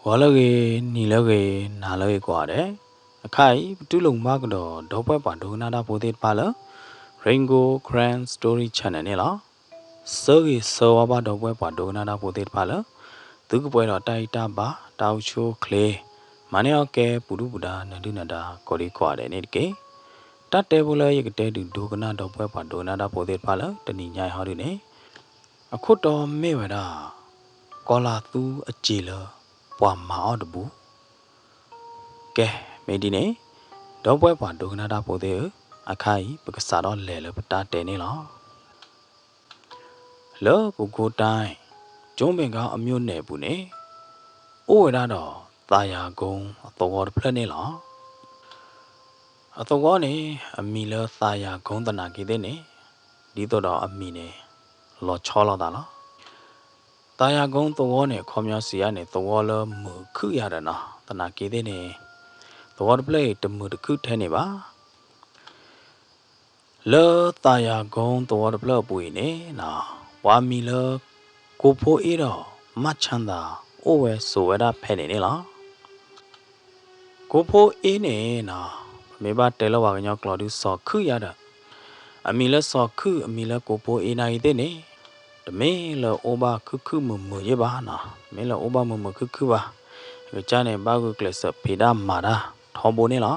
ဂီၤလၢအဂ့ၤ, နံၤလၢအဂ့ၤ, နၤလၢအဂ့ၤကိးဂၤဒဲး, အခါအံၤ ပတူၢ်လိာ်မုာ်ဘၣ်ကဒီး ဒီပုၢ်ဝဲၢ်ပှၤဒိကနၣ်တၢ်ဖိသ့ၣ်တဖၣ်လၢ Rain Gold Karen Story Channel န့ၣ်လီၤ. ဆၢဂ့ၤဆၢဝါဘၣ်ဒီပုၢ်ဝဲၢ်ပှၤဒိကနၣ်တၢ်ဖိသ့ၣ်တဖၣ်လၢ သုကပှဲၤဒီးတၢ်အံၣ်တၢ်ဘါ တၢ်အိၣ်ဆူၣ်အိၣ်ချ့, မၤန့ၢ်အီၣ်ကဲပူၤဒုၣ်ပူၤဒါ နၢၤဒုၣ်နၢၤဒါ ကိးဒံကိးဂၤဒဲးန့ၣ်တက့ၢ်. တၢ်တဲဖိလၢယကတဲဒုးဒိကနၣ်ဒီပုၢ်ဝဲၢ်ပှၤဒိကနၣ်တၢ်ဖိသ့ၣ်တဖၣ်လၢ တနံၤညါအံၤဟီဒုန့ၣ် အခိၣ်တီမ့ၢ်ဝဲဒၣ် ကီၤလၤသူအစ့ၤလၢ ပှၤမၤအီၣ်တဘူး. ကဲ, မ့ၢ်ဒ်န့ၣ် ဒီပုၢ်ဝဲၢ်ပှၤဒိကနၣ်တၢ်ဖိသ့ၣ်ဧၢ, အခါအံၤ ပကစးထီၣ်လဲၤလၢပတၢ်တဲန့ၣ်လီၤ. လၢပဲခူးတိုင်း ကၠိမဲၣ်ကီအမိၢ်နဲၣ်အပူၤန့ၣ် အိၣ်ဝဲဒၣ်ဒီး သးယၤကိအသဝီတဖျၢၣ်န့ၣ်လီၤ. အသဝီန့ၣ် အမံၤလၢသးယၤကိသနာ်က့သ့ၣ်န့ၣ် ဒ်သိးဒီးအမံၤန့ၣ် လီၤဆီလိာ်သးလီၤ. သးယၤကိသဝီန့ၣ် အခီပညီစံးယါန့ၣ် သဝီလၢမုာ်ခုၣ်ယၤဒီးနီၤ, သနာ်က့သ့ၣ်န့ၣ် သဝီတဖျၢၣ်အံၤ တမုာ်တခုၣ်ထဲန့ၣ်ဘၣ်. လၢသးယၤကိသဝီတဖျၢၣ်အပူၤအံၤန့ၣ် ပှၤမံၤလၢ ကိဖိအ့ဒီး မၢ်ဆၣ်သး အိၣ်ဝဲဆိးဝဲဒၣ်ဖဲန့ၣ်န့ၣ်လီၤ. ကိဖိအ့န့ၣ်နီၤ, ပမ့ၢ်ဘၣ်တဲလၢပှၤကညီကျိာ်ဒုး စီၤခုၣ်ယါဒီး, အမံၤလၢစီၤခုၣ် အမံၤလၢကိဖိအ့နာ်အံၤသ့ၣ်န့ၣ်, တမ့ၢ်လၢအိၣ်ဘၣ်ခုၣ်ခုၣ်မုာ်မုာ်ယ့ၢ်ဘၣ်နီၤ, တမ့ၢ်လၢအိၣ်ဘၣ်မုာ်မုာ်ခုၣ်ခုၣ်ဘၣ်. အကစၢ်န့ၣ် ဘၣ်ဂုာ်ကျဲးစၢးဖံးတၢ်မၤတၢ်ထီဘိန့ၣ်လီၤ.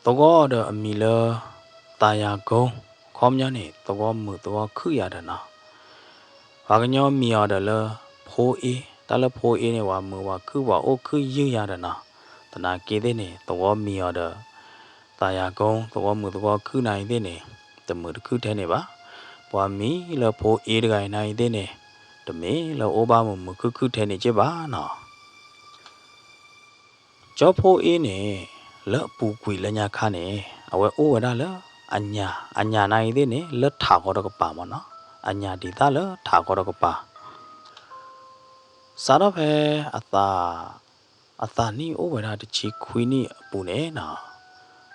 သဝီဒီးအမံၤလၢ သးယၤကိ, အခီပညီန့ၣ် သဝီမုာ်သဝီခုၣ်ယၤဒီးနီၤ. ပှၤကညီမံၤအီၤဒီးလၢ ဖိအ့, တၢ်လၢဖိအ့န့ၣ် ပှၤမုာ်ပှၤခုၣ်ပှၤအိၣ်ခုၣ်ယုၢ်ယၤဒီးနီၤ. သနာ်က့သ့ၣ်န့ၣ် သဝီမံၤအီၤဒီး သးယၤကိ, သဝီမုာ်သဝီခုၣ်နာ်အံၤသ့ၣ်န့ၣ် တမုာ်တခုၣ်ထဲန့ၣ်ဘၣ်. ပှၤမံၤလၢဖိအ့တဂၤအံၤနာ်အံၤသ့ၣ်န့ၣ် တမ့ၢ်လၢအိၣ်ဘၣ်မုာ်မုာ်ခုၣ်ခုၣ်ထဲန့ၣ်က့ၢ်ဘၣ်နီၤ. ကၠီဖိအ့န့ၣ် လၢအပူၤကွံာ်လၢညါခါန့ၣ် အဝဲအိၣ်ဝဲဒၣ်လၢအညၣ်, အညၣ်နာ်အံၤသ့ၣ်န့ၣ် လၢထးဂီၤတကပၤမ့ၢ်နီၤ, အညၣ်ဒံးသၣ်လၢထးဂီၤတကပၤ. စးထီၣ်ဖဲအသး, အသးနံၣ်အိၣ်ဝဲဒၣ်တဆံခွံနံၣ်အပူၤန့ၣ်နီၤ,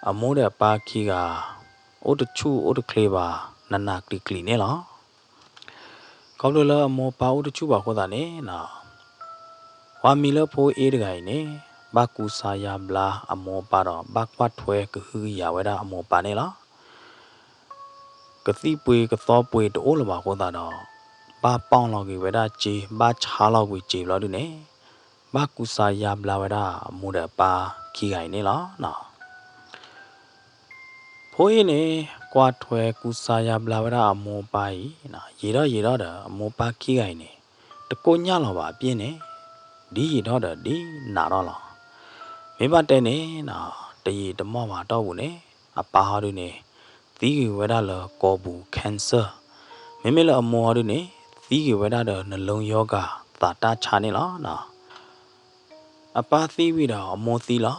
အမိၢ်ဒီးအပၢ်ခံဂၤ အိၣ်တဆူၣ်အိၣ်တချ့ဘၣ် နးနးကျံၤကျံၤန့ၣ်လီၤ. ခီဖျိလၢအမိၢ်အပၢ်အိၣ်တဆူၣ်ဘၣ်အဃိသတးန့ၣ်နီၤ, ပှၤမံၤလၢဖိအ့တဂၤအံၤန့ၣ် ဘၣ်ကူစါယါဘျါအမိၢ်အပၢ်ဒီး ဘၣ်ကွၢ်ထွဲကဟုကယာ်ဝဲဒၣ်အမိၢ်အပၢ်န့ၣ်လီၤ. ကသံၣ်ပှ့ၤကသီပှ့ၤတအိၣ်လၢၤဘၣ်အဃိသတးဒီး ဘၣ်ပီၣ်လီၤက့ၤဝဲဒၣ်စ့, ဘၣ်ဆါလီၤကွံာ်စ့ဘျီဒုန့ၣ် ဘၣ်ကူစါယါဘျါဝဲဒၣ်အမိၢ်ဒီးအပၢ်ခံဂၤအံၤန့ၣ်လီၤ. ဖိအ့န့ၣ် ကွၢ်ထွဲကူစါယါဘျါဝဲဒၣ်အမိၢ်အပၢ်အံၤ, ယံာ်ထီၣ်ယံာ်ထီၣ်ဒီး အမိၢ်အပၢ်ခံဂၤအံၤန့ၣ် တကိၢ်ညၣ်လီၤဘၣ်အပျ့ၢ်န့ၣ် ဒ်ယံာ်ထီၣ်ဒီးဒ်နးထီၣ်လီၤ. မ့ၢ်ဘၣ်တဲန့ၣ်နီၤ, တယံာ်တမီၢ်ဘၣ်အတီၢ်ပူၤန့ၣ် အပၢ်ဟီဒုန့ၣ် သံကွံာ်ဝဲဒၣ်လၢကိာ်ပူၤ cancer, မ့မ့ၢ်လၢအမိၢ်ဟီဒုန့ၣ် သံကွံာ်ဝဲဒၣ်ဒီး နှလုံးရောဂါ သးတၢ်ဆါန့ၣ်လီၤ. အပၢ်သံဝံၤဒီးအမိၢ်သံလီၤ.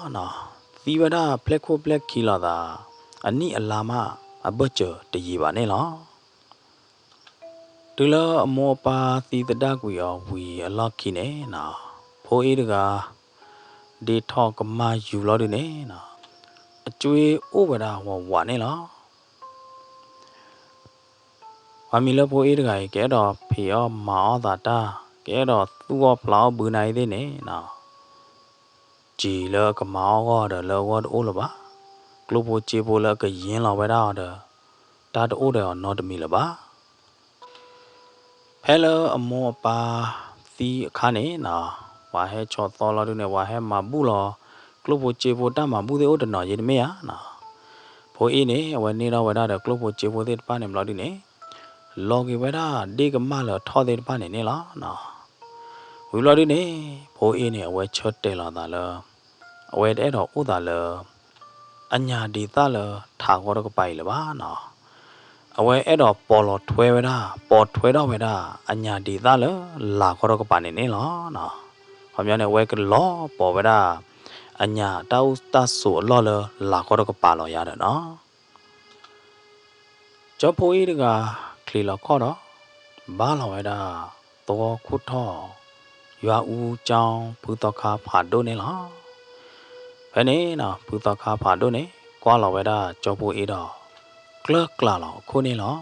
သံဝဲဒၣ်ဖျဲၣ်ခိၣ်ဖျဲၣ်ခံလိာ်သး အနံၣ်အလါမး အဘၢၣ်စၢၤတယံာ်ဘၣ်န့ၣ်လီၤ. တုၤလၢအမိၢ်အပၢ်သံသဒၣ်ကွံာ်အီၤဝံၤအလီၢ်ခံန့ၣ်နီၤ, ဖိအ့တဂၤ ဒ့ထီၣ်ကမၢ်ယူၤလီၤဒုန့ၣ်နီၤ, အကွ့အိၣ်ဝဲဒၣ်ဝးဝးန့ၣ်လီၤ. ပှၤမံၤလၢဖိအ့တဂၤအံၤ ကအဲၣ်ဒိးဖံးအီၣ်မၤအီၣ်သးတၢ်, ကအဲၣ်ဒိးသူၣ်အီၣ်ဖျးအီၣ်ဘုနၤအံၤသ့ၣ်န့ၣ်နီၤ, စံာ်လၢအကမၤအီၣ်ဂီၢ်ဒီးလၢအဂီၢ်တအိၣ်လၢၤဘၣ်. ကျိၣ်ဖိစ့ဖိလၢအကယ့လီၤဝဲဒၣ်အီၤဒီး တၢ်တအိၣ်ဒီးအီၤနီတမံၤလၢၤဘၣ်. ဖဲလၢအမိၢ်အပၢ်သံအခါန့ၣ်နီၤ, ပှၤဟဲဆီၣ်သီလီၤဒုန့ၣ် ပှၤဟဲမၤဘူၣ်လီၤ ကျိၣ်ဖိစ့ဖိတၢ်မၤဘူၣ်သ့ၣ်အိၣ်တနီၤယ့တမ့ၢ်ဧါနီၤ. ဖိအ့န့ၣ် အဝဲန့ၢ်ထီၣ်ဝဲဒၣ်ဒီးကျိၣ်ဖိစ့ဖိသ့ၣ်တဖၣ်န့ၣ်ဘျီဒုန့ၣ် လီၤက့ၤဝဲဒၣ်ဒ့ၣ်ကမၢ်လၢအထီၣ်သ့ၣ်တဖၣ်န့ၣ်န့ၣ်လီၤ. ဝံၤဘျီဒုန့ၣ် ဖိအ့န့ၣ် အဝဲဆၢတဲာ်လီၤသးလၢ အဝဲတအဲၣ်ဒိးအိၣ်သးလၢ အညၣ်ဒံးသၣ်လၢထးဂီၤတကပၤအံၤလၢၤဘၣ်နီၤ. အဝဲအဲၣ်ဒိးပိာ်လီၤထွဲဝဲဒၣ်, ပိာ်ထွဲထီၣ်ဝဲဒၣ် အညၣ်ဒံးသၣ်လၢလၤဂီၤတကပၤန့ၣ်န့ၣ်လီၤ. ခီပညီန့ၣ် အဝဲကလီၤပိာ်ဝဲဒၣ် အညၣ်တၢ်အိၣ်တၢ်ဆိးအလီၢ်လၢလၤဂီၤတကပၤလီၤယၤဒီးနီၤ. ကၠီဖိအ့တဂၤ ချံးလီၤခီၣ်ဒီး ဘါလီၤဝဲဒၣ် သဝီခိၣ်ထီၣ် ယွၤအူကၠီ ဖုသီခါဖးဒိၣ်န့ၣ်လီၤ. ဖဲန့ၣ်နီၤ ဖုသီခါဖးဒိၣ်န့ၣ် ကွၢ်လီၤဝဲဒၣ်ကၠီဖိအ့ဒီး ကျၢၢ်ကျးလီၤအခိၣ်န့ၣ်လီၤ.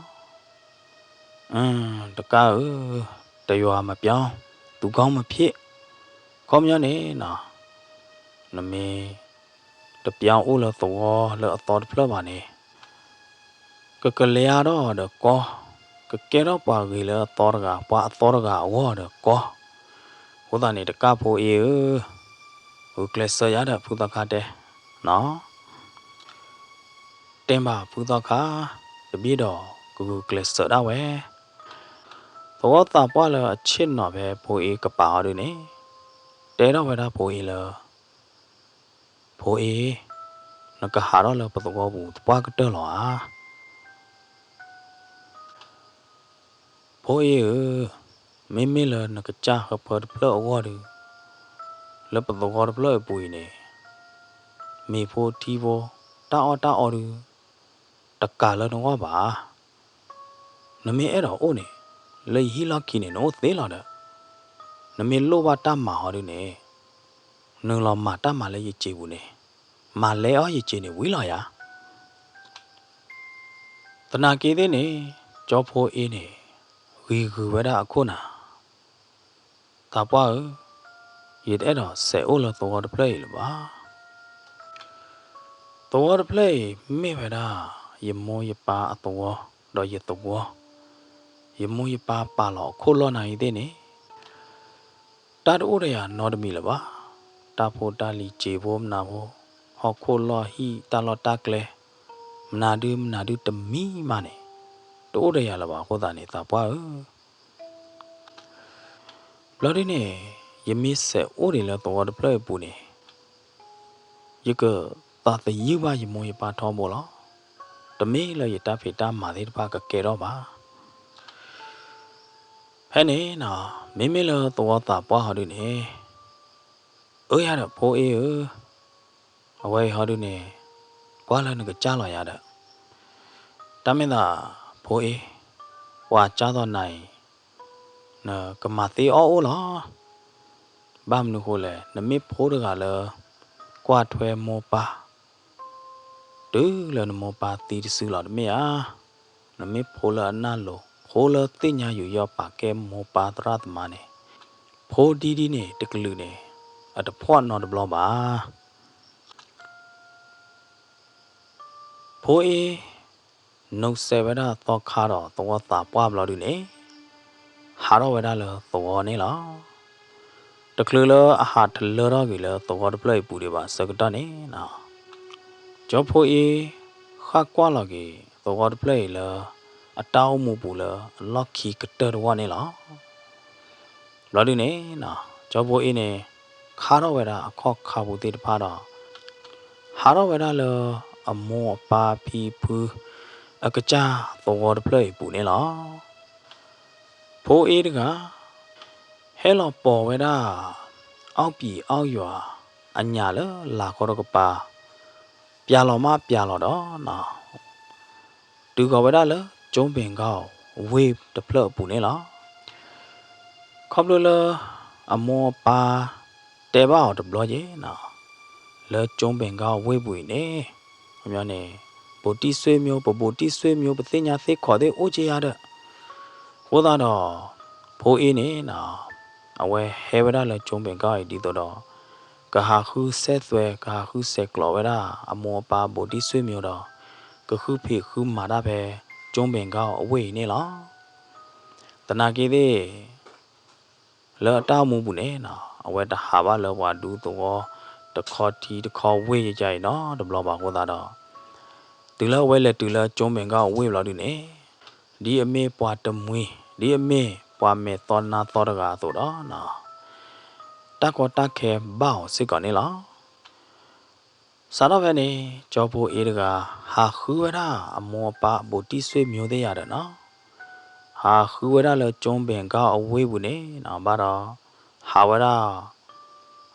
တကါဧၢ, တယွၤမပျီ, သူကောင်းမဖြစ်, ခီပညီန့ၣ်နီၤ, နမ့ၢ်တပျၢ်အိၣ်လၢသဝီလၢအသီတဖျၢၣ်ဘၣ်န့ၣ်, ကကလဲၤအါထီၣ်ဒီးကီ, ကကဲထီၣ်ပှၤဂ့ၤလၢအသီတဂၤ, ပှၤအသီတဂၤအဂီၢ်ဒီးကီ. အဃိသတးန့ၣ် တကၢ်ဖိအ့ၣ်ဧၢ, ဂုာ်ကျဲးစၢးယၤဒီး ဖုသီခါတဲနီၤ. တဲဘၣ်ဖုသီခါ, တဘ့ၣ်ဒီးကဂုာ်ကျဲးစၢးဒၣ်ဝဲ. သဝီသးပှၢ်လၢအဆ့ၣ်နီၤဖဲဖိအ့ၣ်ကပၤအီၤဒုန့ၣ်, တဲထီၣ်ဝဲဒၣ်ဖိအ့ၣ်လၢ, ဖိအ့ၣ်, နကဟးထီၣ်လၢပသဝီပူၤသပှၢ်ကတၢၢ်လီၤဧါ. ဖိအ့ၣ်ဧၢ, မ့မ့ၢ်လၢနကစၢ်ဟၢဖၢတဖျၢၣ်အဂီၢ်ဒီး, လၢပသဝီတဖျၢၣ်အပူၤအံၤန့ၣ်, မ့ၤဖိထံဖိ, တၢ်အီၣ်တၢ်အီဒီး, တကးလၢနဂီၢ်ဘၣ်. နမ့ၢ်အဲၣ်ဒိးအိၣ်န့ၣ်, လၢယဟံၣ်လီၢ်ခံန့ၣ် နအိၣ်သ့လီၤဒီး, နမ့ၢ်လိၣ်ဘၣ်တၢ်မၤအီၤဒုန့ၣ်, နုာ်လီၤမၤတၢ်မၤလၢယစံာ်ပူၤန့ၣ်, မၤလဲအီၤယစံာ်န့ၣ်ဝံၤလီၤယၤ. သနာ်က့သ့ၣ်န့ၣ်, ကၠီဖိအ့ၣ်န့ၣ်, ဂံၤဂုၤဝဲဒၣ်အခိၣ်နၢ်, သးပှၢ်ဧၢ, ယတအဲၣ်ဒိးစဲးအိၣ်လၢသဝီတဖျၢၣ်အံၤလၢၤဘၣ်. သဝီတဖျၢၣ်အံၤမ့ၢ်ဝဲဒၣ်, ယမိၢ်ယပၢ်အသဝီ, ဒီးယသဝီ, ယမိၢ်ယပၢ်ပာ်လီၤအခိၣ်လီၢ်နၤအံၤသ့ၣ်န့ၣ်, တၢ်တအိၣ်ဒီးယၤနီတမံၤလၢၤဘၣ်. တၢ်ဖိတၢ်လံၤစ့ဖိမနၤဖိ, ဟီၣ်ခိၣ်လီၢ်ဟံၣ်တၢ်လီၢ်တၢ်ကျဲ, မနၤဒုမနၤဒုတမံၤမးန့ၣ်, တအိၣ်ဒီးယၤလၢၤဘၣ်အဃိသတးန့ၣ် သးပှၢ်ဧၢ, ဘျီဒုန့ၣ်, ယမ့ၢ်စဲးအိၣ်ဒံးလၢသဝီတဖျၢၣ်အံၤပူၤန့ၣ်, ယကသးသယုၢ်ဘၣ်ယမိၢ်ယပၢ်ထီဘိလီၤ. တမ့ၢ်လၢယတၢ်ဖံးတၢ်မၤသ့ၣ်တဖၣ်ကကဲထီၣ်ဘၣ်. ဖဲန့ၣ်နီၤ, မ့မ့ၢ်လၢသဝီသးပှၢ်ဟီဒုန့ၣ်, အၢယၤဒီးဖိအ့ၣ်ဧၢ, အဝဲအံၤဟီဒုန့ၣ်, ကွၢ်လၢနကစၢ်လီၤယၤဒီး, တၢ်မ့ၢ်သး, ဖိအ့ၣ်, ပှၤကၢ်သိးနၤအံၤ, နကမၤသ့အီၣ်အိၣ်လီၤ. ဘၣ်မနုၤဃိလဲၣ်, နမ့ၢ်ဖိတဂၤလၢ ကွၢ်ထွဲမိၢ်ပၢ် တုၤလၢနမိၢ်ပၢ်သံတစုလီၤတမ့ၢ်ဧါ. နမ့ၢ်ဖိလၢအနၢ်လိၤ, ဖိလၢသ့ၣ်ညါယူးယီၣ်ပာ်ကဲမိၢ်ပၢ်သရၣ်သမါန့ၣ်, ဖိဒ်ဒ်န့ၣ် တကလုာ်န့ၣ်, အတဖှီၣ်နီတဘျီဘၣ်. ဖိအ့ၣ်, နုးစဲးဝဲဒၣ်သီခါဒီးသဝီသးပှၢ်ဘျီဒုန့ၣ်, ဟးထီၣ်ဝဲဒၣ်လၢသဝီန့ၣ်လီၤ. တချုးလၢအဟးထလၢထီၣ်ဂ့ၤလၢသဝီတဖျၢၣ်အံၤပူၤဒံးဘၣ်ဆၢကတီၢ်န့ၣ်, ကၠီဖိအ့ၣ်, ဃၣ်ကွၢ်လီၤက့ၤသဝီတဖျၢၣ်အံၤလၢ အတၢ်အိၣ်မူပူၤလၢအလီၢ်ခံကတၢၢ်တဝီန့ၣ်လီၤ. ဘျီဒုန့ၣ်, ကၠီဖိအ့ၣ်န့ၣ်, ခါထီၣ်ဝဲဒၣ်အခီၣ်ခါပူၤသ့ၣ်တဖၣ်ဒီး, ဟးထီၣ်ဝဲဒၣ်လၢအမိၢ်အပၢ်ဖံဖု အကစၢ်သဝီတဖျၢၣ်အံၤပူၤန့ၣ်လီၤ. ဖိအ့ၣ်တဂၤ, ဟဲလီၤပိာ်ဝဲဒၣ် အီၣ်ပံၤအီၣ်ယွၤအညၣ်လၢလာ်ခီတကပၤ, ပျၢ်လီၤမးပျၢ်လီၤဒီး တုၤဃီၤဝဲဒၣ်လၢကၠိဘ့ၣ်ကီၢ်ဝ့ၢ်တဖျၢၣ်အပူၤန့ၣ်လီၤ. ခီဖျိလၢအမိၢ်အပၢ် တဲဘၣ်အီၤတဘျီက့ၤနီၤ, လၢကၠိဘ့ၣ်ကီၢ်ဝ့ၢ်ပူၤအံၤန့ၣ်, ခီပညီန့ၣ်, ဘူးတံၢ်ဆွေမျိုး, ပဘူးတံၢ်ဆွေမျိုး, ပသ့ၣ်ညါသ့ခီးသ့ၣ်အိၣ်က့ယၤဒီး, အဃိသတးဒီး, ဖိအ့ၣ်န့ၣ်နီၤ, အဝဲဟဲဝဲဒၣ်လၢကၠိဘ့ၣ်ကီၢ်အံၤဒ်သိးဒီး ကဟးဃုစဲးသွဲ, ကဟးဃုဆဲးကျိးဝဲဒၣ် အမိၢ်အပၢ်ဘူးတံၢ်ဆွေမျိုးဒီး, ကဃုဖံးဃုမၤတၢ်ဖဲ ကၠိဘ့ၣ်ကီၢ်အဝ့ၢ်အံၤန့ၣ်လီၤ. သနာ်က့သ့ၣ်, လၢအတၢ်အိၣ်မူပူၤန့ၣ်နီၤ, အဝဲတဟးဘၣ်လၢပှၤဒူသဝီ တခီထံတခီဝ့ၢ်ယကါအံၤနီတဘျီဘၣ်အဃိသတးဒီး, တုၤလၢအဝဲလဲၤတုၤလၢကၠိဘ့ၣ်ကီၢ်အဝ့ၢ်ဘျီဒုန့ၣ်, ဒ်အမ့ၢ်ပှၤတမှံၤ, ဒ်အမ့ၢ်ပှၤမဲာ်သီနါသီတဂၤအသိးဒီး, တၢ်ကီတၢ်ခဲဘၣ်အီၤစ့ၢ်ကီးန့ၣ်လီၤ. စးထီၣ်ဖဲန့ၣ်, ကၠီဖိအ့ၣ်တဂၤ ဟးဃုဝဲဒၣ်အမိၢ်အပၢ်ဘူးတံၢ်ဆွေမျိုးသ့ၣ်ယၤဒီးနီၤ, ဟးဃုဝဲဒၣ်လၢကၠိဘ့ၣ်ကီၢ်အဝ့ၢ်ပူၤန့ၣ်နီၤ, ဘၣ်ဒီး, ဟးဝဲဒၣ်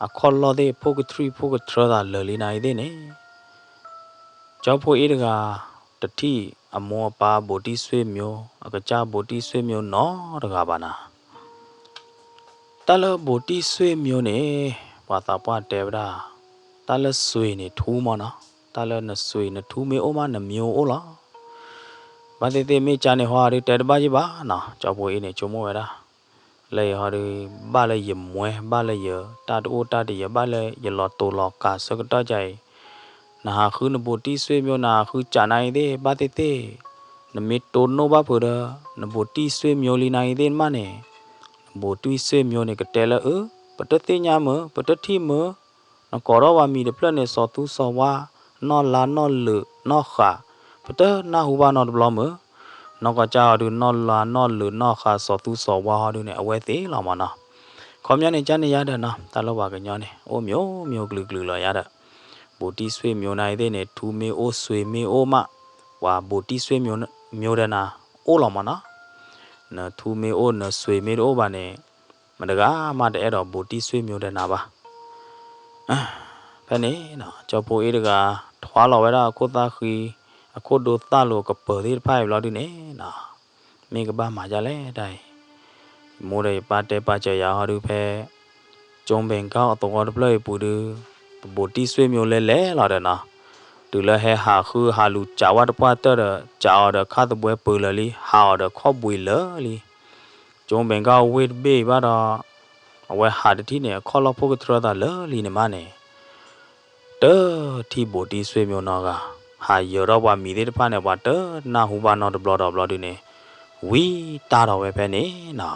အခီၣ်လီၢ်သ့ၣ် ဖိကထြံၣ်ဖိကထြၢသးလၢာ်လံနၤအံၤသ့ၣ်န့ၣ်, ကၠီဖိအ့ၣ်တဂၤ တထံၣ်အမိၢ်အပၢ်ဘူးတံၢ်ဆွေမျိုး, အကစၢ်ဘူးတံၢ်ဆွေမျိုးနီတဂၤဘၣ်နၤ. တၢ်လၢဘူးတံၢ်ဆွေမျိုးန့ၣ်, ပှၤသးပှၢ်တဲဝဲဒၣ်, တၢ်လၢဆွေန့ၣ်ထူမးနီၤ, တၢ်လၢနဆွေနထူမ့ၢ်အိၣ်မးနမျိုးအိၣ်လီၤ. ဘၣ်သ့ၣ်သ့ၣ်မ့ၢ်ကါန့ၣ်ဟီဒုးတဲတဘၣ်ယံၣ်ဘၣ်နီၤ, ကၠီဖိအ့ၣ်န့ၣ်ဆိကမိၣ်ဝဲဒၣ် လၢအံၤဟီဒုး ဘၣ်လၢယမွဲ ဘၣ်လၢယတၢ်တအိၣ်တၢ်တယၢၤ ဘၣ်လၢယလီၤတိာ်လီၤကၤဆၢကတီၢ်ကါအံၤ, နဟးဃုနဘူးတံၢ်ဆွေမျိုး နဟးဃုကးနၤအံၤသ့ၣ်ဘၣ်သ့ၣ်သ့ၣ်, နမ့ၢ်တိၢ်နီၣ်ဘၣ်ဖုးဒီး နဘူးတံၢ်ဆွေမျိုးလံနၤအံၤသ့ၣ်မးန့ၣ်, နဘူးတံၢ်ဆွေမျိုးန့ၣ် ကတဲလၢအၢ ပတသ့ၣ်ညါမုာ် ပတထံၣ်မုာ်, နကိးထီၣ်ပှၤမံၤတဖျၢၣ်န့ၣ် စီၤသူစီၤဝါ, နီၢ်လါနီၢ်လၢာ်နီၢ်ဃာ်, ပတနၢ်ဟူဘၣ်နီတဘျီမုာ်. နီၢ်ကီၢ်ကၢ်ဟီဒုး နီၢ်လါနီၢ်လၢာ်နီၢ်ဃာ် စီၤသူစီၤဝါဟီဒုးန့ၣ် အဝဲသ့ၣ်လီၤမၢ်နီၤ. ခီပညီန့ၣ် ကန့ၣ်ယါဒီးနီၤ တၢ်လၢပှၤကညီန့ၣ် အိၣ်မျိုးမျိုးကလုာ်ကလုာ်လီၤယါဒီး, ဘူးတံၢ်ဆွေမျိုးနၤအံၤသ့ၣ်န့ၣ် ထူမ့ၢ်အိၣ်ဆွေမ့ၢ်အိၣ်မး, ပှၤဘူးတံၢ်ဆွေမျိုးဒီးနၤ အိၣ်လီၤမၢ်နီၤ. နထူမ့ၢ်အိၣ် နဆွေမ့ၢ်တအိၣ်ဘၣ်န့ၣ် မတဂၤမးတအဲၣ်ဒိးဘူးတံၢ်ဆွေမျိုးဒီးနၤဘၣ်. ဖဲန့ၣ်နီၤ ကၠီဖိအ့ၣ်တဂၤ ထွါလီၤဝဲဒၣ်အခိၣ်သၣ်ဃံ, အခိၣ်ဒိသၣ်လိၤကပၢၤသ့ၣ်တဖၣ်အံၤဘျီဒုန့ၣ်နီၤ, မ့ၢ်ကဘၣ်မၤဒ်လဲၣ်တၢ်အံၤ, ယမိၢ်ဒီးယပၢ်တဲပာ်စၢၤယၤဟီဒုးဖဲ ကၠိဘ့ၣ်ကၣ်အသဝီတဖျၢၣ်အံၤပူၤဒုး, ပဘူးတံၢ်ဆွေမျိုးလဲၤလဲၤလီၤဒီးနီၤ, တုၤလၢဟဲဟးဃုဟးလူၤကးဝဲတပှၢ်တၢၢ်ဒီး ကးအီၤဒီးခါသဘှဲပၢၤလၢာ်လံ, ဟးအီၤဒီးခီၣ်ဘှံးလၢာ်လံ. ကၠိဘ့ၣ်ကၣ်ဝ့ၢ်တဘ့ၣ်အံၤဘၣ်ဒီး အဝဲဟးတထံၣ်န့ၣ် အခီၣ်လီၢ်ဖိကတြၢသးလၢာ်လံန့ၣ်မးန့ၣ်, တထံၣ်ဘူးတံၢ်ဆွေမျိုးနီတဂၤ, ဟးယၢၤထီၣ်ပှၤမံၤသ့ၣ်တဖၣ်န့ၣ် ပှၤတနၢ်ဟူဘၣ်နီတဘျီဒီးဘျီဒုန့ၣ်, ဝံတၢ်ဒီးဝဲဖဲန့ၣ်နီၤ.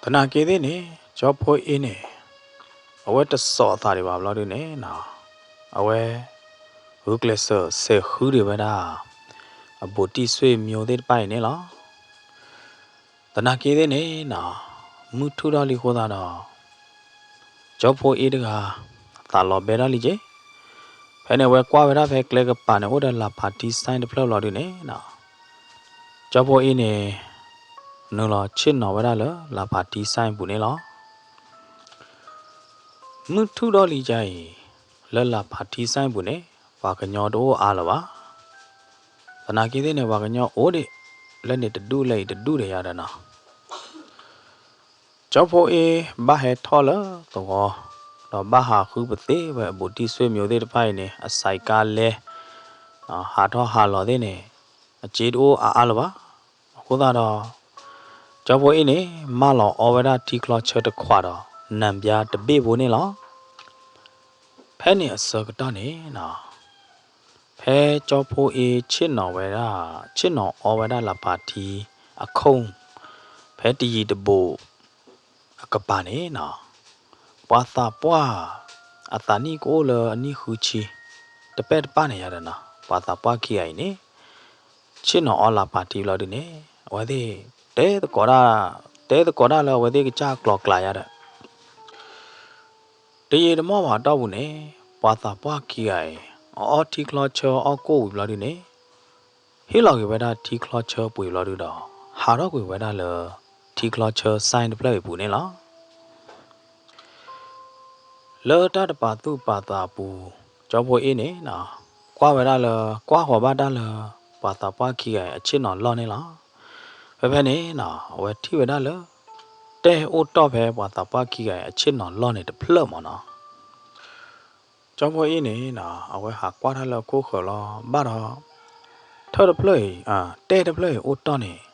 သနာ်က့သ့ၣ်န့ၣ် ကၠီဖိအ့ၣ်န့ၣ် အဝဲတစိာ်အသးဒံးဘၣ်ဘျီဒုန့ၣ်နီၤ, အဝဲ ဂုာ်ကျဲးစၢးစဲးဃုဒံးဝဲဒၣ် အဘူးတံၢ်ဆွေမျိုးသ့ၣ်တဖၣ်အံၤန့ၣ်လီၤ. သနာ်က့သ့ၣ်န့ၣ်နီၤ, မုၢ်ထူၣ်ထီၣ်လံအဃိသတးဒီး ကၠီဖိအ့ၣ်တဂၤ သးလီၤဘဲထီၣ်လံက့ၤ, ဖဲန့ၣ်အဝဲကွၢ်ဝဲဒၣ်ဖဲကျဲကပၤန့ၣ် အိၣ်ဒီးလၢ်ဖးထံ sign တဖျၢၣ်ဘျီဒုန့ၣ်နီၤ, ကၠီဖိအ့ၣ်န့ၣ် နုာ်လီၤဆ့ၣ်နီၤဝဲဒၣ်လၢလၢ်ဖးထံ sign ပူၤန့ၣ်လီၤ. မုၢ်ထူၣ်ထီၣ်လံကါအံၤ လၢလၢ်ဖးထံ sign ပူၤန့ၣ် ပှၤကညီတအိၣ်အါလၢၤဘၣ်. သနာ်က့သ့ၣ်န့ၣ် ပှၤကညီအိၣ်ဒံး လၢန့ၣ်တဒူၣ်လၢအံၤတဒူၣ်ဒီးယၤဒီးနီၤ. ကၠီဖိအ့ၣ်ဘၣ်ဟဲထီၣ်လၢသဝီ, ဒီးဘၣ်ဟးဃုပသ့ဝဲအဘူးတံၢ်ဆွေမျိုးသ့ၣ်တဖၣ်အံၤန့ၣ် အစဲးကါလဲ, ဟးထီၣ်ဟးလီၤသ့ၣ်န့ၣ် အစ့တအိၣ်အါအါလၢၤဘၣ်. အဃိသတးဒီး ကၠီဖိအ့ၣ်န့ၣ် မၢလီၤအီဝဲဒၣ်ထံချီဆၢတခွးဒီး နံပြားတဘ့ၣ်ဖိန့ၣ်လီၤ. ဖဲန့ၣ်အဆၢကတီၢ်န့ၣ်နီၤ, ဖဲကၠီဖိအ့ၣ်ဆ့ၣ်နီၤဝဲဒၣ်, ဆ့ၣ်နီၤအီဝဲဒၣ်လၢ်ဖးထံအခိၣ်, ဖဲတယံၤတဘူးအကပၤန့ၣ်နီၤ, ပှၤသးပှၢ် အသးနံၣ်ကအိၣ်လၢအနံၣ်ဃုဆံ တပဲၣ်တပၣ်န့ၣ်ယၤဒီးနီၤ, ပှၤသးပှၢ်ခံဂၤအံၤန့ၣ် ဆ့ၣ်နီၤအီလၢ်ဖးထံဘျီဒုန့ၣ် အဝဲသ့ၣ် တဲသကိးဒၣ်, တဲသကိးဒၣ်လၢအဝဲသ့ၣ်ကစၢ်ကျိၤကျဲယၤဒီး တယံာ်တမီၢ်ဘၣ်အတီၢ်ပူၤန့ၣ် ပှၤသးပှၢ်ခံဂၤအံၤ အအီထံချီဆၢအီၣ်ကိၣ်ဝံၤဘျီဒုန့ၣ် ဟ့ၣ်လီၤက့ၤဝဲဒၣ်ထံချီဆၢပှ့ၤဘျီဒုဒီး ဟးထီၣ်ကွံာ်ဝဲဒၣ်လၢ ထံချီဆၢ sign တဖျၢၣ်အံၤပူၤန့ၣ်လီၤ. လၢတၢ်တပာ်သူၣ်ပာ်သးအပူၤ, ကၠီဖိအ့ၣ်န့ၣ်နီၤ, ကွၢ်ဝဲဒၣ်လၢ ကွၢ်ဃီၤဘၣ်တၢ်လၢ ပှၤသးပှၢ်ခံဂၤအံၤအဆ့ၣ်နီၤလီၢ်န့ၣ်လီၤ. ဖဲဖဲန့ၣ်နီၤ အဝဲထံၣ်ဝဲဒၣ်လၢ တဲၢ်အိၣ်တီၢ်ဖဲပှၤသးပှၢ်ခံဂၤအံၤအဆ့ၣ်နီၤလီၢ်န့ၣ်တဖျၢၣ်မၢ်နီၤ. ကၠီဖိအ့ၣ်န့ၣ်နီၤ အဝဲဟးကွၢ်တၢ်လၢအခိၣ်ဃၢၤလီၤဘၣ်ဒီး ထၢၣ်တဖျၢၣ်အံၤ, တဲၢ်တဖျၢၣ်အံၤအိၣ်တီၢ်န့ၣ်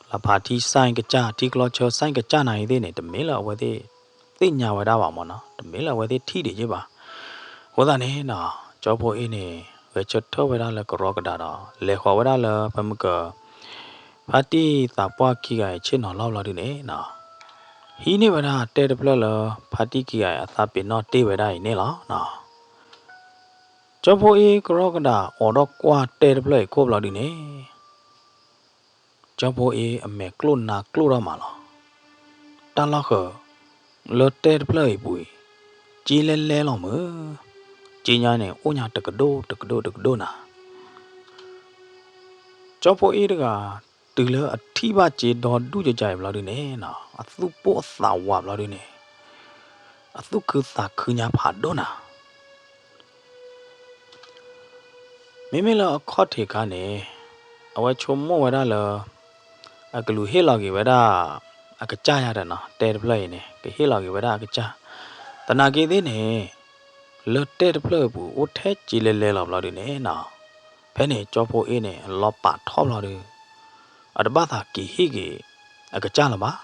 လၢ်ဖးထံ sign ကစၢ် ထံချီဆၢ sign ကစၢ်နၤအံၤသ့ၣ်န့ၣ် တမ့ၢ်လၢအဝဲသ့ၣ်သ့ၣ်ညါဝဲဒၣ်ဘၣ်မၢ်နီၤ, တမ့ၢ်လၢအဝဲသ့ၣ်ထံၣ်ဒံးက့ဘၣ်. အဃိသတးန့ၣ်နီၤ ကၠီဖိအ့ၣ်န့ၣ် ဂဲၤဆၢထၢၣ်ဝဲဒၣ်လၢကရီကဒးဒီး လဲၤဃီၤဝဲဒၣ်လၢဖဲမုၢ်က ဖါတံၢ်သးပှၢ်ခံဂၤအံၤဆ့ၣ်နီၤလီၢ်ဘျီဒုန့ၣ်နီၤ, ဟံးန့ၢ်ဝဲဒၣ်တဲၢ်တဖျၢၣ်လၢ ဖါတံၢ်ခံဂၤအံၤအသးပ့ၤနီၣ်တ့ၢ်ဝဲဒၣ်အံၤန့ၣ်လီၤ. ကၠီဖိအ့ၣ်ကရီကဒးအိးထီၣ်ကွၢ်တဲၢ်တဖျၢၣ်အံၤခိၣ်ဘျီဒုန့ၣ် ကၠီဖိအ့ၣ်အမဲာ်ကျိၣ်နါကျိၣ်ထီၣ်မးလီၤ. တၢ်လီၢ်ဃၢၤ လၢတဲၢ်တဖျၢၣ်အံၤပူၤအံၤ ကၠ့လဲလဲလီၤမုၢ်, ကၠ့ညါန့ၣ် အိၣ်ညါတကဒိၣ်တကဒိၣ်တကဒိၣ်နၤ. ကၠီဖိအ့ၣ်တဂၤ တုၤလၢအထံၣ်ဘၣ်ကၠ့ဒီဒူၣ်ကကါအံၤဘျီဒုန့ၣ်နီၤ အသူၣ်ပိၢ်အသးဝးဘျီဒုန့ၣ် အသူၣ်ခုသးခုညါဖးဒိၣ်နၤ. မ့မ့ၢ်လၢအခီၣ်ထံးခါန့ၣ် အဝဲဆိကမိၣ်ဝဲဒၣ်လၢ အကလူးဟ့ၣ်လီၤက့ၤဝဲဒၣ် အကစၢ်ယၤဒီးနီၤ, တဲၢ်တဖျၢၣ်အံၤန့ၣ် ကဟ့ၣ်လီၤက့ၤဝဲဒၣ်အကစၢ်. သနာ်က့သ့ၣ်န့ၣ် လၢတဲၢ်တဖျၢၣ်အံၤပူၤ အိၣ်ထဲကၠ့လဲလဲလီၤဘျီဒုန့ၣ်နီၤ, ဖဲန့ၣ်ကၠီဖိအ့ၣ်န့ၣ် အလီၤပာ်ထီၣ်ဘျီဒု အတဘၣ်သးက့ၤဟ့ၣ်က့ၤ အကစၢ်လၢၤဘၣ်.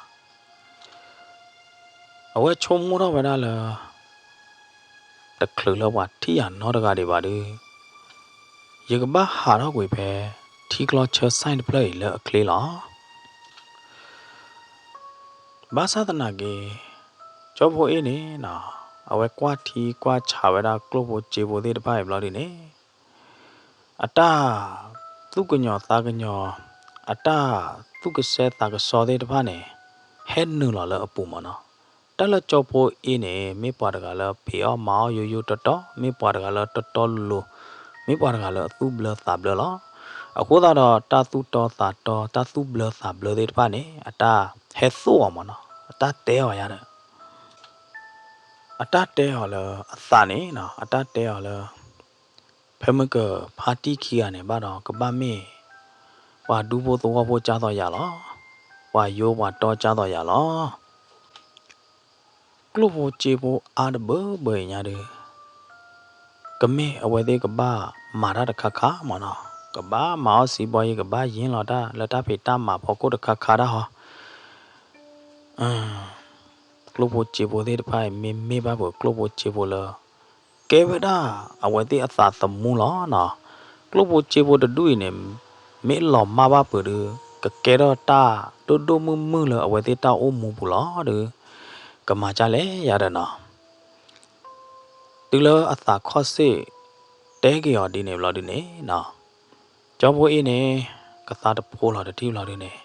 အဝဲဆိကမိၣ်ထီၣ်ဝဲဒၣ်လၢ တချုးလၢပှၤထံၣ်ယၤနီတဂၤဒံးဘၣ်ဒီး ယကဘၣ်ဟးထီၣ်ကွံာ်ဖဲ ထံကျီဆၢ sign တဖျၢၣ်အံၤလၢအချ့လီၤ. ဘၣ်ဆၣ်သနာ်က့ ကၠီဖိအ့ၣ်န့ၣ်နီၤ အဝဲကွၢ်ထံကွၢ်ဆးဝဲဒၣ်ကျိၣ်ဖိစ့ဖိသ့ၣ်တဖၣ်အံၤဘျီဒုန့ၣ် အတၢ်သူၣ်ကညီၤသးကညီၤ အတၢ်သူၣ်ကဆှီသးကဆှီသ့ၣ်တဖၣ်န့ၣ် ဟဲနုာ်လီၤလၢအပူၤမးနီၤ. တၢ်လၢကၠီဖိအ့ၣ်န့ၣ် မ့ၢ်ပှၤတဂၤလၢဖံးအီၣ်မၤအီၣ်ယိယိတီတီ, မ့ၢ်ပှၤတဂၤလၢတီတီလိၤလိၤ, မ့ၢ်ပှၤတဂၤလၢအသူၣ်ဘျၢသးဘျၢလီၤ. အဃိသတးဒီး တၢ်သူၣ်တီသးတီ တၢ်သူၣ်ဘျၢသးဘျၢသ့ၣ်တဖၣ်န့ၣ် အတၢ်ဟဲသိၣ်အီၤမးနီၤ, အတၢ်တဲအီၤယါဒီး အတၢ်တဲအီၤလၢအသးန့ၣ်နီၤ, အတၢ်တဲအီၤလၢ ဖဲမ့ၢ်ကဖါတံၢ်ခံဂၤန့ၣ်ဘၣ်ဒီး ကဘၣ်မ့ၢ်ပှၤဒူဖိသဝီဖိကၢ်သိးယၤလီၤ. ပှၤယိပှၤတီကၢ်သိးယၤလီၤ. ကျိၣ်ဖိစ့ဖိအါတဘၢဘၢအံၤညါဒီး ကမ့ၢ်အဝဲသ့ၣ်ကဘၣ်မၤတၢ်တခါခါမးနီၤ, ကဘၣ်မၤအီၣ်စံးဘီယံၤ ကဘၣ်ယ့လီၤတၢ်လၢတၢ်ဖံးတၢ်မၤဖီခိၣ်တခါခါဒၣ်ဟီ ကျိၣ်ဖိစ့ဖိသ့ၣ်တဖၣ်အံၤ မ့မ့ၢ်ဘၣ်ပှၤကျိၣ်ဖိစ့ဖိလၢ ကဲဝဲဒၣ်အဝဲသ့ၣ်အသးသမူလီၤနီၤ. ကျိၣ်ဖိစ့ဖိတဒူၣ်အံၤန့ၣ် မ့ၢ်လီၤမၢ်ဘၣ်ပှၤဒီး ကကဲထီၣ်တၢ်ဒိၣ်ဒိၣ်မုၢ်မုၢ်လၢအဝဲသ့ၣ်တၢ်အိၣ်မူပူၤလီၤဒီး ကမၤဒ်လဲၣ်ယါဒီးနီၤ. တုၤလၢအသးခီၣ်စ့ၣ်တဲက့ၤအီၤဒ်န့ၣ်ဘျီဒုန့ၣ်နီၤ ကၠီဖိအ့ၣ်န့ၣ် ကသါတဖိလီၤတထံၣ်ဘျီဒုန့ၣ်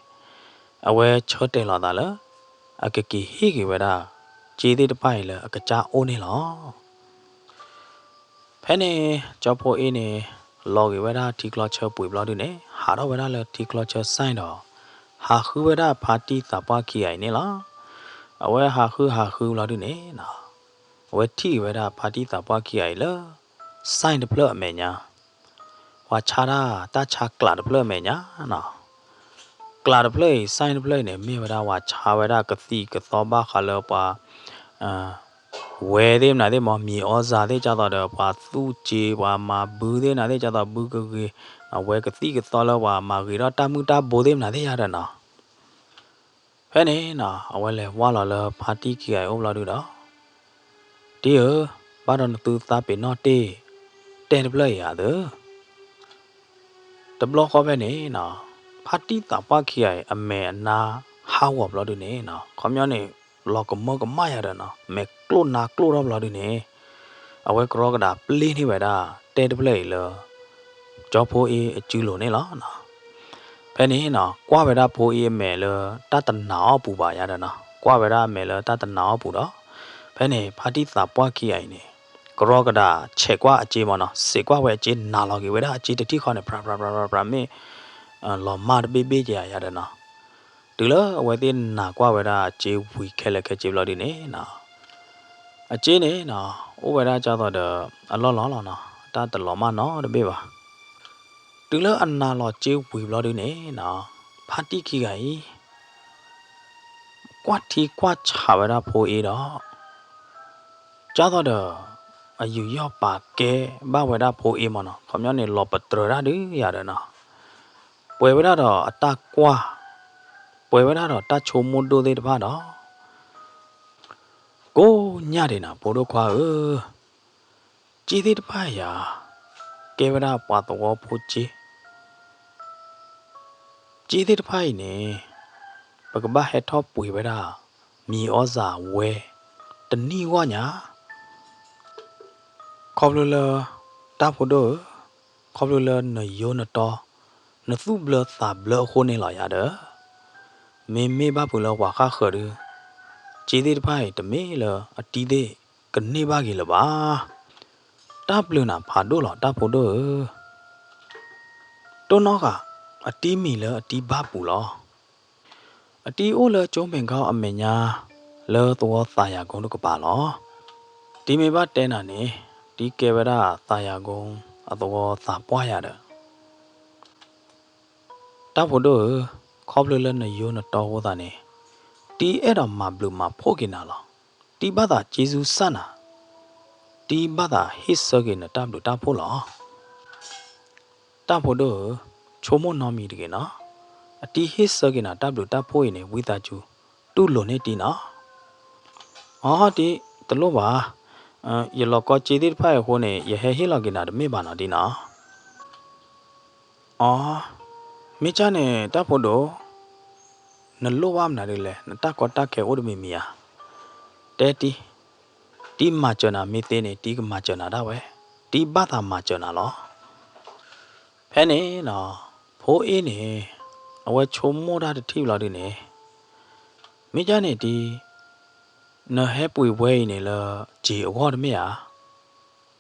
အဝဲဆၢတဲာ်လီၤသးလၢ အကက့ၤဟ့ၣ်က့ၤဝဲဒၣ် စ့သ့ၣ်တဖၣ်အံၤလၢအကစၢ်အိၣ်န့ၣ်လီၤ. ဖဲန့ၣ် ကၠီဖိအ့ၣ်န့ၣ် လီၤက့ၤဝဲဒၣ်ထံကျီဆၢပှ့ၤဘျီဒုန့ၣ် ဟးထီၣ်ဝဲဒၣ်လၢထံကျီဆၢ sign ဒီး ဟးဃုဝဲဒၣ်ဖါတံၢ်သးပှၢ်ခံဂၤအံၤန့ၣ်လီၤ. အဝဲဟးဃုဟးဃုဘျီဒုန့ၣ်နီၤ အဝဲထံၣ်က့ၤဝဲဒၣ်ဖါတံၢ်သးပှၢ်ခံဂၤအံၤလၢ sign တဖျၢၣ်အမဲာ်ညါ ပှၤဆါတၢ် တၢ်ဆါကျးတဖျၢၣ်အမဲာ်ညါနီၤ. ကျးတဖျၢၣ်အံၤ sign တဖျၢၣ်အံၤန့ၣ် မ့ၢ်ဝဲဒၣ်ပှၤဆါဝဲဒၣ်ကသံၣ်ကသီဘၣ်ဃးလၢပှၤ ဝဲသ့ၣ်မနုၤသ့ၣ်မး မံၤအီၣ်စၢ်သ့ၣ် ကၢ်သိးဒီး ပှၤသူၣ်စ့ ပှၤမၤဘုသ့ၣ်မနုၤသ့ၣ် ကၢ်သိးဘုကဂ့ၤ အဝဲကသံၣ်ကသီလၢပှၤမၤဂ့ၤထီၣ်တၢ်မုၢ်တၢ်ဘိသ့ၣ်မနုၤသ့ၣ်ယါဒီးနီၤ ဖဲန့ၣ်နီၤ အဝဲလဲၤဝၢ်လီၤလၢဖါတံၢ်ခံဂၤအံၤအိၣ်ဘျီဒုဒီး တံၢ်ဧၢ, ဘၣ်ဒီးနသုသးပ့ၤနီၣ်တ့ၢ် တဲတဖျၢၣ်အံၤဧါသၢ. တဘျီဃီဖဲန့ၣ်နီၤ ဖါတံၢ်သးပှၢ်ခံဂၤအံၤ အမဲာ်အနါဟးဂီၤဘျီဒုန့ၣ်နီၤ ခီပညီန့ၣ် လီၤကမၢကမၣ်ယါဒီးနီၤ မဲာ်ကျိၣ်နါကျိၣ်ထီၣ်ဘျီဒုန့ၣ် အဝဲကရီကဒးပျ့ၤန့ၢ်ဝဲဒၣ် တဲတဖျၢၣ်အံၤလၢ ကၠီဖိအ့ၣ်အစုလိၤန့ၣ်လီၤ. ဖဲန့ၣ်နီၤ ကွၢ်ဝဲဒၣ်ဖိအ့ၣ်အမဲာ်လၢတၢ်တနာ်အီၣ်ပူၤဘၣ်ယါဒီးနီၤ ကွၢ်ဝဲဒၣ်အမဲာ်လၢတၢ်တနာ်အီၣ်ပူၤဒီး ဖဲန့ၣ် ဖါတံၢ်သးပှၢ်ခံဂၤအံၤန့ၣ် ကရီကဒးဆဲးကွၢ်အစ့မးနီၤ စဲးကွၢ်ဝဲအစ့ နၤလီၤက့ၤဝဲဒၣ်အစ့တထံၣ်ဃီန့ၣ် ဖြးဖြးဖြးဖြးဖြးမ့ၢ် လီၤမၢ်တဘ့ၣ်ဘ့ၣ်က့ၤယါဒီးနီၤ တုၤလၢအဝဲသ့ၣ်နာ်ကွၢ်ဝဲဒၣ်အစ့ဝံၤခဲလၢာ်ခဲဆ့ဘျီဒုန့ၣ်နီၤ အစ့န့ၣ်နီၤ အိၣ်ဝဲဒၣ်ကၢ်သိးဒီး အလီၢ်လီၢ်လီၤနီၤ တၢ်တလီၤမၢ်နီတဘ့ၣ်ဘၣ်. တုၤလၢအနာ်လီၤစ့ဝံၤဘျီဒုန့ၣ်နီၤ ဖါတံၢ်ခံဂၤအံၤ ကွၢ်ထံကွၢ်ဆးဝဲဒၣ်ဖိအ့ၣ်ဒီး ကၢ်သိးဒီး အယူးယီၣ်ပာ်ကဲဘၣ်ဝဲဒၣ်ဖိအ့ၣ်မးနီၤ ခီပညီန့ၣ် လီၤပတြၢၤတၢ်ဒုးယၤဒီးနီၤ ပှဲၤဝဲဒၣ်ဒီးအတၢ်ကွၢ် ပှဲၤဝဲဒၣ်ဒီးတၢ်ဆိကမိၣ်ဒိၣ်သ့ၣ်တဖၣ်ဒီး ကိးညၣ်ဒံးနၤ ဖိဒိၣ်ခွါဧၢ, စ့သ့ၣ်တဖၣ်ယၤ ကဲဝဲဒၣ်ပှၤသဝီဖိစ့ စ့သ့ၣ်တဖၣ်အံၤန့ၣ် ပကဘၣ်ဟဲထီၣ်ပှ့ၤဝဲဒၣ် မံၤအီၣ်စၢ်ဝဲ တနံၣ်ဂီၢ်ညါ ခီဖျိလၢ တၢ်ဖိဒိၣ်ဧၢ, ခီဖျိလၢနယိနတီ နသူၣ်ဘျၢသးဘျၢအဃိန့ၣ်လီၤယၤဒီး မ့မ့ၢ်ဘၣ်ဖုးလၢပှၤဃၣ်ဃၢၤဒီး စ့သ့ၣ်တဖၣ်အံၤ တမ့ၢ်လၢအတံၤသ့ၣ်ကန့ၢ်ဘၣ်ဂ့ၤလၢၤဘၣ်. တၢ်ဘျုးနၤဖးဒိၣ်လီၤ တၢ်ဖိဒိၣ်ဧၢ. တိၢ်နီၣ်ဃာ် အတံၤမံၤလၢအတံၤဘၣ်ပူၤလီၤ. အတံၤအိၣ်လၢကၠိမဲာ်ခီအမဲာ်ညါ လၢသဝီသးယၤကိတကပၤလီၤ. တံၤမ့ၢ်ဘၣ်တဲနၤန့ၣ် တံၤကဲဝဲဒၣ်သးယၤကိ အသဝီသးပှၢ်ယၤဒီး တၢ်ဖိဒိၣ်ဧၢ, ခီဖျိလၢနယိနတီအဃိသတးန့ၣ် တံၤအဲၣ်ဒိးမၤဘျုးမၤဖှိၣ်က့ၤနၤလီၤ. တံၤဘၣ်သးစ့စူစၢ်နၤ, တံၤဘၣ်သးဟ့ၣ်ဆၢက့ၤနတၢ်ဘျုးတၢ်ဖှိၣ်လီၤ. တၢ်ဖိဒိၣ်ဧၢ, ဆိကမိၣ်နီတမံၤတဂ့ၤနီၤ, အတံၤဟ့ၣ်ဆၢက့ၤနၤတၢ်ဘျုးတၢ်ဖှိၣ်အံၤန့ၣ် ဝံသးစူၤ တူၢ်လိာ်န့ၢ်တံၤနီၤ. အီ တံၤ တလိၣ်ဘၣ်, ယလီၤကီစ့သ့ၣ်တဖၣ်အံၤအဃိန့ၣ် ယဟဲဟ့ၣ်လီၤက့ၤနၤတမ့ၢ်ဘၣ်နီၤ တံၤနီၤ. အီ မ့ၢ်ကၢ်န့ၣ် တၢ်ဖိဒိၣ်, နလိၣ်ဘၣ်မနုၤဒ်လဲၣ်, နတၢ်ကီတၢ်ခဲအိၣ်တမံၤမံၤဧါ. တဲတံၤ, တံၤမၤစၢၤနၤမ့ၢ်သ့န့ၣ် တံၤကမၤစၢၤနၤဒၣ်ဝဲ, တံၤဘၣ်သးမၤစၢၤနၤလီၤ. ဖဲန့ၣ်နီၤ, ဖိအ့ၣ်န့ၣ် အဝဲဆိကမိၣ်တၢ်တထံၣ်ဘျီဒုန့ၣ်, မ့ၢ်ကၢ်န့ၣ်တံၤ, နဟဲပှ့ၤဝဲအံၤန့ၣ်လၢစ့အဂီၢ်တမ့ၢ်ဧါ.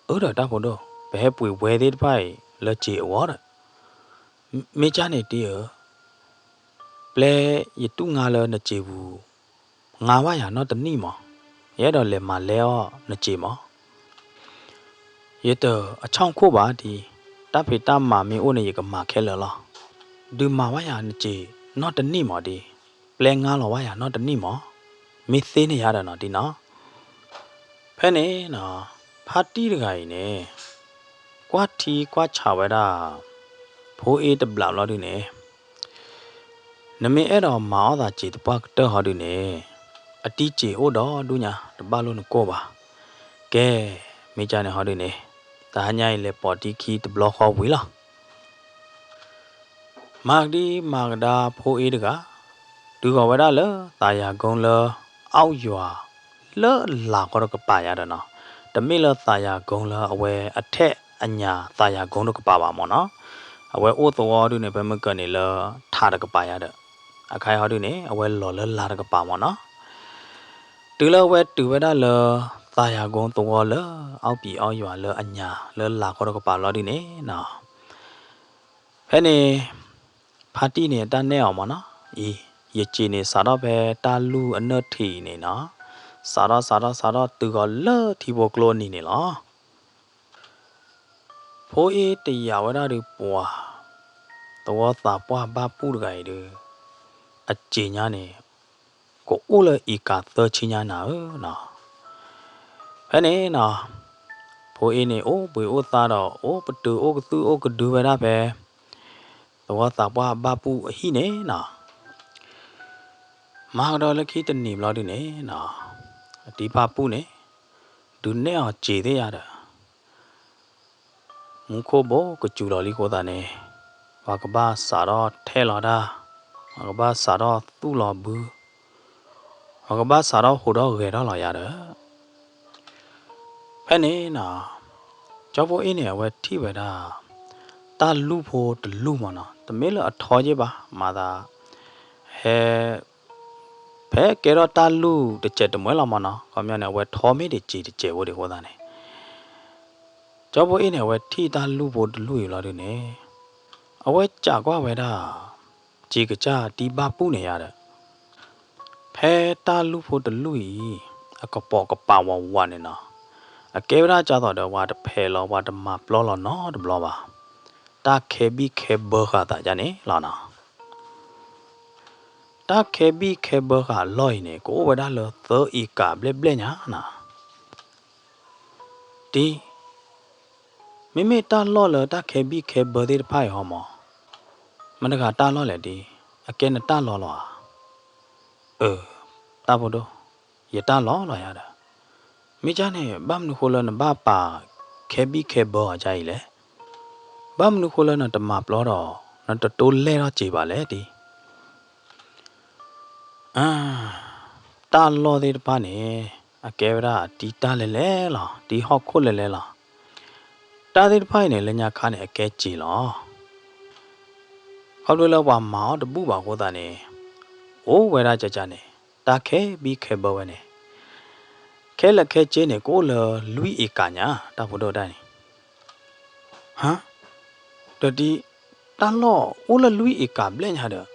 အၢ ဒီးတၢ်ဖိဒိၣ်, ပဟဲပှ့ၤဝဲသ့ၣ်တဖၣ်အံၤလၢစ့အဂီၢ်ဒီး, မ့ၢ်ကၢ်န့ၣ်တံၤဧၢ, ပျဲယတူၢ်ငါလၢနစ့ပူၤ, ငါဘၣ်ယၤနီတနံၣ်မး, ယအဲၣ်ဒိးလဲၤမၤလဲအီၣ်နစ့မး. ယတအဆီၣ်ခိၣ်ဘၣ်တံၤ, တၢ်ဖံးတၢ်မၤမ့ၢ်အိၣ်န့ၣ် ယကမၤခဲလၢာ်လီၤ. ဒုးမၤဘၣ်ယၤနစ့နီတနံၣ်မးတံၤ, ပျဲငါလီၤဘၣ်ယၤနီတနံၣ်မး, မ့ၢ်သ့န့ၢ်ယၤဒီးနီၤတံၤနီၤ. ဖဲန့ၣ်နီၤ, ဖါတံၢ်တဂၤအံၤန့ၣ် ကွၢ်ထံကွၢ်ဆးဝဲဒၣ် ဖိအ့ၣ်တဘျးဘျီဒုန့ၣ်, နမ့ၢ်အဲၣ်ဒိးမၤအီၣ်သးစ့တပှၢ်ကတၢၢ်ဟီဒုန့ၣ်, အတံၢ်စ့အိၣ်ဒီးဒူၣ်ညါ တဘၣ်လိၣ်နကိၢ်ဘၣ်. ကဲ, မ့ၢ်ကၢ်န့ၣ်ဟီဒုန့ၣ်, တဟါညါအံၤလဲၤပိာ်တံၢ်ခံတဘျီဃီဝံၤလီၤ. မၤကဒံမၤကဒါဖိအ့ၣ်တဂၤ, တုၤဃီၤဝဲဒၣ်လၢသးယၤကိလၢအီၣ်ယွၤ လၢလာ်ဃီတကပၤယၤဒီးနီၤ, တမ့ၢ်လၢသးယၤကိလၢအဝဲအထဲးအညၣ်သးယၤကိတကပၤဘၣ်မၢ်နီၤ, အဝဲအိၣ်သဝီဒုန့ၣ် ဖဲမုၢ်ကၢၢ်န့ၣ်လၢထးတကပၤယၤဒီး, အခါအံၤဟီဒုန့ၣ် အဝဲလီၤလၢလာ်တကပၤမၢ်နီၤ. တုၤလၢအဝဲတုၤဝဲဒၣ်လၢ သးယၤကိသဝီလၢအီၣ်ပံၤအီၣ်ယွၤလၢအညၣ်လၢလာ်ဃီတကပၤလီၤဒုန့ၣ်နီၤ, ဖဲန့ၣ် ဖါတံၢ်န့ၣ် အတၢ်နဲၣ်အီၤမၢ်နီၤ, အံၤ, ယစ့န့ၣ်စးထီၣ်ဖဲတၢ်လူၢ်အနၢၣ်ထံးအံၤန့ၣ်နီၤ, စးထီၣ်စးထီၣ်စးထီၣ်တုၤဃီၤလၢထံဖိကျိအနံၤန့ၣ်လီၤ. ဖိအ့ၣ်တယာ်ဝဲဒၣ်ဒုးပှၤ သဝီသးပှၢ်ဘၣ်ပူၣ်တဂၤအံၤဒုး, အစ့ညါန့ၣ် ကအိၣ်လၢအံၤကးသၢဆံညါနၤဧၢနီၤ. ဖဲန့ၣ်နီၤ, ဖိအ့ၣ်န့ၣ်အိၣ်ဘှံးအိၣ်သါဒီး အိၣ်ပတုာ်အိၣ်ကသုၣ်အိၣ်ကဒုဝဲဒၣ်ဖဲ သဝီသးပှၢ်ဘၣ်ပူၣ်အဟံၣ်န့ၣ်နီၤ. မၤကဒီးလၢခံတနံၤဘျီဒုန့ၣ်နီၤ, အတံၢ်ဘၣ်ပူၣ်န့ၣ် ဒုးနဲၣ်အီၤစ့သ့ၣ်ယါဒီး မူခိၣ်ဘိကစူၤလီၤလံအဃိသတးန့ၣ်, ပှၤကဘၣ်စးထီၣ်ထဲလီၤတၢ်, ပှၤကဘၣ်စးထီၣ်သူၣ်လီၤဘု, ပှၤကဘၣ်စးထီၣ်ဟူးထီၣ်ဂဲၤထီၣ်လီၤယၤဒီး, ဖဲန့ၣ်နီၤ, ကၠီဖိအ့ၣ်န့ၣ် အဝဲထံၣ်ဝဲဒၣ် တၢ်လူၢ်ဖိတလူၢ်မၢ်နီၤ, တမ့ၢ်လၢအထီက့ဘၣ်, မၤသး ဟဲ ဖဲကဲထီၣ်တၢ်လူၢ်တစဲးတမှဲလီၤမၢ်နီၤ, ခီပညီန့ၣ် အဝဲထီမ့ၢ်တစဲးတစဲးဖိဒံးအဃိသတးန့ၣ်, ကၠီဖိအ့ၣ်န့ၣ် အဝဲထံၣ်တၢ်လူၢ်ဖိတလူၢ်အံၤလီၤဒုန့ၣ်, အဝဲစံးကွၢ်ဝဲဒၣ် စ့ကစၢ်တံၢ်ဘၣ်ပူၣ်န့ၣ်ယါဒီး, ဖဲတၢ်လူၢ်ဖိတလူၢ်အံၤ အကပိာ်ကပၤဝးဝးန့ၣ်နီၤ, အကဲဝဲဒၣ်ကၢ်သိးဒီး ပှၤတဖဲးလီၤ ပှၤတမၤပျီလီၤနီတဘျီဘၣ်, တၢ်ခဲဘံၣ်ခဲဘၢဃာ်သးဒ်န့ၣ်လီၤနီၤ. တၢ်ခဲဘံၣ်ခဲဘၢဃာ်အလီၢ်အံၤန့ၣ် ကအိၣ်ဝဲဒၣ်လၢသၢအ့ကၤဘျဲၣ်ဘျဲၣ်ညါနီၤ. တံၢ်, မ့မ့ၢ်တၢ်လီၢ်လၢတၢ်ခဲဘံၣ်ခဲဘၢသ့ၣ်တဖၣ်အံၤဟီမၢ်, မတၤတဂၤတၢ်လီၢ်လဲၣ်တံၢ်, အကဲနတၢ်လီၢ်လီၤဧါ. အၢ, တၢ်ဖိဒိၣ်, ယတၢ်လီၢ်လီၤယၤဒီး, မ့ၢ်ကၢ်န့ၣ် ဘၣ်မနုၤဃိလၢနဘၣ်ပာ်ခဲဘံၣ်ခဲဘၢအီၤဒ်အံၤလဲၣ်. ဘၣ်မနုၤဃိလၢနတမၤပျီဒီး နတတိလဲၢ်ထီၣ်စ့ဘၣ်လဲၣ်တံၢ်. အၢ, တၢ်လီၢ်သ့ၣ်တဖၣ်န့ၣ် အကဲဝဲဒၣ်တံၢ်တၢ်လဲၤလဲၤလီၤ, တံၢ်ဟီၣ်ခိၣ်လဲၤလဲၤလီၤ. တၢ်သ့ၣ်တဖၣ်အံၤန့ၣ် လၢညါခါန့ၣ် အကဲစ့လီၤ. ခီဖျိလၢပှၤမၤအီၣ်တဘူၣ်ဘၣ်အဃိသတးန့ၣ်, အိၣ်ဝဲဒၣ်ကၢ်ကၢ်န့ၣ်, တၢ်ခဲဘံၣ်ခဲဘၢဝဲန့ၣ်, ခဲလၢာ်ခဲဆ့န့ၣ် ကအိၣ်လၢလွံၢ်အ့ကၤညါ, တၢ်ဖိဒိၣ်တၢ်န့ၣ် ဟါ, ဒီးတံၢ်, တၢ်လီၢ်အိၣ်လၢလွံၢ်အ့ကၤဘျဲၣ်ညါဒီး,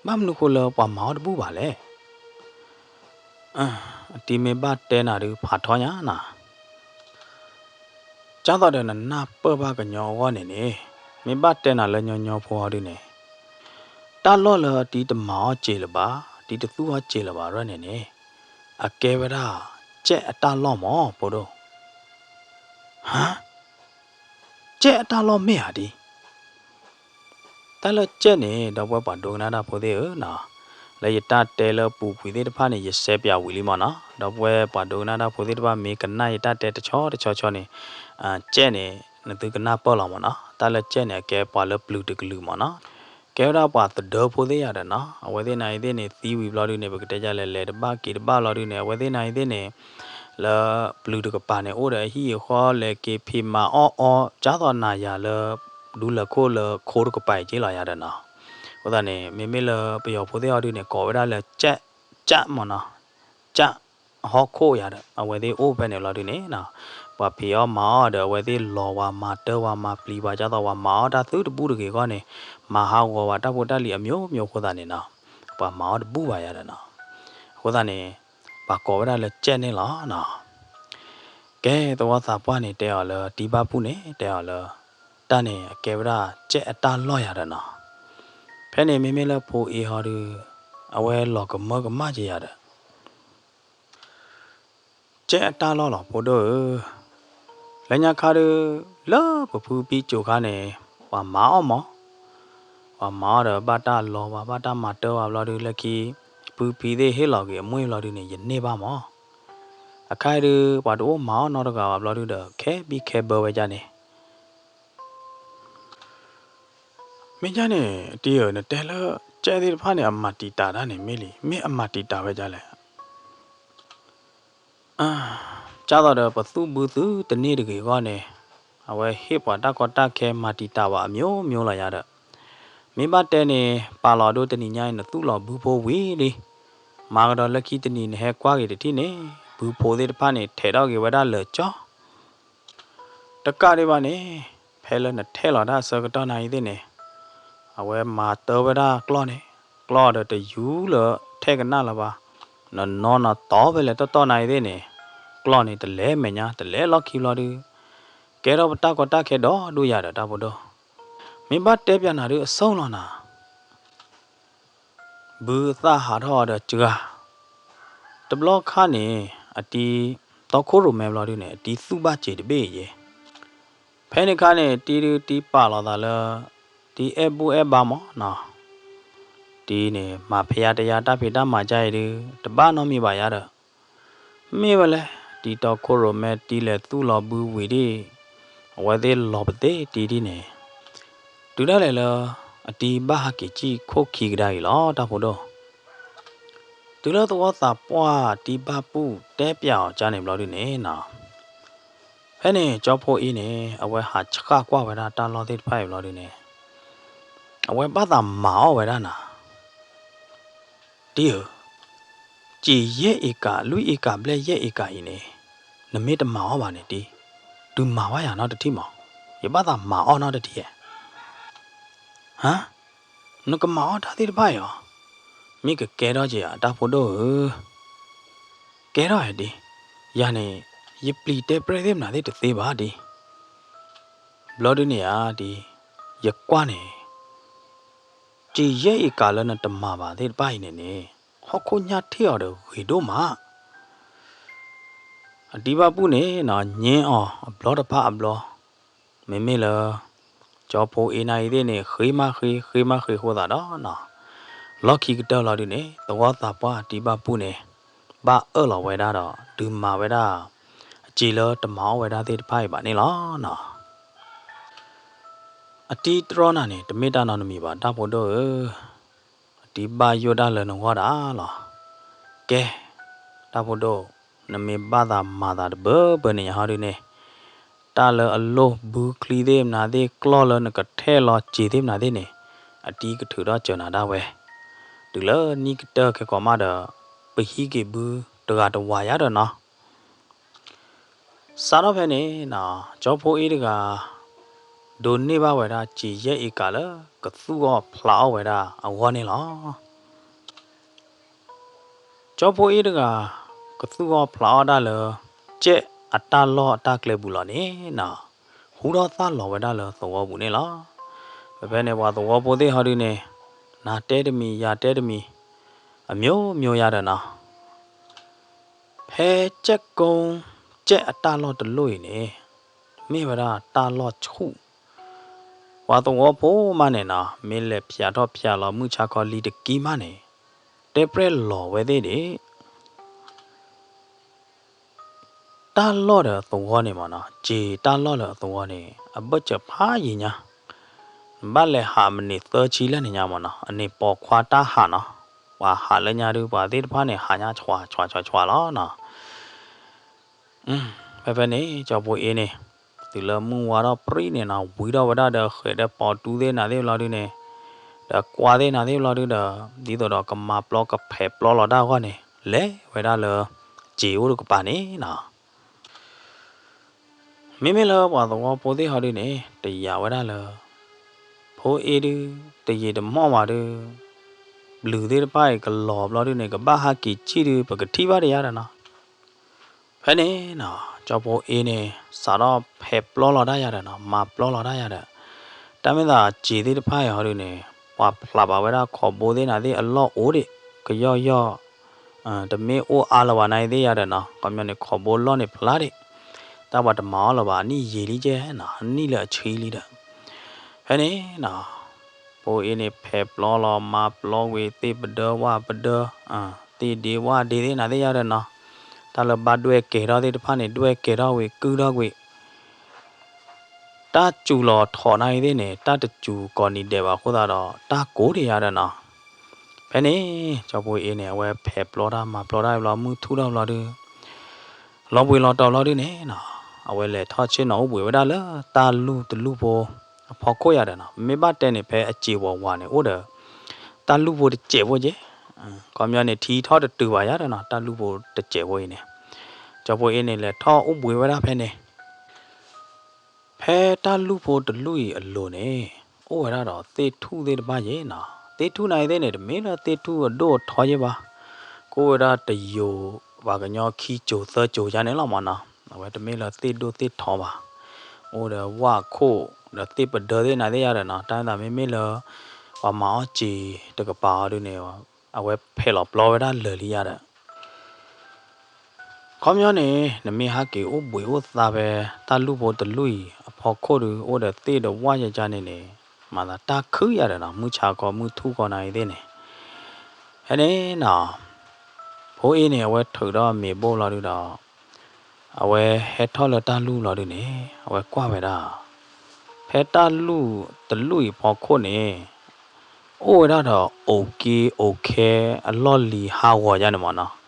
ဘၣ်မနုၤဃိလၢပှၤမၤအီၣ်တဘူၣ်ဘၣ်လဲၣ်. အတံၢ်မ့ၢ်ဘၣ်တဲနၤဒုးဖးထီညါနၤ. ကၢ်သိးဒီးနနၢ်ပၢၢ်ဘၣ်ကညီအဂီၢ်န့ၣ်န့ၣ်, မ့ၢ်ဘၣ်တဲနၤလၢညီညီဖိဟီဒုန့ၣ်, တၢ်လီၢ်လၢတံၢ်တမၤအီၣ်စ့လၢၤဘၣ်, တံၢ်တသူၣ်အီၣ်စ့လၢၤဘၣ်ရၢၢ်န့ၣ်န့ၣ်, အကဲဝဲဒၣ် ကၠဲးအတၢ်လီၢ်မၢ် ဖိဒိၣ်. ဟါ, ကၠဲးအတၢ်လီၢ်မ့ၢ်ဧါဒ် တၢ်လၢကၠဲးန့ၣ် ဒီပုၢ်ဝဲၢ်ပှၤဒိကနၣ်တၢ်ဖိသ့ၣ်ဧၢနီၤ, လၢယတၢ်တဲလၢပူၤကွံာ်သ့ၣ်တဖၣ်န့ၣ် ယရှဲပၠးဝံၤလံမ့ၢ်နီၤ. ဒီပုၢ်ဝဲၢ်ပှၤဒိကနၣ်တၢ်ဖိသ့ၣ်တဖၣ် မ့ၢ်ကနၣ်ယတၢ်တဲတဆီတဆီဆီန့ၣ်, ကဲးန့ၣ် နသုကနၢ်ပၢၢ်လီၤမ့ၢ်နီၤ. တၢ်လၢကဲးန့ၣ် အကဲပှၤလၢပျုၤတကလုာ်မ့ၢ်နီၤ. ကဲဝဲဒၣ်ပှၤသဒၢဖိသ့ၣ်ယၤဒီးနီၤ, အဝဲသ့ၣ်နၤအံၤသ့ၣ်န့ၣ် သံဝံၤဘျီဒုန့ၣ် ပကတဲယလဲၤလဲၤတဘၣ်က့ၤတဘၣ်လီၤဒုန့ၣ် အဝဲသ့ၣ်နၤအံၤသ့ၣ်န့ၣ် လၢပျုၤတကပၤန့ၣ် အိၣ်ဒီးအဟံၣ်အဃီ လဲၤက့ၤဖံးမၤအီၣ်အီ ကၢ်သိးနၤယၤလၢ ဒူလၢာ်ခိၣ်လၢခိတကပၤအံၤက့လီၤယၤဒီးနီၤ. အဃိသတးန့ၣ် မ့မ့ၢ်လၢပယီၤဖိသ့ၣ်အီၤဒုန့ၣ် ကိးဝဲဒၣ်လၢ ကၠၣ်မ့ၢ်နီၤ, ကၠၣ်ဟီၣ်ခိၣ်ယၤဒီး အဝဲသ့ၣ်အိၣ်ဖဲန့ၣ်လီၤဒုန့ၣ်နီၤ, ပှၤဖံးအီၣ်မၤအီၣ်ဒီး အဝဲသ့ၣ်လီၤဝဲမၤတၢ်ဝဲမၤပျံၤဝဲ ကၢ်သိးပှၤမၤအီၣ်တၢ်သုတဘူၣ်တဂ့ၤအဂီၢ်န့ၣ်, မၤဟးဂီၤဝဲတၢ်ဖိတၢ်လံၤအမျိုးမျိုးအဃိသတးန့ၣ်နီၤ, ပှၤမၤအီၣ်တဘူၣ်ဘၣ်ယၤဒီးနီၤ. အဃိသတးန့ၣ် ပှၤကိးဝဲဒၣ်လၢ ကၠၣ်န့ၣ်လီၤနီၤ. ကဲ သဝီသးပှၢ်န့ၣ် တဲအီၤလၢ တံၤဘၣ်ပူၣ်န့ၣ် တဲအီၤလၢ တၢ်န့ၣ် အကဲဝဲဒၣ် ကၠၣ်အတၢ်လီၢ်ယၤဒီးနီၤ. ဖဲန့ၣ်မ့မ့ၢ်လၢဖိအ့ဟီဒု အဝဲလီၤကမၢကမၣ်က့ၤယၤဒီး ကၠၣ်အတၢ်လီၢ်လီၤ ဖိဒိၣ်ဧၢ, လၢညါခါဒု လၢပဖုဖံကၠိၤခါန့ၣ် ပှၤမၤအီၣ်မး, ပှၤမၤအီၣ်ဒီးဘၣ်တၢ်လီၤဝဲ ဘၣ်တၢ်မၤတၢ်ဝဲဘျီဒု လၢခံ ဖုဖံသ့ၣ်ဟ့ၣ်လီၤက့ၤအမှံဘျီဒုန့ၣ် ယန့ၢ်ဘၣ်မး. အခါအံၤဒု ပှၤတအိၣ်မၤအီၣ်နီတဂၤဘၣ်ဘျီဒုဒီး ခဲဘံခဲဘၢဝဲဒၣ်န့ၣ် မ့ၢ်ဒ်န့ၣ် တံၤဧၢ, နတဲလၢ ကၠၣ်သ့ၣ်တဖၣ်န့ၣ် အမၤတံာ်တာ်တၢ်န့ၣ်မ့ၢ်လံ, မ့ၢ်အမၤတံာ်တာ်ဝဲဒ်လဲၣ်. ကၢ်သိးဒီးပသူၣ်ဘုသုတန့ၢ်တဂ့ၤအဂီၢ်န့ၣ်, အဝဲဟ့ၣ်ပှၤတၢ်ကီတၢ်ခဲမၤတံာ်တာ်ဝဲအမျိုးမျိုးလီၤယၤဒီး, မ့ၢ်ဘၣ်တဲန့ၣ် ပာ်လီၤဒိတနံၤညါအံၤ နသူၣ်လီၤဘုဖိဝံၤလံ. မၤကဒီးလၢခံတနံၤ နဟဲကွၢ်က့ၤတထံၣ်န့ၣ် ဘုဖိသ့ၣ်တဖၣ်န့ၣ် ထဲးထီၣ်က့ၤဝဲဒၣ်လၢာ်ကၠီ တကးဒံးဘၣ်န့ၣ်, ဖဲလၢနထဲးလီၤတၢ်အဆၢကတီၢ်နၤအံၤသ့ၣ်န့ၣ်, အဝဲမၤတၢ်ဝဲဒၣ်ကျီၢ်န့ၣ်, ကျီၢ်ဒီးတယူၤလၢထဲကနၣ်လၢၤဘၣ်, နနီၢ်နတီၤဖဲလဲၣ်တီတီနၤအံၤသ့ၣ်န့ၣ်, ကျီၢ်န့ၣ်တလဲၤမဲာ်ညါ တလဲၤလီၢ်ခံဘျီဒု, ကဲထီၣ်ပတၢ်ကီတၢ်ခဲဒီဒူၣ်ယၤဒီးတၢ်ဖိဒိၣ်, မ့ၢ်ဘၣ်တဲပၠးနၤဒုအစိၣ်လီၤနၤ ဘုအသၣ်ဟးထီၣ်အီၤဒီးစှၤ, တဘျီခါန့ၣ် အတံၤတီခိၣ်ရိၣ်မဲဘျီဒုန့ၣ် အတံၤသူၣ်ဘၣ်စ့ၤတဘ့ၣ်အံၤ, ဖဲန့ၣ်ခါန့ၣ် တံၤဒုတံၤပာ်လီၤသးလၢ တံၤအဲၣ်ဘူၣ်အဲၣ်ဘါမးနီၤ, တံၤန့ၣ် မၤဖဲယါတယါတၢ်ဖံးတၢ်မၤကါအံၤဒု တဘၣ်နီတမံၤဘၣ်ယါဒီး မ့ၢ်ဝဲလဲၣ်, တံၤတီခိၣ်ရိၣ်မဲတံၤလဲၤသူၣ်လီၤဘုဝံၤဒံး, အဝဲသ့ၣ်လီၤပသ့ၣ်တံၤဒ်န့ၣ်, တုၤဒၣ်လဲာ်လၢ အတံၤဘၣ်ဟးက့ၤစံၣ်ခိၣ်ခံကဒါအံၤလီၤ တၢ်ဖိဒိၣ်. တုၤလၢသဝီသးပှၢ်တံၤဘၣ်ပူၣ်တဲပၠးအီၤကန့ၣ်ဘျီဒုန့ၣ်နီၤ, ဖဲန့ၣ် ကၠီဖိအ့န့ၣ် အဝဲဟးဆှၣ်ကွၢ်ဝဲဒၣ်တၢ်လီၢ်သ့ၣ်တဖၣ်အံၤဘျီဒုန့ၣ်, အဝဲဘၣ်သးမၤအီၣ်ဝဲဒၣ်နၤ တံၤဧၢ, စံာ်ယဲၢ်အ့ကၤ လွံၢ်အ့ကၤဘျဲၣ်ယဲၢ်အ့ကၤအံၤန့ၣ်, နမ့ၢ်တမၤအီၣ်ဘၣ်န့ၣ်တံၤ, ဒုးမၤဝဲယၤနီတထံၣ်မး, ယဘၣ်သးမၤအီၣ်နီတထံၣ်ဧါ. ဟါ, နကမၤအီၣ်တၢ်သ့ၣ်တဖၣ်အံၤဧါ, မ့ၢ်ကကဲထီၣ်က့ၤဧါ တၢ်ဖိဒိၣ်ဧၢ, ကဲထီၣ်ဧါတံၤ, ယၤန့ၣ် ယပျံၤတဲပြဲၢ်သ့ၣ်မနုၤသ့ၣ်တသ့ဘၣ်တံၤ, ဘျီဒုန့ၣ်ဧါတံၤ, ယကွၢ်န့ၣ် စံာ်ယဲၢ်အ့ကၤလၢနတမၤဘၣ်သ့ၣ်တဖၣ်အံၤန့ၣ်န့ၣ်, ဟီၣ်ခိၣ်ညၣ်ထ့ၣ်အီၤဒီးဂ့ၤဒိၣ်မး. အတံၤဘၣ်ပူၣ်န့ၣ် ငဲအီၤအဘျီတဖၣ်အဘျီ, မ့မ့ၢ်လၢ ကၠီဖိအ့နၤအံၤသ့ၣ်န့ၣ် ဃ့မးဃ့ ဃ့မးဃ့အဃိသတးဒီး လီၢ်ခံကတၢၢ်လီၤဒုန့ၣ် သဝီသးပှၢ်အတံၤဘၣ်ပူၣ်န့ၣ် ဘၣ်အၢၣ်လီၤဝဲဒၣ်ဒီး ဒုးမၤဝဲဒၣ် အစံာ်လၢတမၤအီၣ်ဝဲဒၣ်သ့ၣ်တဖၣ်အံၤဘၣ်န့ၣ်လီၤ. အတံၤတြီနၤန့ၣ် တမ့ၢ်တၢ်နီတမံၤဘၣ် တၢ်ဖိဒိၣ်ဧၢ, အတံၤဘၣ်ယိၣ်ဒၣ်လၢနဂီၢ်ဒၣ်လီၤ. ကဲ, တၢ်ဖိဒိၣ်, နမ့ၢ်ဘၣ်သးမၤသးတဘၢဘၢန့ၣ်ယဟီဒုန့ၣ်, တၢ်လၢအလိၣ်ဘုချံသ့ၣ်မနုၤသ့ၣ် ကျီၢ်လၢနကထဲလီၤစ့ၤသ့ၣ်မနုၤသ့ၣ်န့ၣ်, အတံၤကထုးထီၣ်စၢၤနၤဒၣ်ဝဲ, တုၤလၢနံၣ်ကတၢၢ်ခဲကိးမးဒီး ပဟံးက့ၤဘုတဂၤတဝၤယါဒီးနီၤ စးထီၣ်ဖဲန့ၣ်, ကၠီဖိအ့တဂၤ ဒိးန့ၢ်ဘၣ်ဝဲဒၣ် စံာ်ယဲၢ်အ့ကၤလၢကသူၣ်အီၣ်ဖျးအီၣ်ဝဲဒၣ်အဂီၢ်န့ၣ်လီၤ. ကၠီဖိအ့တဂၤ ကသူၣ်အီၣ်ဖျးအီၣ်ဒၣ်လၢ ကၠဲၣ်အတၢ်လီၢ်အတၢ်ကျဲပူၤလီၤန့ၣ်နီၤ, ဟူထီၣ်သၣ်လီၤဝဲဒၣ်လၢသဝီပူၤန့ၣ်လီၤ. ဖဲဖဲန့ၣ် ပှၤသဝီဖိသ့ၣ်ဟီဒုန့ၣ်, နၤတဲတမံၤ ယၤတဲတမံၤ, အမျိုးမျိုးယါဒီးနီၤ ဖဲကၠဲၣ်ကိ, ကၠဲၣ်အတၢ်လီၢ်တလိၣ်အံၤန့ၣ်, မ့ၢ်ဝဲဒၣ်တၢ်လီၢ်ဆူၣ်, ပှၤသဝီဖိမးန့ၣ်နီၤ မ့ၢ်လဲၤဖျးထီၣ်ဖျးလီၤမုၢ်ဆါခီလံတကံမးန့ၣ်, တဲပြဲၢ်လီၤဝဲသ့ၣ်ဒၣ် တၢ်လီၢ်ဒီးအသဝီန့ၣ်မ့ၢ်နီၤ, စ့ၤတၢ်လီၢ်လၢအသဝီန့ၣ် အဘၢၣ်စၢၤဖးယံာ်ညါ, ဘၣ်လဲၤဟးမနံၤသၢဆံလၢန့ၣ်ညါမ့ၢ်နီၤ, အန့ၣ်ပိာ်ခွါတၢ်ဟးနီၤ, ပှၤဟးလၢညါဒုး ပှၤသ့ၣ်တဖၣ်န့ၣ် ဟးညါဆွးဆွးဆွးဆွးလီၤနီၤ. ဖဲဖဲန့ၣ် ကၠီဖိအ့န့ၣ် တုၤလၢမုၢ်ဝါထီၣ်ပြံန့ၣ်နီၤ, ဝံထီၣ်ဝဲဒၣ်ဒီး ဃဲးဒီးပိာ်တူၢ်သ့ၣ်နၤသ့ၣ်ဘျီဒုန့ၣ်, ဒီးကွၢ်သ့ၣ်နၤသ့ၣ်ဘျီဒုဒီး ဒ်သိးဒီးကမၤပျီကဖဲးပျီလီၤတၢ်အဂီၢ်န့ၣ် လဲၤဝဲဒၣ်လၢ စ့ၤအိၣ်တကပၤန့ၣ်နီၤ. မ့မ့ၢ်လၢပှၤသဝီဖိသ့ၣ်ဟီဒုန့ၣ် တယာ်ဝဲဒၣ်လၢ ဖိအ့ဒု တယံာ်တမီၢ်ဘၣ်ဒု ဘျုးသ့ၣ်တဖၣ်အံၤကလီၤဘျီဒုန့ၣ် ကဘၣ်ဟးက့ၤစံၣ်ဒု ပကထံၣ်ဘၣ်တယါဒီးနီၤ. ဖဲန့ၣ်နီၤ ကၠီဖိအ့န့ၣ် စးထီၣ်ဖဲးပျီလီၤတၢ်ယါဒီးနီၤ, မၤပျီလီၤတၢ်ယါဒီး တၢ်မ့ၢ်သးစ့ၤသ့ၣ်တဖၣ်အံၤဟီဒုန့ၣ် ပှၤဖျးဘၣ်ဝဲဒၣ်ခိးဘိသ့ၣ်နၤသ့ၣ်အလီၢ်အိၣ်ဒံး ကယီၢ်ယီၢ်, တမ့ၢ်အိၣ်အါလၢၤဘၣ်နၤအံၤသ့ၣ်ယါဒီးနီၤ, ခီပညီန့ၣ် ခိးဘိလီၢ်န့ၣ်ဖျါဒံး, တၢ်ပှၤတမၤအီၣ်လၢၤဘၣ် အနံၣ်ယံာ်လံကဲနီၤ, အနံၣ်လၢအဆံလံဒီး ဖဲန့ၣ်နီၤ ဖိအ့န့ၣ် ဖဲးပျီလီၤ မၤပျီဝံၤ သ့ၣ်ပဒၢဝၣ်ပဒၢ, သ့ၣ်ဒ့ဝၣ်ဒ့သ့ၣ်နၤသ့ၣ်ယါဒီးနီၤ, တၢ်လၢဘၣ်ဒွဲၣ်ကဲၤထီၣ်သ့ၣ်တဖၣ်န့ၣ် ဒွဲၣ်ကဲၤထီၣ်ဝံၤ ကုၢ်ထီၣ်ကွံာ် တၢ်စူၤလီၤထီးနၤအံၤသ့ၣ်န့ၣ် တၢ်တစူၤကိးနံၤဒဲးဘၣ်အဃိသတးဒီး တၢ်ကိးဒံးယါဒီးနီၤ. ဖဲန့ၣ် ကၠီဖိအ့န့ၣ် အဝဲဖဲးပျီတၢ်မၤပျီတၢ်ဘျီ မုၢ်ထူၣ်ထီၣ်ဘျီဒု လီၤဘှံးလီၤတီၤဘျီဒုန့ၣ်နီၤ, အဝဲလဲၤထီၣ်ဆ့ၣ်နီၤအိၣ်ဘှံးဝဲဒၣ်လၢ တၢ်လူၢ်တလူၢ်ဖိအဖီခိၣ်ယါဒီးနီၤ, မ့ၢ်ဘၣ်တဲန့ၣ် ဖဲအစ့ၤဝးဝးန့ၣ် အိၣ်ဒီး တၢ်လူၢ်ဖိတစဲးဖိက့, ခီပညီန့ၣ် ထံထီၣ်တတုၤဘၣ်ယါဒီးနီၤ, တၢ်လူၢ်ဖိတစဲးဖိအံၤန့ၣ်, ကၠီဖိအ့န့ၣ် လဲၤထီၣ်အိၣ်ဘှံးဝဲဒၣ်ဖဲန့ၣ် ဖဲတၢ်လူၢ်ဖိတလူၢ်အံၤအလိၤန့ၣ် အိၣ်ဝဲဒၣ်ဒီးသ့ၣ်ထူၣ်သ့ၣ်တဖၣ်ယဲနီၤ, သ့ၣ်ထူၣ်နၤအံၤသ့ၣ်န့ၣ် တမ့ၢ်လၢသ့ၣ်ထူၣ်အဒိၣ်အထီယဲဘၣ်, ကအိၣ်ဝဲဒၣ်တယိၤ ပှၤကညီခံစိၤသၢစိၤယါန့ၣ်လီၤမ့ၢ်နီၤ, အဝဲတမ့ၢ်လၢသ့ၣ်ဒိၣ်သ့ၣ်ထီဘၣ်, အိၣ်ဒီးဝၣ်ခိၣ် ဒီးသ့ၣ်ပဒၢသ့ၣ်နၤသ့ၣ်ယါဒီးနီၤ, တၢ်မ့ၢ်သးမ့မ့ၢ်လၢ ပှၤမၤအီၣ်စ့ၤတကပၤအီၤဒုန့ၣ် အဝဲဖဲးလီၤပျီဝဲဒၣ်လၢာ်လံယါဒီး ခီပညီန့ၣ် နမ့ၢ်ဟးက့ၤအိၣ်ဘှံးအိၣ်သါဖဲ တၢ်လူၢ်ဖိတလူၢ်အံၤအဖီခိၣ်ဒု အိၣ်ဒီးသ့ၣ်ဒီးဝၣ်ယါယါန့ၣ်န့ၣ် မၤသးတၢ်ခုယါဒီးနီၤ, မုၢ်ဆါခီမုၢ်ထူၣ်ခီနၤအံၤသ့ၣ်န့ၣ်, ဖဲန့ၣ်နီၤ ဖိအ့န့ၣ် အဝဲထုးထီၣ်မ့ၤဘိၣ်လီၤဒုဒီး အဝဲဟဲထီၣ်လၢတၢ်လူၢ်လီၤဒုန့ၣ် အဝဲကွၢ်ဝဲဒၣ် ဖဲတၢ်လူၢ်တလူၢ်အံၤဖီခိၣ်န့ၣ် အိၣ်ဝဲဒၣ်ဒီးအိၣ်က့အိၣ်ခဲအလီၢ်လံၤဟးဂီၤယါန့ၣ်မ့ၢ်နီၤ,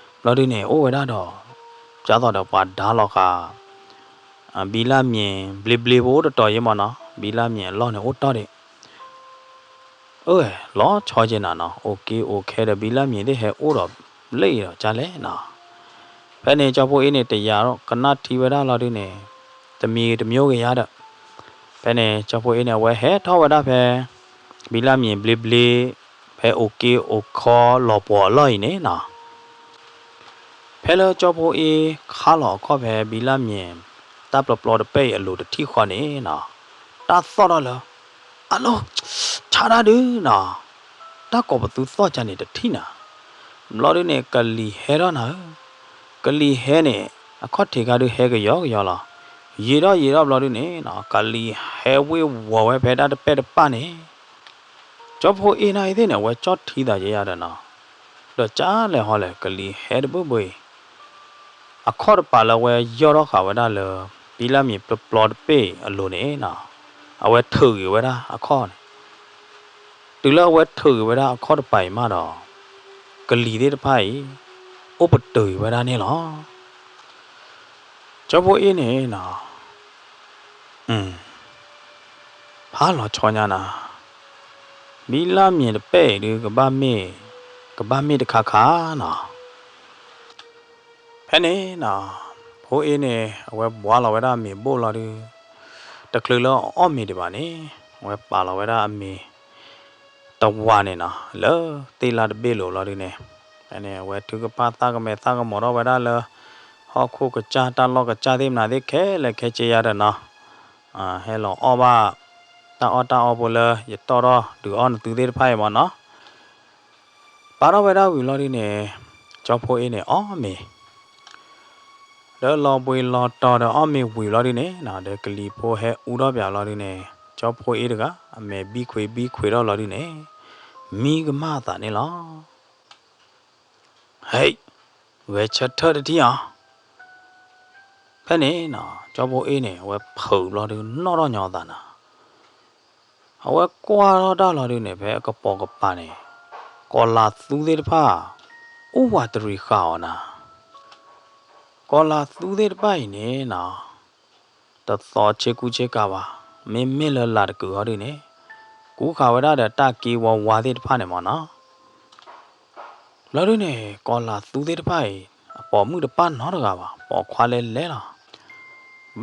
ဘျီဒုန့ၣ် အိၣ်ဝဲဒၣ်ဒီး ကၢ်သိးဒီးပှၤဒါလီၤဃာ် ဘံလၢ်မံၤဘျ့ဘျ့ဖိအိၣ်တတီၤယဲမ့ၢ်နီၤ, ဘံလၢ်မံၤအလီၢ်န့ၣ်အိၣ်တီၢ်ဒံး အၢ လီၤဆီက့နၤနီၤ, အိၣ်က့အိၣ်ခဲဒီးဘံလၢ်မံၤသ့ၣ်ဟဲအိၣ်ဒီးလၢအံၤဒီးကၢ်လဲၣ်နီၤ, ဖဲန့ၣ် ကၠီဖိအ့န့ၣ် တယာ်ကနၣ်ထံဝဲဒၣ်လီၤဒုန့ၣ် တမံၤတမံၤဂ့ၤယါဒီး ဖဲန့ၣ် ကၠီဖိအ့န့ၣ် အဝဲဟဲထီၣ်ဝဲဒၣ်ဖဲ ဘံလၢ်မံၤဘျ့ဘျ့ ဖဲအိၣ်က့အိၣ်ခီလီၤပှီၤအလီၢ်အံၤန့ၣ်နီၤ ဖဲလၢကၠီဖိအ့ခါလီၤအခီၣ်ဖဲဘံလၢ်မံၤ တၢ်ပျီပျီတပဲၣ်အံၤအလိၤတထံၣ်ဃီန့ၣ်နီၤ, တၢ်သီၣ်ထီၣ်လၢ အလိၤ ဆါတၢ်ဒုနီၤ, တၢ်ကိးပသူသီၣ်ကါန့ၣ်တထံၣ်နၤ, ဘျီဒုန့ၣ် ကလံၤဟဲထီၣ်နၤဧၢ, ကလံၤဟဲန့ၣ် အခီၣ်ထံးခါဒုဟဲကယီကယီလီၤ, ယံာ်ထီၣ်ယံာ်ထီၣ်ဘျီဒုန့ၣ်နီၤ ကလံၤဟဲဝ့ၢ်ဝီၤဝဲဖဲတၢ်တပဲၣ်တပၣ်န့ၣ် ကၠီဖိအ့နၤအံၤသ့ၣ်န့ၣ် အဝဲကၠီၣ်ထံသးယဲယါဒီးနီၤ, ဒီးကၢ်လဲၣ်ဟီလဲၣ် ကလံၤဟဲတဘၣ်ဘၣ်အံၤ, အခီၣ်တပၤလၢအဝဲယီၢ်ထီၣ်ဃာ်ဝဲဒၣ်လၢ ဘံလၢ်မံၤပျီပျီတပဲၣ်အလိၤန့ၣ်နီၤ, အဝဲထုးဂ့ၤဝဲဒၣ်အခီၣ်န့ၣ်, တုၤလၢအဝဲထုးဂ့ၤဝဲဒၣ်အခီၣ်တပၤအံၤမးဒီး ကလံၤသ့ၣ်တဖၣ်အံၤ အိၣ်ပတုာ်ဝဲဒၣ်န့ၣ်လီၤ. ကၠီဖိအ့န့ၣ်နီၤ ဖးလီၤဆီညါနၤ, ဘံလၢ်မံၤတပဲၣ်အံၤဒု ကဘၣ်မ့ၢ်, ကဘၣ်မ့ၢ်တခါခါနီၤ. ဖဲန့ၣ်နီၤ ဖိအ့န့ၣ် အဝဲဘှါလီၤဝဲဒၣ်အမ့ၤဘိၣ်လီၤဒု, တချုးလၢအအီၣ်မ့ၤဒံးဘၣ်န့ၣ် အဝဲပာ်လီၤဝဲဒၣ်အမ့ၤ တဝၤန့ၣ်နီၤ လၢသ့ၣ်လၢ်တဘ့ၣ်လိၤလီၤဒုန့ၣ်, ဖဲန့ၣ် အဝဲထုကဖၣ်သၣ်ကမဲာ်သၣ်ကမီၤထီၣ်ဝဲဒၣ်လၢ ဟီၣ်ခိၣ်ကစၢ်တၢ်လီၢ်ကစၢ်သ့ၣ်မနုၤသ့ၣ်ခဲလၢာ်ခဲဆ့ယါဒီးနီၤ, ဟဲလီၤအီၣ်ဘၣ် တၢ်အီၣ်တၢ်အီဖိလၢယတီၣ်ထီၣ်ဒုးအီၣ်နသုသ့ၣ်တဖၣ်အံၤမ့ၢ်နီၤ, ပာ်ထီၣ်ဝဲဒၣ်ဝံၤလီၤဒုန့ၣ် ကၠီဖိအ့န့ၣ်အီၣ်မ့ၤ ဒီးလီၤဘှံးလီၤတီၤဒီးအီၣ်မ့ၤဝံၤလီၤဒုန့ၣ်နီၤ ဒီးကလံၤဖိဟဲအူထီၣ်ပၠးလီၤဒုန့ၣ် ကၠီဖိအ့တဂၤ အမဲာ်ဘံခွံးဘံခွံးထီၣ်လီၤဒုန့ၣ် မံကမၣ်အသးန့ၣ်လီၤ. ဟဲ, ဂဲၤဆၢထၢၣ်တထံၣ်အီၤ. ဖဲန့ၣ်နီၤ ကၠီဖိအ့န့ၣ် အဝဲဖုးဘျီဒုးနီၣ်ထီၣ်ညီအသးနၤ. အဝဲကွၢ်ထီၣ်တၢ်လီၤဒုးန့ၣ် ဖဲအကပိာ်ကပၤန့ၣ် ကီၤလၤသူသ့ၣ်တဖၣ် အိၣ်ဝးတရံးဃာ်အီၤနၤ. ကီၤလၤသူသ့ၣ်တဖၣ်အံၤန့ၣ်နီၤ တသီဆ့ကူဆ့ကၤဘၣ်, မ့မ့ၢ်လၢလၤတကုာ်ဟီဒုးန့ၣ် ကူဃာ်ဝဲဒၣ်ဒီးတၢ်က့ဝါဝါသ့ၣ်တဖၣ်န့ၣ်မ့ၢ်နီၤ. ဘျီဒုးန့ၣ် ကီၤလၤသူသ့ၣ်တဖၣ်အံၤ အပိာ်မုၣ်တပၣ်နီတဂၤဘၣ်, ပိာ်ခွါလဲလဲလီၤ.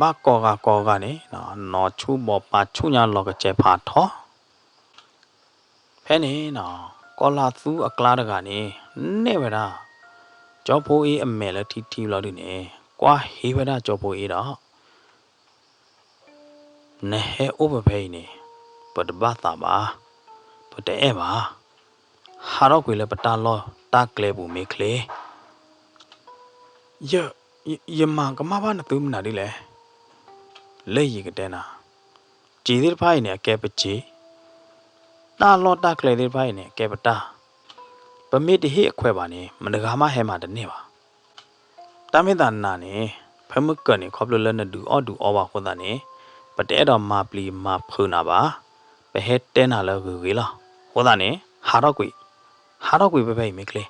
ဘၣ်ကိးဂၤကိးဂၤန့ၣ် နီၤဆူၣ်ဘီပာ်ဆူၣ်ညါလီၤကစဲးဖးထီ ဖဲန့ၣ်နီၤ ကီၤလၤသူအကျါတဂၤန့ၣ် နဲၣ်ဝဲဒၣ် ကၠီဖိအ့အမဲာ်လၢထံထံဘျီဒုးန့ၣ် ကွၢ်ဟံးဝဲဒၣ်ကၠီဖိအ့ဒီး နဟဲအိၣ်ပဖဲအံၤန့ၣ် ပတဘၣ်သးဘၣ်, ပတအဲၣ်ဘၣ်. ဟးထီၣ်ကွံာ်လၢပတၢ်လီၢ်တၢ်ကျဲပူၤမ့ၢ်ချ့. ယ, ယမၤကမၣ်ဘၣ်နသုမနုၤဒ်လဲၣ်. လၢယကတဲနၤ, စံာ်သ့ၣ်တဖၣ်အံၤန့ၣ် အကဲပစံာ်, တၢ်လီၢ်တၢ်ကျဲသ့ၣ်တဖၣ်အံၤန့ၣ် အကဲပတၢ်, ပမ့ၢ်တဟ့ၣ်အခွဲးဘၣ်န့ၣ် မတဂၤမးဟဲမၤတန့ၢ်ဘၣ်. တၢ်မ့ၢ်သးနၤန့ၣ် ဖဲမုၢ်ကၢၢ်န့ၣ် ခီဖျိလၢနဒုးအီၣ်ဒုးအီဘၣ်အဃိသတးန့ၣ် ပတအဲၣ်ဒိးမၤပျံၤမၤဖုးနၤဘၣ်, ပဟဲတဲနၤလၢဂ့ၤဂ့ၤလီၤ. အဃိသတးန့ၣ် ဟးထီၣ်ကွံာ်, ဟးထီၣ်ကွံာ်ဖဲဖဲအံၤမ့ၢ်ချ့.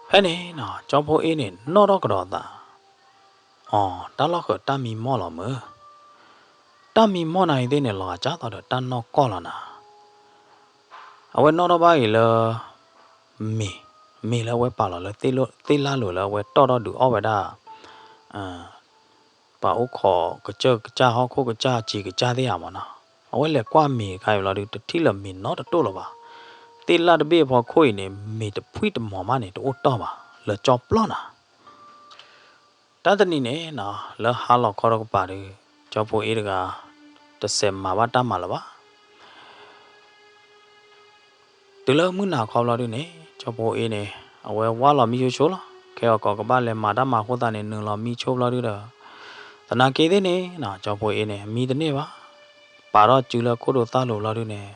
ဖဲန့ၣ်နီၤ ကၠီဖိအ့န့ၣ် နီၣ်ထီၣ်ကဒီးသး, အီၤ တၢ်လီၢ်ဃၢၤတၢ်မံမီၢ်လီၤမုၢ်, တၢ်မံမီၢ်နၤအံၤသ့ၣ်န့ၣ် လီၤဂာ်ကၢ်သီဒီးတၢ်နီၢ်ကီၢ်လီၤနၤ. အဝဲနီၣ်ထီၣ်ဘၣ်အံၤလၢ မ့ၤ, မ့ၤလၢအဝဲပာ်လီၤလၢသ့ၣ်လၢ်လိၤလၢအဝဲတီၢ်ထီၣ်ဒုးအီၣ်ဝဲဒၣ် ပှၤအိၣ်ခိးကစၢၢ်ကစၢ်ဟီၣ်ခိၣ်ကစၢ်စံာ်ကစၢ်သ့ၣ်ဧါမ့ၢ်နီၤ. အဝဲလဲၤကွၢ်မ့ၤတခါအံၤဘျီဒုး တထံၣ်လၢၤမ့ၤနီတတိၢ်လၢၤဘၣ်. သ့ၣ်လၢ်တဘ့ၣ်အဖီခိၣ်အံၤန့ၣ် မ့ၤတဖှံၣ်တမီၤမးန့ၣ် တအိၣ်တီၢ်ဘၣ်, လၢကၠီပျီနၤ. တၢ်တနံၤန့ၣ်နီၤ လၢဟါလီၤခီတကပၤဒီး ကၠီဖိအ့တဂၤ တစဲးမၤဘၣ်တၢ်မၤလၢၤဘၣ်. တုၤလၢမုၢ်နၤခီဘျီဒုန့ၣ် ကၠီဖိအ့န့ၣ် အဝဲဝါလီၤမံဆိဆိလီၤ. ခဲအံၤကီးကဘၣ်လဲၤမၤတၢ်မၤအဃိသတးန့ၣ် နုာ်လီၤမံဆိဘျီဒုဒီး သနာ်က့သ့ၣ်န့ၣ်နီၤ ကၠီဖိအ့န့ၣ် မံတန့ၢ်ဘၣ်. ပာ်ထီၣ်စုလၢခိၣ်ဒိးသၣ်လိၤဘျီဒုန့ၣ်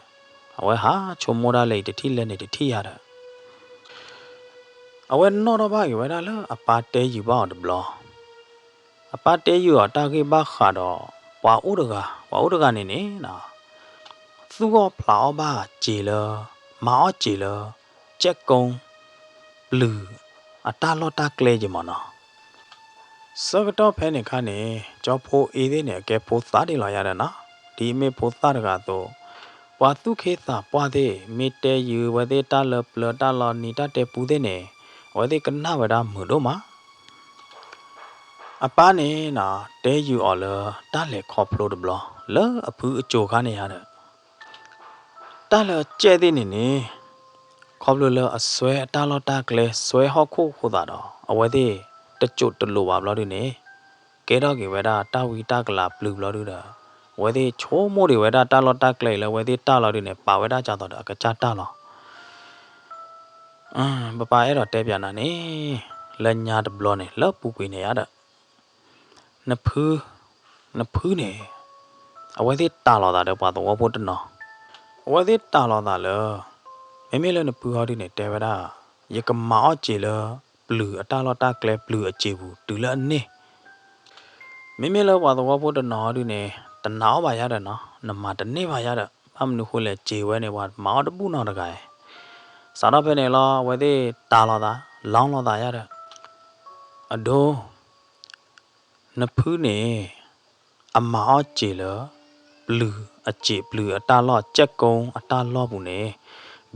အဝဲဟးဆိကမိၣ်ဒၣ်လဲာ်အံၤ တထံၣ်လဲၣ်န့ၣ်တထံၣ်ယါဒီး အဝဲနီၣ်ထီၣ်ဘၣ်က့ၤဝဲဒၣ်လၢအပၢ်တဲယုာ်ဘၣ်အီၤတဘျီ. အပၢ်တဲယုာ်အီၤတၢ်ဂ့ၢ်ဘၣ်ဃးဒီး ပှၤအိၣ်တဂၤ, ပှၤအိၣ်တဂၤန့ၣ်န့ၣ်နီၤ သူၣ်အီၣ်ဖျးအီၣ်ဘၣ်စ့ၤလၢ, မၤအီၣ်စ့ၤလၢ ကဲးကိ ပျုၤ အတၢ်လီၢ်တၢ်ကျဲက့ၤမ့ၢ်နီၤ. ဆၢကတီၢ်ဖဲန့ၣ်အခါန့ၣ် ကၠီဖိအ့သ့ၣ်န့ၣ် အကဲဖိသၣ်ဒ်လီၤယါဒီးနီၤ, ဒ်အမ့ၢ်ဖိသၣ်တဂၤအသိး ပှၤသူၣ်က့သးပှၢ်သ့ၣ် မ့ၢ်တဲယုာ်ဝဲသ့ၣ်တၢ်လၢပျၢၤတၢ်လီၤနံၤတၢ်တဲပူသ့ၣ်န့ၣ် အဝဲသ့ၣ်ကနၣ်ဝဲဒၣ်မုာ်ဒိၣ်မး. အပၢ်န့ၣ်နီၤ တဲယုာ်အီၤလၢတၢ်လဲၤခီဖျိတဘျီ လၢအဖုအစိၤခါန့ၣ်ယါဒီး တၢ်လၢအကဲးသ့ၣ်န့ၣ်န့ၣ် ခီဖျိလၢအစွဲအတၢ်လီၢ်တၢ်ကျဲ စွဲဟီၣ်ခိၣ်အဃိသတးဒီး အဝဲသ့ၣ်တစိးတလိၤဘၣ်ဘျီဒုန့ၣ် ကဲထီၣ်က့ၤဝဲဒၣ်တၢ်ဝံတၢ်ကလၤပျုၤဘျီဒုဒီး အဝဲသ့ၣ်ဆိကမိၣ်ဒံးဝဲဒၣ်တၢ်လီၢ်တၢ်ကျဲအံၤလၢအဝဲသ့ၣ်တၢ်လီၤဒုန့ၣ် ပာ်ဝဲဒၣ်ကၢ်သိးဒီးအကစၢ်တၢ်လီၤ. ပပၢ်အဲၣ်ဒိးတဲပၠးနၤန့ၣ် လၢညါတဘျီန့ၣ် လၢပူၤကွံာ်န့ၣ်ယါဒီး နဖု, နဖုန့ၣ် အဝဲသ့ၣ်တၢ်လီၤသးဒီးပှၤသဝီဖိတနီၤ, အဝဲသ့ၣ်တၢ်လီၤသးလၢ မ့မ့ၢ်လၢနဖုဟီဒုန့ၣ် တဲဝဲဒၣ် ယကမၤအီၣ်စ့ၤလၢ ပျုၤအတၢ်လီၢ်တၢ်ကျဲပျုၤအစ့ၤပူၤ တုၤလၢအန့ၢ် မ့မ့ၢ်လၢပှၤသဝီဖိတနီၤဟီဒုန့ၣ် တနာ်အီၣ်ဘၣ်ယါဒီးနီၤ, နမၤတန့ၢ်ဘၣ်ယါဒီး ဘၣ်မနုၤဃိလဲၣ် စ့ၤဝဲန့ၣ် ပှၤမၤအီၣ်တဘူၣ်နီတဂၤအံၤ. စးထီၣ်ဖဲန့ၣ်လီၤ အဝဲသ့ၣ်တၢ်လီၤသး လီၤလိာ်သးယါဒီး အဒိ နဖုန့ၣ် အမၤအီၣ်စ့ၤလၢ ပျုၤအစ့ၤ ပျုၤအတၢ်လီၢ် ကဲးကိအတၢ်လီၢ်ပူၤန့ၣ်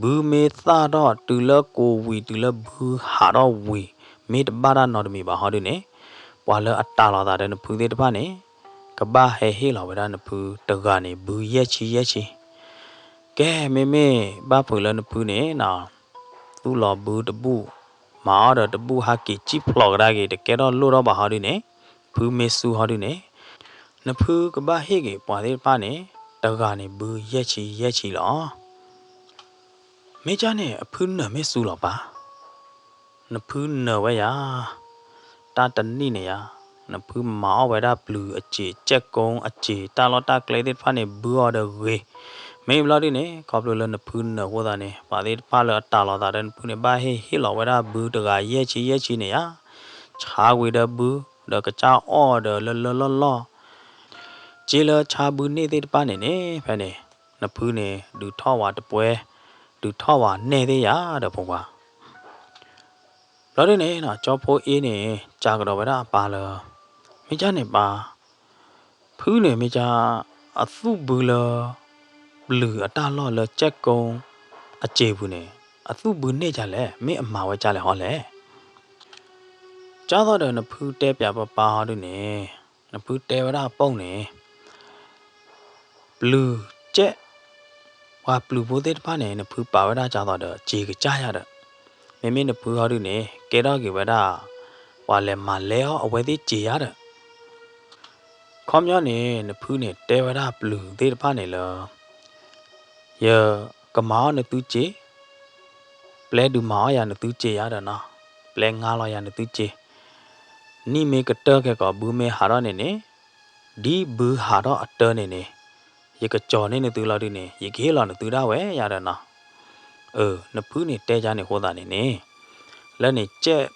ဘုမ့ၢ်သၣ်ထီၣ်တုၤလၢကိးဝံၤ တုၤလၢဘုဟးထီၣ်ဝံၤ မ့ၢ်တဘၣ်တၢ်နီတမံၤဘၣ်ဟီဒုန့ၣ် ပှၤလၢအတၢ်လီၤသးဒီးနဖုသ့ၣ်တဖၣ်န့ၣ် ကဘၣ်ဟဲဟ့ၣ်လီၤဝဲဒၣ်နဖုတဂၤန့ၣ် ဘုယဲၢ်ဆံယဲၢ်ဆံ. ကဲ မ့မ့ၢ်ဘၣ်ဖုးလၢနဖုန့ၣ်နီၤ သူၣ်လီၤဘုတဘူၣ်, မၤအီၣ်ဒီးတဘူၣ် ဟးက့ၤစံၣ်ဖျိးကဒါက့ၤ တကဲထီၣ်လိၣ်ထီၣ်ဘၣ်ဟီဒုန့ၣ် ဖုမ့ၢ်စူၤဟီဒုန့ၣ် နဖုကဘၣ်ဟ့ၣ်က့ၤပှၤသ့ၣ်တဖၣ်န့ၣ် တဂၤန့ၣ် ဘုယဲၢ်ဆံယဲၢ်ဆံလီၤ. မ့ၢ်ကၢ်န့ၣ် အဖုနၢၤမ့ၢ်စူၤလီၤပၢ် နဖုနၢၤဝဲယါ, တၢ်တနံၣ်န့ၣ်ယါ, နဖုမၤအီၣ်ဝဲဒၣ်ပျုၤအစ့ၤ ကဲးကိအစ့ၤ တၢ်လီၢ်တၢ်ကျဲသ့ၣ်တဖၣ်န့ၣ် ဘုအီၤဒီးဂ့ၤ, မ့ၢ်ဘျီဒုန့ၣ် ခီဖျိလၢနဖုနၢၤအဃိသတးန့ၣ် ပှၤသ့ၣ်တဖၣ်လၢအတၢ်လီၤသးဒီးနဖုန့ၣ် ဘၣ်ဟ့ၣ်ဟ့ၣ်လီၤဝဲဒၣ်ဘုတဂၤယဲၢ်ဆံယဲၢ်ဆံန့ၣ်ဧါ, ဆါဝံၤဒီးဘု ဒီးကစၢ်အီၣ်ဒီးလၢလၢလီၢ်လီၢ် စ့လၢဆါဘုန့ၢ်သ့ၣ်တဖၣ်န့ၣ်န့ၣ် ဖဲန့ၣ် နဖုန့ၣ် ဒုးထီၣ်ဝဲတပွဲ, ဒုးထီၣ်ဝဲနဲၣ်သ့ၣ်ယၤဒီးဖိခွါ ဘျီဒုန့ၣ် ကၠီဖိအ့န့ၣ် စံးကဒီးဝဲဒၣ်အပၢ်လၢ မ့ၢ်ကၢ်န့ၣ်ပၢ်, ဖုန့ၣ်မ့ၢ်ကၢ် အသူၣ်ဘုလၢ ပျုၤအတၢ်လီၢ်လၢကၠဲၣ်ကိအစ့ၤပူၤန့ၣ် အသူၣ်ဘုန့ၢ်ကၢ်လဲၣ်, မ့ၢ်အမၤဝဲကၢ်လဲၣ်ဟီလဲၣ်. ကၢ်သိးဒီးနဖုတဲပၠးပပၢ်ဟီဒုန့ၣ် နဖုတဲဝဲဒၣ်အပိၢ်န့ၣ် ပျုၤကၠဲၣ် ပှၤပျုၤဖိသ့ၣ်တဖၣ်န့ၣ် နဖုပာ်ဝဲဒၣ်ကၢ်သိးဒီး စ့ၤကစၢ်ယၤဒီး မ့မ့ၢ်နဖုဟီဒုန့ၣ် ကဲထီၣ်က့ၤဝဲဒၣ် ပှၤလဲၤမၤလဲအီၣ်အဝဲသ့ၣ်စ့ၤယၤဒီး ခီပညီန့ၣ် နဖုန့ၣ်တဲဝဲဒၣ်ပျုၤသ့ၣ်တဖၣ်န့ၣ်လၢ ယကမၤအီၣ်နသုစ့ၤ, ပျဲဒုးမၤအီၣ်ယၤနသုစ့ၤယၤဒီးနီၤ, ပျဲငါလီၤယၤနသုစ့ၤ, နံၣ်မ့ၢ်ကတၢၢ်ခဲကီး ဘုမ့ၢ်ဟးထီၣ်န့ၣ်န့ၣ်, ဒ်ဘုဟးထီၣ်အတၢၢ်န့ၣ်န့ၣ်, ယကကၠီၤန့ၢ်နသုလီၤဒုန့ၣ် ယကဟ့ၣ်လီၤနသုဒၣ်ဝဲယၤဒီးနီၤ. အၢ နဖုန့ၣ်တဲကၢ်န့ၣ်အဃိသတးန့ၣ်န့ၣ်, လၢန့ၣ်ကၠဲၣ်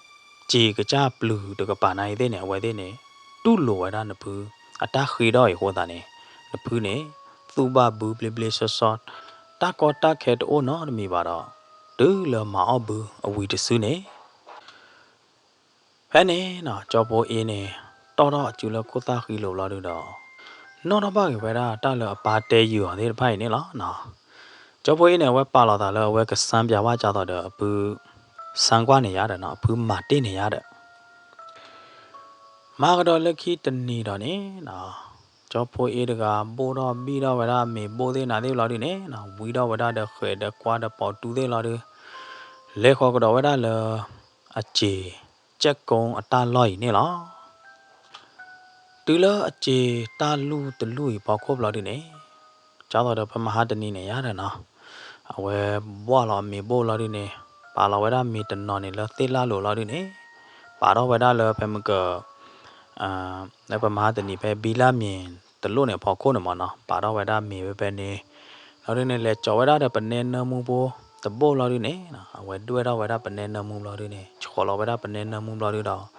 စ့ၤကစၢ်ပျုၤတကပၤနၤအံၤသ့ၣ်န့ၣ် အဝဲသ့ၣ်န့ၣ် တူၢ်လိာ်ဝဲဒၣ်နဖု အတၢ်ဃ့ထီၣ်အံၤအဃိသတးန့ၣ်, နဖုန့ၣ် သူၣ်ဘၣ်ဘုဘျ့ဘျ့ဆှီဆှီ, တၢ်ကီတၢ်ခဲတအိၣ်နီတမံၤဘၣ်ဒီး တုၤလၢမၤအီၣ်ဘုအဝံၤတစုန့ၣ် ဖဲန့ၣ်နီၤ ကၠီဖိအ့န့ၣ် တီၣ်ထီၣ်အစုလၢခိၣ်သၣ်ဃံလိာ်ဘျီဒုဒီး နီၣ်ထီၣ်ဘၣ်က့ၤဝဲဒၣ်တၢ်လၢအပၢ်တဲယုာ်အီၤသ့ၣ်တဖၣ်အံၤန့ၣ်လီၤ. ကၠီဖိအ့န့ၣ် အဝဲပာ်လီၤသးလၢအဝဲကစၢ်ပၠးဝဲကၢ်သိးဒီးအပုၢ် စၢကွၢ်န့ၣ်ယၤဒီးနီၤ အဖုမၤတ့ၢ်န့ၣ်ယၤဒီး မၤကဒီးလၢခံတနံၤဒီးန့ၣ်နီၤ ကၠီဖိအ့တဂၤ ဘိၣ်ထီၣ်ဘံၣ်ထီၣ်ဝဲဒၣ်မ့ၤဘိၣ်သ့ၣ်နၤသ့ၣ်ဘျီဒုန့ၣ်နီၤ ဝံထီၣ်ဝဲဒၣ်ဒီးဃဲးဒီးကွါဒီးပိာ်တူၢ်သ့ၣ်လီၤဒု လဲၤဃီၤကဒီးဝဲဒၣ်လၢ အစ့ၤကၠဲၣ်ကိအတၢ်လီၢ်အံၤန့ၣ်လီၤ. တုၤလၢအစ့ၤတၢ်လူၢ်တလူၢ်အံၤဖီခိၣ်ဘျီဒုန့ၣ် ကၢ်သိးဒီးဖဲမဟါတနံၤန့ၣ်ယၤဒီးနီၤ အဝဲဘှၣ်လီၤအမ့ၤဘိၣ်လီၤဒုန့ၣ် ပာ်လီၤဝဲဒၣ်မ့ၤတနီၤန့ၣ်လၢသ့ၣ်လၣ်လိၤလီၤဒုန့ၣ် ပာ်ထီၣ်ဝဲဒၣ်လၢဖဲမက လၢပမဟါတနံၤဖဲဘံလၢ်မ့ၤတလိၣ်န့ၣ်အဖီခိၣ်န့ၣ်မ့ၢ်နီၤ ပာ်ထီၣ်ဝဲဒၣ်မ့ၤဝဲဖဲန့ၣ် လီၤဒုန့ၣ် လဲၤကၠီၤဝဲဒၣ်ဒီးပနဲနၢမူဖိတဘိၣ်လီၤဒုန့ၣ် အဝဲဒွဲၣ်ထီၣ်ဝဲဒၣ်ပနဲနၢမူဘျီဒုန့ၣ် ဆှီလီၤဝဲဒၣ်ပနဲနၢမူဘျီဒုဒီး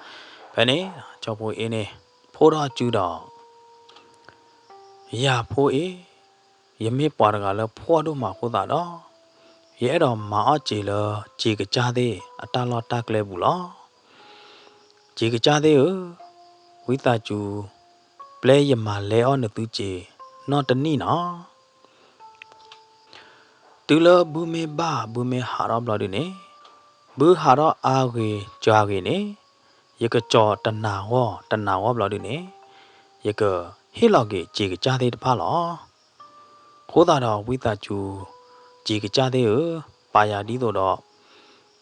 ဖဲန့ၣ် ကၠီဖိအ့န့ၣ် ဖိထီၣ်စုဒီး ယၤဖိအ့ ယမ့ၢ်ပှၤတဂၤလၢဖှီၣ်ဒိၣ်မးအဃိသတးဒီး ယအဲၣ်ဒိးမၤအီၣ်စ့ၤလၢစ့ၤကစၢ်သ့ၣ်အတၢ်လီၢ်တၢ်ကျဲပူၤလီၤ. စ့ၤကစၢ်သ့ၣ်ဧၢ, ဝံသးစူၤ ပျဲယမၤလဲအီၣ်နသုစ့ၤနီတနံၣ်နီၤ. တုၤလၢဘုမ့ၢ်ဘၣ်ဘုမ့ၢ်ဟးထီၣ်ဘျီဒုန့ၣ်, ဘုဟးထီၣ်အါဂ့ၤစှၤဂ့ၤန့ၣ်, ယကကၠီၤတနၤဂီၢ်တနၤဂီၢ်ဘျီဒုန့ၣ်, ယကဟ့ၣ်လီၤက့ၤစ့ၤကစၢ်သ့ၣ်တဖၣ်လီၤ. အဃိသတးဒီးဝံသးစူၤ, စ့ၤကစၢ်သ့ၣ်ဧၢ, ပာ်ယၤဒ်သိးဒီး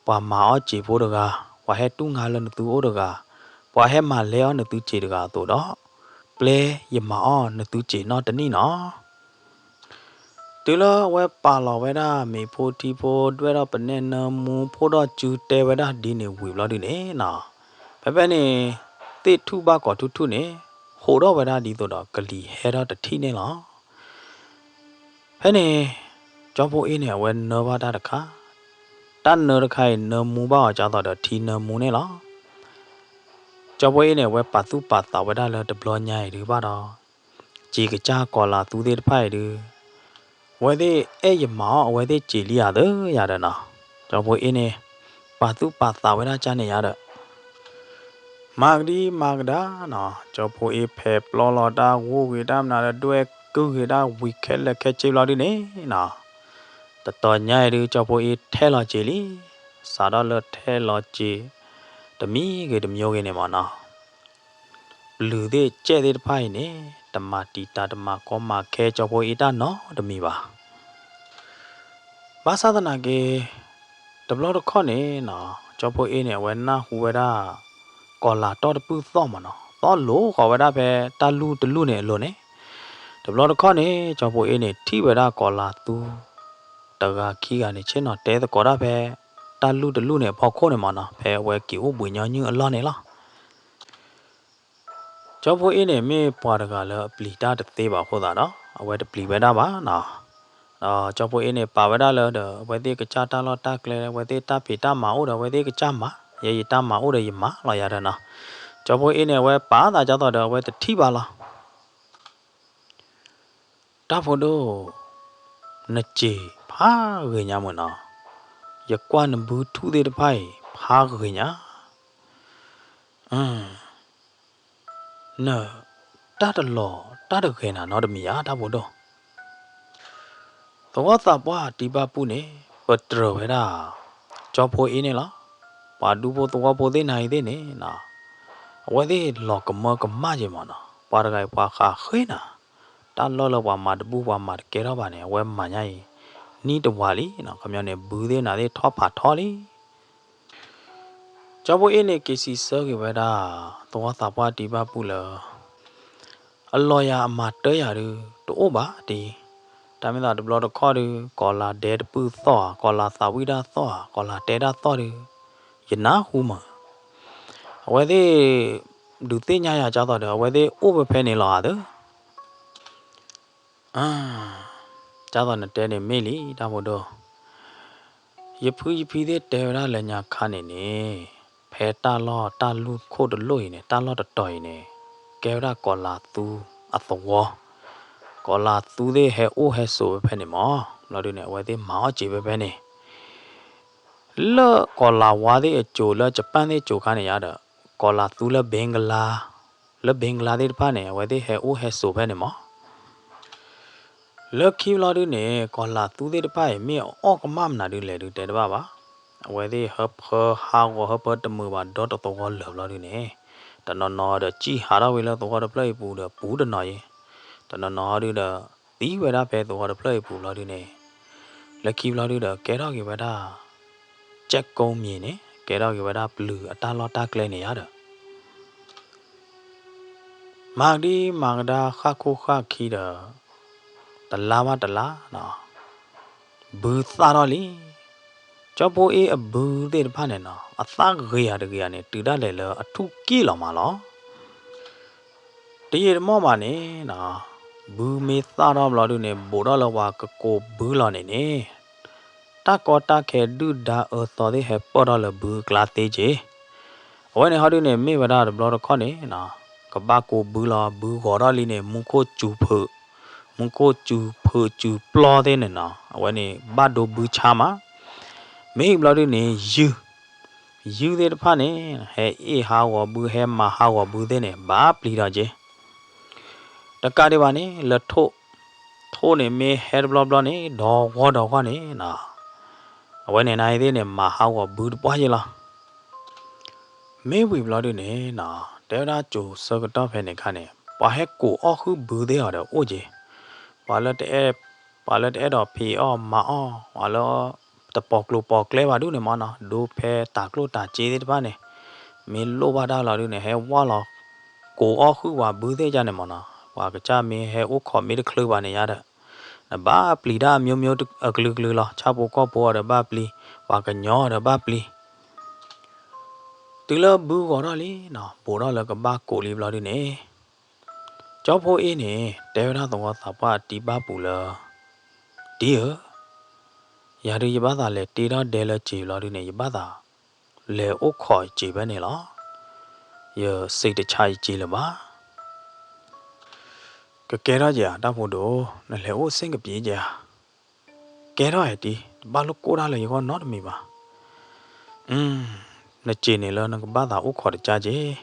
ပှၤမၤအီၣ်စ့ၤဖိတဂၤ, ပှၤဟဲတူၢ်ငါလၢနသုအိၣ်တဂၤ, ပှၤဟဲမၤလဲအီၣ်နသုစ့ၤတဂၤအသိးဒီး, ပျဲယမၤအီၣ်နသုစ့ၤနီတနံၣ်နီၤ. တုၤလၢအဝဲပာ်လီၤဝဲဒၣ်မ့ၤဖိထံဖိ ဒွဲၣ်ထီၣ်ပနဲနၢမူ ဖိထီၣ်စုတဲဝဲဒၣ်ဒ်န့ၣ်ဝံၤဘျီဒုန့ၣ်နီၤ, ဖဲဖဲန့ၣ် သ့ၣ်ထူၣ်ဘၣ်ကိးထူၣ်ထူၣ်န့ၣ် ဟးထီၣ်ဝဲဒၣ်ဒ်သိးဒီးကလံၤဟဲထီၣ်တထံၣ်န့ၣ်လီၤ. ဖဲန့ၣ် ကၠီဖိအ့န့ၣ် အဝဲနၢဘၣ်တၢ်တခါ, တၢ်နၢတခါအံၤ နၢမူဘၣ်အီၤဒ်သိးဒီးထံနၢမူန့ၣ်လီၤ. ကၠီဖိအ့န့ၣ် အဝဲပာ်သူၣ်ပာ်သးဝဲဒၣ်လၢတဘျီညါအံၤဒုးဘၣ်ဒီး, စ့ၤကစၢ်ကီၤလၤသူသ့ၣ်တဖၣ်အံၤဒုး, အဝဲသ့ၣ်အဲၣ်ယမၤအီၣ်အဝဲသ့ၣ်စ့ၤလံဧါသၢယၤဒီးနီၤ, ကၠီဖိအ့န့ၣ် ပာ်သူၣ်ပာ်သးဝဲဒၣ်ကၢ်န့ၣ်ယၤဒီး မၤကဒံမၤကဒါနီၤ, ကၠီဖိအ့ဖဲးပျီလီၤတၢ်ဂိၢ်ဂ့ၤတၢ်မနုၤဒီး ဒွဲၣ်ကုၢ်ဂ့ၤတၢ်ဝံၤခဲလၢာ်ခဲဆ့ဘျီဒုန့ၣ်နီၤ, တတီၤညါအံၤဒုး ကၠီဖိအ့ထဲလီၤစ့ၤလံ, စးထီၣ်လၢထဲလီၤစ့ၤ တမံၤဂ့ၤတမံၤဂ့ၤန့ၣ်မ့ၢ်နီၤ, ပျုၤသ့ၣ်ကၠဲၣ်သ့ၣ်တဖၣ်အံၤန့ၣ် တမၤတံာ်တာ်တမၤကီမၤခဲ ကၠီဖိအ့တၢ်နီတမံၤဘၣ်. ဘၣ်ဆၣ်သနာ်က့ တဘျီတခီၣ်န့ၣ်နီၤ, ကၠီဖိအ့န့ၣ် အဝဲနၢ်ဟူဝဲဒၣ် ကီၤလၤတီၢ်တပုၢ်သီၣ်မ့ၢ်နီၤ, သီၣ်လိၤဃီၤဝဲဒၣ်ဖဲတၢ်လူၢ်တလူၢ်န့ၣ်အလိၤန့ၣ်, တဘျီတခီၣ်န့ၣ် ကၠီဖိအ့န့ၣ် ထံၣ်ဝဲဒၣ်ကီၤလၤသူ တဂၤခံဂၤန့ၣ် ဆ့ၣ်နီၤတဲသကိးတၢ်ဖဲ တၢ်လူၢ်တလူၢ်န့ၣ်အဖီခိၣ်န့ၣ်မ့ၢ်နီၤ, ဖဲအဝဲက့ၤအိၣ်ဘှံးညီနုၢ်အလီၢ်န့ၣ်လီၤ. ကၠီဖိအ့န့ၣ် မ့ၢ်ပှၤတဂၤလၢအပျံၤတၢ်တသ့ဘၣ်အဃိသတးဒီး အဝဲတပျံၤဝဲဒၣ်ဘၣ်နီၤ. ကၠီဖိအ့န့ၣ် ပာ်ဝဲဒၣ်လၢဒီး အဝဲသ့ၣ်ကစၢ်တၢ်လီၢ်တၢ်ကျဲ အဝဲသ့ၣ်တၢ်ဖံးတၢ်မၤအိၣ်ဒီး အဝဲသ့ၣ်ကစၢ်မၤ, ယဲယတၢ်မၤအိၣ်ဒီးယမၤလီၤယၤဒီးနီၤ. ကၠီဖိအ့န့ၣ် အဝဲပာ်သးကၢ်သိးဒီး အဝဲတထံၣ်ဘၣ်လီၤ. တၢ်ဖိဒိၣ်, နစ့ၤဖးဂ့ၤညါမ့ၢ်နီၤ, ယကွၢ်နဘုထူၣ်သ့ၣ်တဖၣ်အံၤ ဖးဂ့ၤညါ, နတၢ်တလီၤတၢ်တဂဲၤနၤနီတမံၤဧါ တၢ်ဖိဒိၣ်. သဝီသးပှၢ်တံၤဘၣ်ပူၣ်န့ၣ် ပတြၢၤဝဲဒၣ် ကၠီဖိအ့န့ၣ်လီၤ. ပှၤဒူဖိသဝီဖိသ့ၣ်နၤအံၤသ့ၣ်န့ၣ်နီၤ, အဝဲသ့ၣ်လီၤကမၢကမၣ်က့ၤမ့ၢ်နီၤ, ပှၤတဂၤအံၤပှၤဃးဃ့နၤ, တၢ်လီၢ်လၢပှၤမၤတဘူၣ်ပှၤမၤတကဲထီၣ်ဘၣ်န့ၣ် အဝဲမၤညါအံၤ နံၣ်တဝၤလံနီၤ, ခီပညီန့ၣ် ဘုသ့ၣ်နၤသ့ၣ်ထီၣ်ဖးထီလံ. ကၠီဖိအ့န့ၣ် က့ၤစံးဆၢက့ၤဝဲဒၣ် သဝီသးပှၢ်တံၤဘၣ်ပူၣ်လၢ အလီၤယၤအမၤတၢ်ယၤဒုး တအိၣ်ဘၣ်တံၤ, တၢ်မ့ၢ်သးတဘျီတခီၣ်ဒုး ကီၤလၤဒဲတပုၢ်သီၣ်ဧါ, ကီၤလၤသးဝံၣ်တၢ်သီၣ်ဧါ, ကီၤလၤတဲတၢ်သီၣ်ဒုး ယနၢ်ဟူမး. အဝဲသ့ၣ် ဒုးသ့ၣ်ညါယၤကၢ်သိးဒီး အဝဲသ့ၣ်အိၣ်ဖဲဖဲန့ၣ်လီၤဧါသၢ ကၢ်သိးနတဲန့ၣ်မ့ၢ်လံ တၢ်ဖိဒိၣ်. ယဖုယဖံသ့ၣ်တဲဝဲဒၣ်လၢညါခါန့ၣ်န့ၣ်, ဖဲတၢ်လီၢ်တၢ်လူၢ်ခိၣ်တလိၣ်အံၤန့ၣ် တၢ်လီၢ်တတီၤအံၤန့ၣ် ကဲဝဲဒၣ်ကီၤလၤသူအသဝီ, ကီၤလၤသူသ့ၣ်ဟဲအိၣ်ဟဲဆိးဖဲဖဲန့ၣ်မး, ဘျီဒုန့ၣ် အဝဲသ့ၣ်မၤအီၣ်စ့ၤဖဲဖဲန့ၣ် လၢကီၤလၤဝါသ့ၣ်အစိၤ လၢ Japan သ့ၣ်အစိၤခါန့ၣ်ယါဒီး ကီၤလၤသူလၢ ဘ့ကလါ, လၢ ဘ့ကလါသ့ၣ်တဖၣ်န့ၣ် အဝဲသ့ၣ်ဟဲအိၣ်ဟဲဆိးဖဲန့ၣ်မး. လၢခံဘျီဒုန့ၣ် ကီၤလၤသူသ့ၣ်တဖၣ်အံၤ မ့ၢ်အအီၣ်ကမၣ်မနုၤဒုလဲၣ်ဒုတဲတဘၣ်ဘၣ်. အဝဲသ့ၣ်ဟၢဖၢဟးဂီၤဟၢဖၢတမုာ်ဘၣ်ဒီတသဝီလၢာ်ဘျီဒုန့ၣ်, တနီၤနီၤဒီးစံၣ်ဟးထီၣ်ဝံၤလၢသဝီတဖျၢၣ်အံၤပူၤဒီးပူၤတနီၤယဲ, တနီၤနီၤဒုဒီး သံဝဲဒၣ်ဖဲသဝီတဖျၢၣ်အံၤပူၤဘျီဒုန့ၣ်, လၢခံဘျီဒုဒီး ကဲထီၣ်က့ၤဝဲဒၣ် ကၠဲးကိမံၤန့ၣ် ကဲထီၣ်က့ၤဝဲဒၣ်ပျုၤအတၢ်လီၢ်တၢ်ကျဲန့ၣ်ယါဒီး မၤကဒံမၤကဒါဃၣ်ခိၣ်ဃၣ်ခံဒီး တလါဘၣ်တလါနီၤ, ဘုသၣ်ထီၣ်လံ. ကၠီဖိအ့အဘုသ့ၣ်တဖၣ်န့ၣ်နီၤ အသၣ်ဂ့ၤယၤတဂ့ၤယၤန့ၣ် တုၤဒၣ်လဲာ်လၢအထူၣ်ကံၣ်လီၤမးလီၤ. တယံာ်တမီၢ်ဘၣ်န့ၣ်နီၤ, ဘုမ့ၢ်သၣ်ထီၣ်ဘျီဒုန့ၣ် ဘူးထီၣ်လၢပှၤကကိးဘုလီၤန့ၣ်န့ၣ် တၢ်ကီတၢ်ခဲဒုၣ်ဒါအၢသီသ့ၣ်ဟဲပၢၢ်ထီၣ်လၢဘုအကျါသ့က့ၤ. အဝဲန့ၣ်ဟီဒုန့ၣ် မ့ၢ်ဝဲဒၣ်တဘျီတခီၣ်န့ၣ်နီၤ, ကဘၣ်ကိးဘုလီၤ. ဘုဂီၤထီၣ်လံန့ၣ် မူခိၣ်စူၤဖုး, မူခိၣ်စူၤဖုးစူၤပျီသ့ၣ်န့ၣ်နီၤ, အဝဲန့ၣ်ဘၣ်ဒိဘုဆါမး. မ့ၢ်ဘျီဒုန့ၣ် ယုၢ်, ယုၢ်သ့ၣ်တဖၣ်န့ၣ် ဟဲအ့ၣ်ဟးဂီၤဘု ဟဲမၤဟးဂီၤဘုသ့ၣ်န့ၣ် ဘၣ်ပျံၤဒီးက့ၤ တကးဒံးဘၣ်န့ၣ် လၢထိၣ်, ထိၣ်န့ၣ်မ့ၢ်ဟဲတဘျီဘျီန့ၣ် ဒီဂီၢ်ဒီဂီၢ်န့ၣ်နီၤ, အဝဲန့ၣ်နၤအံၤသ့ၣ်န့ၣ် မၤဟးဂီၤဘုတပှၢ်ယ့ၢ်လီၤ. မ့ၢ်ဝံၤဘျီဒုန့ၣ်နီၤ, တဲဝဲဒၣ်စိၤဆၢကတီၢ်ဖဲန့ၣ်အခါန့ၣ် ပှၤဟဲကိးအီၣ်ဃုာ်ဘုသ့ၣ်အီၤဒီးအိၣ်က့ၤ, ပှၤလၢတအဲၣ်, ပှၤလၢတအဲၣ်ဒိးဖံးအီၣ်မၤအီၣ်, ပှၤလၢတပိာ်ကျိၤပိာ်ကျဲဘၣ်ဒုန့ၣ်မ့ၢ်နီၤ, ဒိဖဲတၤကျိၣ်တၤစ့သ့ၣ်တဖၣ်န့ၣ် မ့ၢ်လိၣ်ဘၣ်တၢ်လီၤဒုန့ၣ် ဟဲဝၢ်လီၤ ကိးအီၣ်ဃုာ်ပှၤဘုသ့ၣ်ကန့ၣ်မ့ၢ်နီၤ, ပှၤကစၢ်မ့ၢ်ဟဲအိၣ်ခိးမ့ၢ်တချုးဘၣ်န့ၣ်ယါဒီး နဘၣ်ပျံၤတၢ်အမျိုးမျိုးအကလုာ်ကလုာ်လီၤ. ဆၣ်ဖိကီၢ်ဖိအီၤဒီးဘၣ်ပျံၤ, ပှၤကညီအီၤဒီးဘၣ်ပျံၤ. တုၤလၢဘုဂီၤထီၣ်လံနီၤ, ဘူးထီၣ်လၢကဘၣ်ကိးလံဘျီဒုန့ၣ် ကၠီဖိအ့န့ၣ် တဲဝဲဒၣ်သဝီသးပှၢ်အတံၤဘၣ်ပူၤလၢ တံၤဧၢ, ယၤဒုးယဘၣ်သးလဲၤတ့ထီၣ်ဒဲလၢစ့ၤဘျီဒုန့ၣ် ယဘၣ်သးလဲၤအိၣ်ခိးယစ့ၤဖဲန့ၣ်လီၤ. ယစ့တဆါယစ့ၤလၢၤဘၣ်. ကကဲထီၣ်က့ၤဧါ တၢ်ဖိဒိၣ်, နလဲၤအိၣ်စ့ၢ်ကပ့ၤက့ၤဧါ. ကဲထီၣ်ဧါတံၤ, တဘၣ်လိၣ်ကိၢ်တၢ်လၢယဂီၢ်နီတမံၤဘၣ်. နစ့ၤန့ၣ်လၢနကဘၣ်သးအိၣ်ခိးတကါက့ၤ,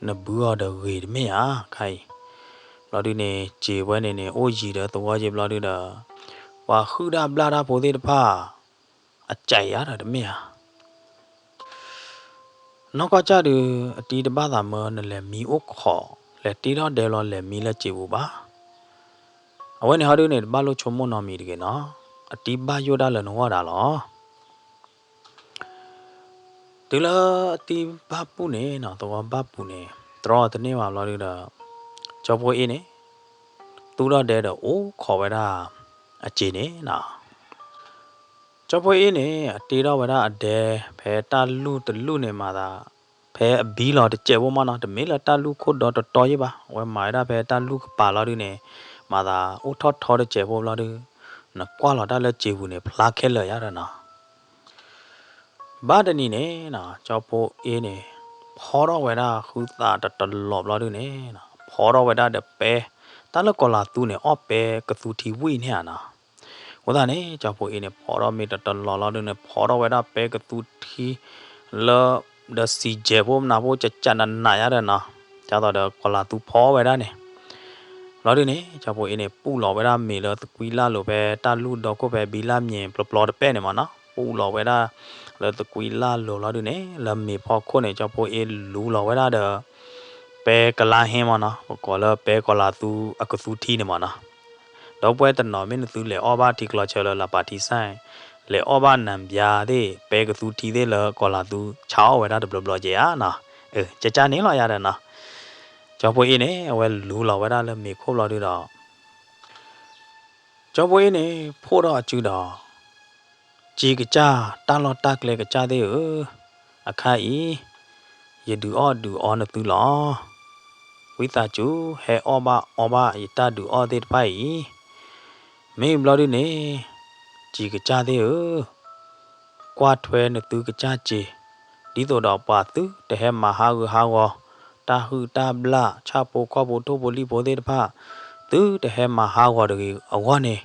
နဘုအီၤဒီးဂ့ၤတမ့ၢ်ဧါ ခါအံၤ. ဘျီဒုန့ၣ် စ့ၤဝဲန့ၣ်န့ၣ် အိၣ်ယံၤဒီးသဝီယ့ဘျီဒုဒီး ပှၤဟုၣ်တၢ်ဘျၣ်တၢ်ဖိသ့ၣ်တဖၣ် အကးယါဒီးတမ့ၢ်ဧါ. နီၢ်ကီၢ်ကၢ်ဒုး အတံၤတဘၣ်သးမၢနလဲၤမံအိၣ်ခိး, လဲၤတ့ထီၣ်ဒဲလီၤလဲၤမံလၢစ့ၤပူၤဘၣ်. အဝဲန့ၣ်ဟီဒုန့ၣ် တဘၣ်လိၣ်ဆိကမိၣ်နီတမံၤတဂ့ၤနီၤ, အတံၤဘၣ်ယိၣ်ဒၣ်လၢနဂီၢ်ဒၣ်လီၤ. တုၤလၢအတံၤဘၣ်ပူၣ်န့ၣ်နီၤ, သဝီဘၣ်ပူၤန့ၣ် တြီအီၤတန့ၢ်ဘၣ်ဘျီဒုဒီး ကၠီဖိအ့န့ၣ် သူၣ်ထီၣ်ဒဲဒီးအိၣ်ခိးဝဲဒၣ်အစ့ၤန့ၣ်နီၤ. ကၠီဖိအ့န့ၣ် အတ့ထီၣ်ဝဲဒၣ်အဒဲ ဖဲတၢ်လူၢ်တလူၢ်န့ၣ်မၤသး ဖဲအဘံလီၤတစဲးဖိမးနီၤ, တမ့ၢ်လၢတၢ်လူၢ်ခိၣ်ဒီတတီၤယ့ၢ်ဘၣ်, အဝဲမၤဝဲဒၣ်ဖဲတၢ်လူၢ်ကပၤလီၤဒုန့ၣ် မၤသးအိၣ်ထီၣ်ထီတစဲးဖိဘျီဒု နကွၢ်လီၤတၢ်လၢစံာ်ပူၤန့ၣ် ဖျါခဲလၢာ်ယါဒီးနီၤ. ဘၣ်တနံၤန့ၣ်နီၤ ကၠီဖိအ့န့ၣ် ဖီထီၣ်ဝဲဒၣ်ဃုသးတတလီၤဘျီဒုန့ၣ်နီၤ ဖီထီၣ်ဝဲဒၣ်ဒီးပဲ တၢ်လၢကီၤလၤသူန့ၣ် အီၣ်ပဲကသူထံဝံၣ်န့ၣ်ဧါနီၤ. အဃိသတးန့ၣ် ကၠီဖိအ့န့ၣ် ဖီထီၣ်မ့ၢ်တတလီၤလီၤဒုန့ၣ် ဖီထီၣ်ဝဲဒၣ်ပဲကသူထံ လၢ ဒီးစံာ်ကဲၤဖိမနၤဖိကကနးနးယါဒီးနီၤ, ဒ်သိးဒီးကီၤလၤသူဖီဝဲဒၣ်န့ၣ် ဘျီဒုန့ၣ် ကၠီဖိအ့န့ၣ် ပူၣ်လီၤဝဲဒၣ်မ့ၤလၢသကွံလၢ်လိၤဖဲတၢ်လူၢ်ဒီခိၣ်ဖဲဘံလၢ်မံၤပျီပျီတပဲၣ်န့ၣ်မ့ၢ်နီၤ, ပူၣ်လီၤဝဲဒၣ်လၢသကွံလၢ်လိၤလီၤဒုန့ၣ် လၢမ့ၤဖီခိၣ်န့ၣ် ကၠီဖိအ့လူလီၤဝဲဒၣ်ဒီး ပဲကလါဟ့မ့ၢ်နီၤ, ပကိးလၢပဲကီၤလၤသူအကသူထံန့ၣ်မ့ၢ်နီၤ. ဒီပုၢ်ဝဲၢ်တနီၤမ့ၢ်နသုလဲၤအီၣ်ဘၣ်ထံကျီဆၢလၢလးပာ်ထံစဲၣ်, လဲၤအီၣ်ဘၣ်နၤဘျါသ့ၣ် ပဲကသူထံသ့ၣ်လၢကီၤလၤသူဆါအီၣ်ဝဲဒၣ်တဘျီဘျီက့ၤဧါနီၤ. ကကန့ၣ်လီၤယါဒီးနီၤ. ကၠီဖိအ့န့ၣ် အဝဲလူလီၤဝဲဒၣ်လၢမ့ၤခိၣ်ဘျီဒုဒီး ကၠီဖိအ့န့ၣ် ဖှိၣ်ထီၣ်အစုဒီး စ့ကစၢ်တၢ်လီၢ်တၢ်ကျဲကစၢ်သ့ၣ်ဧၢ, အခါအံၤ ယဒုးအီၣ်ဒုးအီနသုလီၤ. ဝံသးစူၤဟဲအီၣ်ဘၣ်အီဘၣ်ယတၢ်ဒုးအီၣ်သ့ၣ်တဖၣ်အံၤ, မ့ၢ်ဘျီဒုန့ၣ် စ့ကစၢ်သ့ၣ်ဧၢ ကွၢ်ထွဲနသုကစၢ်စ့, ဒ်သိးဒီးပှၤသုတဟဲမၤဟးဂူာ်ဟးဂီၤ, တၢ်ဟုၣ်တၢ်ဘျၣ် ဆၣ်ဖိကီၢ်ဖိထိၣ်ဖိလံၣ်ဖိသ့ၣ်တဖၣ် သုတဟဲမၤဟးဂီၤတဂ့ၤအဂီၢ်န့ၣ်,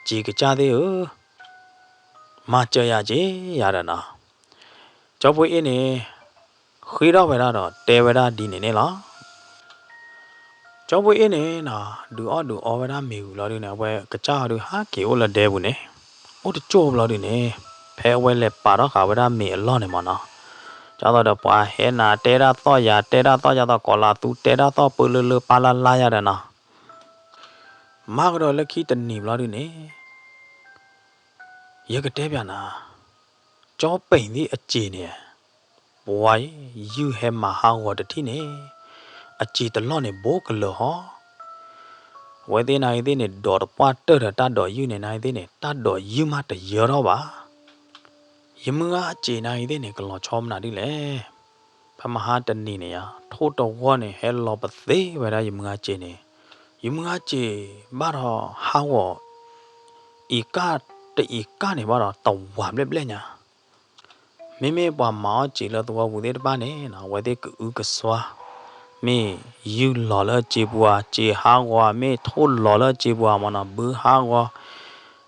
စ့ကစၢ်သ့ၣ်ဧၢ, မၤစၢၤယၤစ့ယၤဒီးနီၤ. ကၠီဖိအ့န့ၣ် ဃ့ထီၣ်ဝဲဒၣ်ဒီးတဲဝဲဒၣ်ဒ်န့ၣ်န့ၣ်လီၤ. ကၠီဖိအ့န့ၣ်နီၤ ဒုးအီၣ်ဒုးအီဝဲဒၣ်မ့ၤဝံၤလီၤဒုန့ၣ် အဝဲကစၢ်အီၤဒုးဟးက့ၤအိၣ်လၢဒဲပူၤန့ၣ်, အိၣ်တကၠိၢ်ဘျီဒုန့ၣ် ဖဲအဝဲလဲၤပာ်ထီၣ်ဃာ်ဝဲဒၣ်မ့ၤအလီၢ်န့ၣ်မ့ၢ်နီၤ, ဒ်သိးဒီးပှၤဟဲနၤတဲဒၣ်သီၣ်ယၤ တဲဒၣ်သီၣ်ယၤသိးကီၤလၤသူတဲဒၣ်သီၣ်ပၢလၢလၢပၢ်လၢ်လၢ်ယၤဒီးနီၤ, မၤကဒီးလၢခံတနံၤဘျီဒုန့ၣ် ယကတဲပျးနၤ, ကၠီပ့ၤသ့ၣ်အစ့န့ၣ် ပှၤအံၤ ယုၢ်ဟဲမၤဟးဂီၤတထံၣ်န့ၣ် အစ့တလီၢ်န့ၣ် ဘိးကလၢၤဟီ, အဝဲသ့ၣ်နၤအံၤသ့ၣ်န့ၣ် ဒိးတပှၢ်တၢၢ်ဒီးတၢ်ဒိးယုၢ်န့ၣ် နၤအံၤသ့ၣ်န့ၣ် တၢ်ဒိးယုၢ်မးတယၢထီၣ်ဘၣ်. ယမုၢ်ဂၤအစ့နၤအံၤသ့ၣ်န့ၣ် ကလီၤဆီမနုၤဒ်လဲၣ်. ဖဲမဟါတနံၤန့ၣ်ယါ ထိၣ်တဝီၢ်န့ၣ် ဟဲလီၤပသ့ဝဲဒၣ်ယမုၢ်ဂၤစ့န့ၣ်, ယမုၢ်ဂၤစ့ဘၣ်ဒီးဟးဂီၤ အံၤကၢ်တအံၤကၢ်န့ၣ်ဘၣ်ဒီး တဝးဘျဲၣ်ဘျဲၣ်ညါ မ့မ့ၢ်ပှၤမၤအီၣ်စ့လၢသဝီပူၤသ့ၣ်တဖၣ်န့ၣ် အဝဲသ့ၣ်ကအုကစွါ, မ့ၢ်ယုၢ်လီၤလၢအစ့ပူၤဧါ, စ့ဟးဂီၤဧါ, မ့ၢ်ထိၣ်လီၤလၢအစ့ပူၤဧါမ့ၢ်နီၤ, ဘုဟးဂီၤ,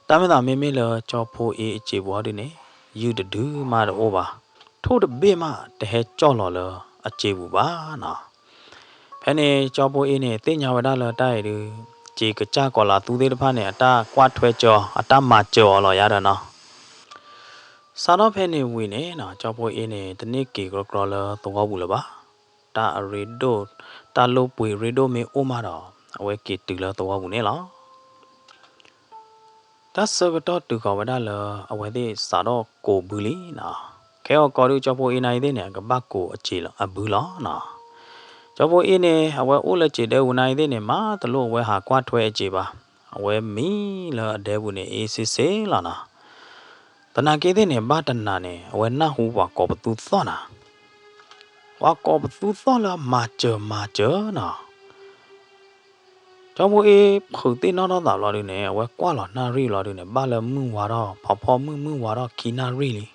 တၢ်မ့ၢ်သးမ့မ့ၢ်လၢကၠီဖိအ့အစ့ပူၤအီၤဒုန့ၣ် ယုၢ်တဒုမးတအိၣ်ဘၣ်, ထိၣ်တဘ့ၣ်မးတဟဲကၠီၣ်လီၤလၢအစ့ပူၤဘၣ်နီၤ. ဖဲန့ၣ် ကၠီဖိအ့န့ၣ် သ့ၣ်ညါဝဲဒၣ်လၢတၢ်အံၤဒုး စ့ကစၢ်ကီၤလၤသူသ့ၣ်တဖၣ်န့ၣ် အတၢ်ကွၢ်ထွဲစၢၤအီၤ အတၢ်မၤစၢၤအီၤလီၤယါဒီးနီၤ. စးထီၣ်ဖဲန့ၣ်ဝံၤန့ၣ်နီၤ ကၠီဖိအ့န့ၣ် တန့ၢ်က့ၤကြီကြီလၢသဝီပူၤလၢၤဘၣ်. တၢ်အရ့ဒိၣ်, တၢ်လိၣ်ပှ့ၤရ့ဒိၣ်မ့ၢ်အိၣ်မးဒီး အဝဲက့ၤတုၤလၢသဝီပူၤန့ၣ်လီၤ. တၢ်ဆၢကတီၢ်တုၤဃီၤဝဲဒၣ်လၢ အဝဲသ့ၣ်စးထီၣ်ကိးဘုလံနီၤ. ခဲအီၤကီးဒုး ကၠီဖိအ့နၤအံၤသ့ၣ်န့ၣ် အကဘၣ်ကိးအစ့လီၤ အဘုလီၤနီၤ. ကၠီဖိအ့န့ၣ် အဝဲအိၣ်လၢစ့ဒဲပူၤနၤအံၤသ့ၣ်န့ၣ် မၤတလိၣ်အဝဲဟးကွၢ်ထွဲအစ့ဘၣ်. အဝဲမံလၢအဒဲပူၤန့ၣ် အ့စ့စ့လီၤနီၤ. သနာ်က့သ့ၣ်န့ၣ် ဘၣ်တနၤန့ၣ် အဝဲနၢ်ဟူပှၤကိးပသူသီၣ်နီၤ. ပှၤကိးပသူသီၣ်လၢမၤစၢၤမၤစၢၤနီၤ. ကၠီဖိအ့ဖုးသ့ၣ်နီၣ်ထီၣ်သးဘျီဒုန့ၣ် အဝဲကွၢ်လီၤနၣ်ရံၣ်ဘျီဒုန့ၣ် ဘၣ်လၢမုၢ်ဝါထီၣ် ဖီဖီမုၢ်မုၢ်ဝါထီၣ်ခံနၣ်ရံၣ်လံ.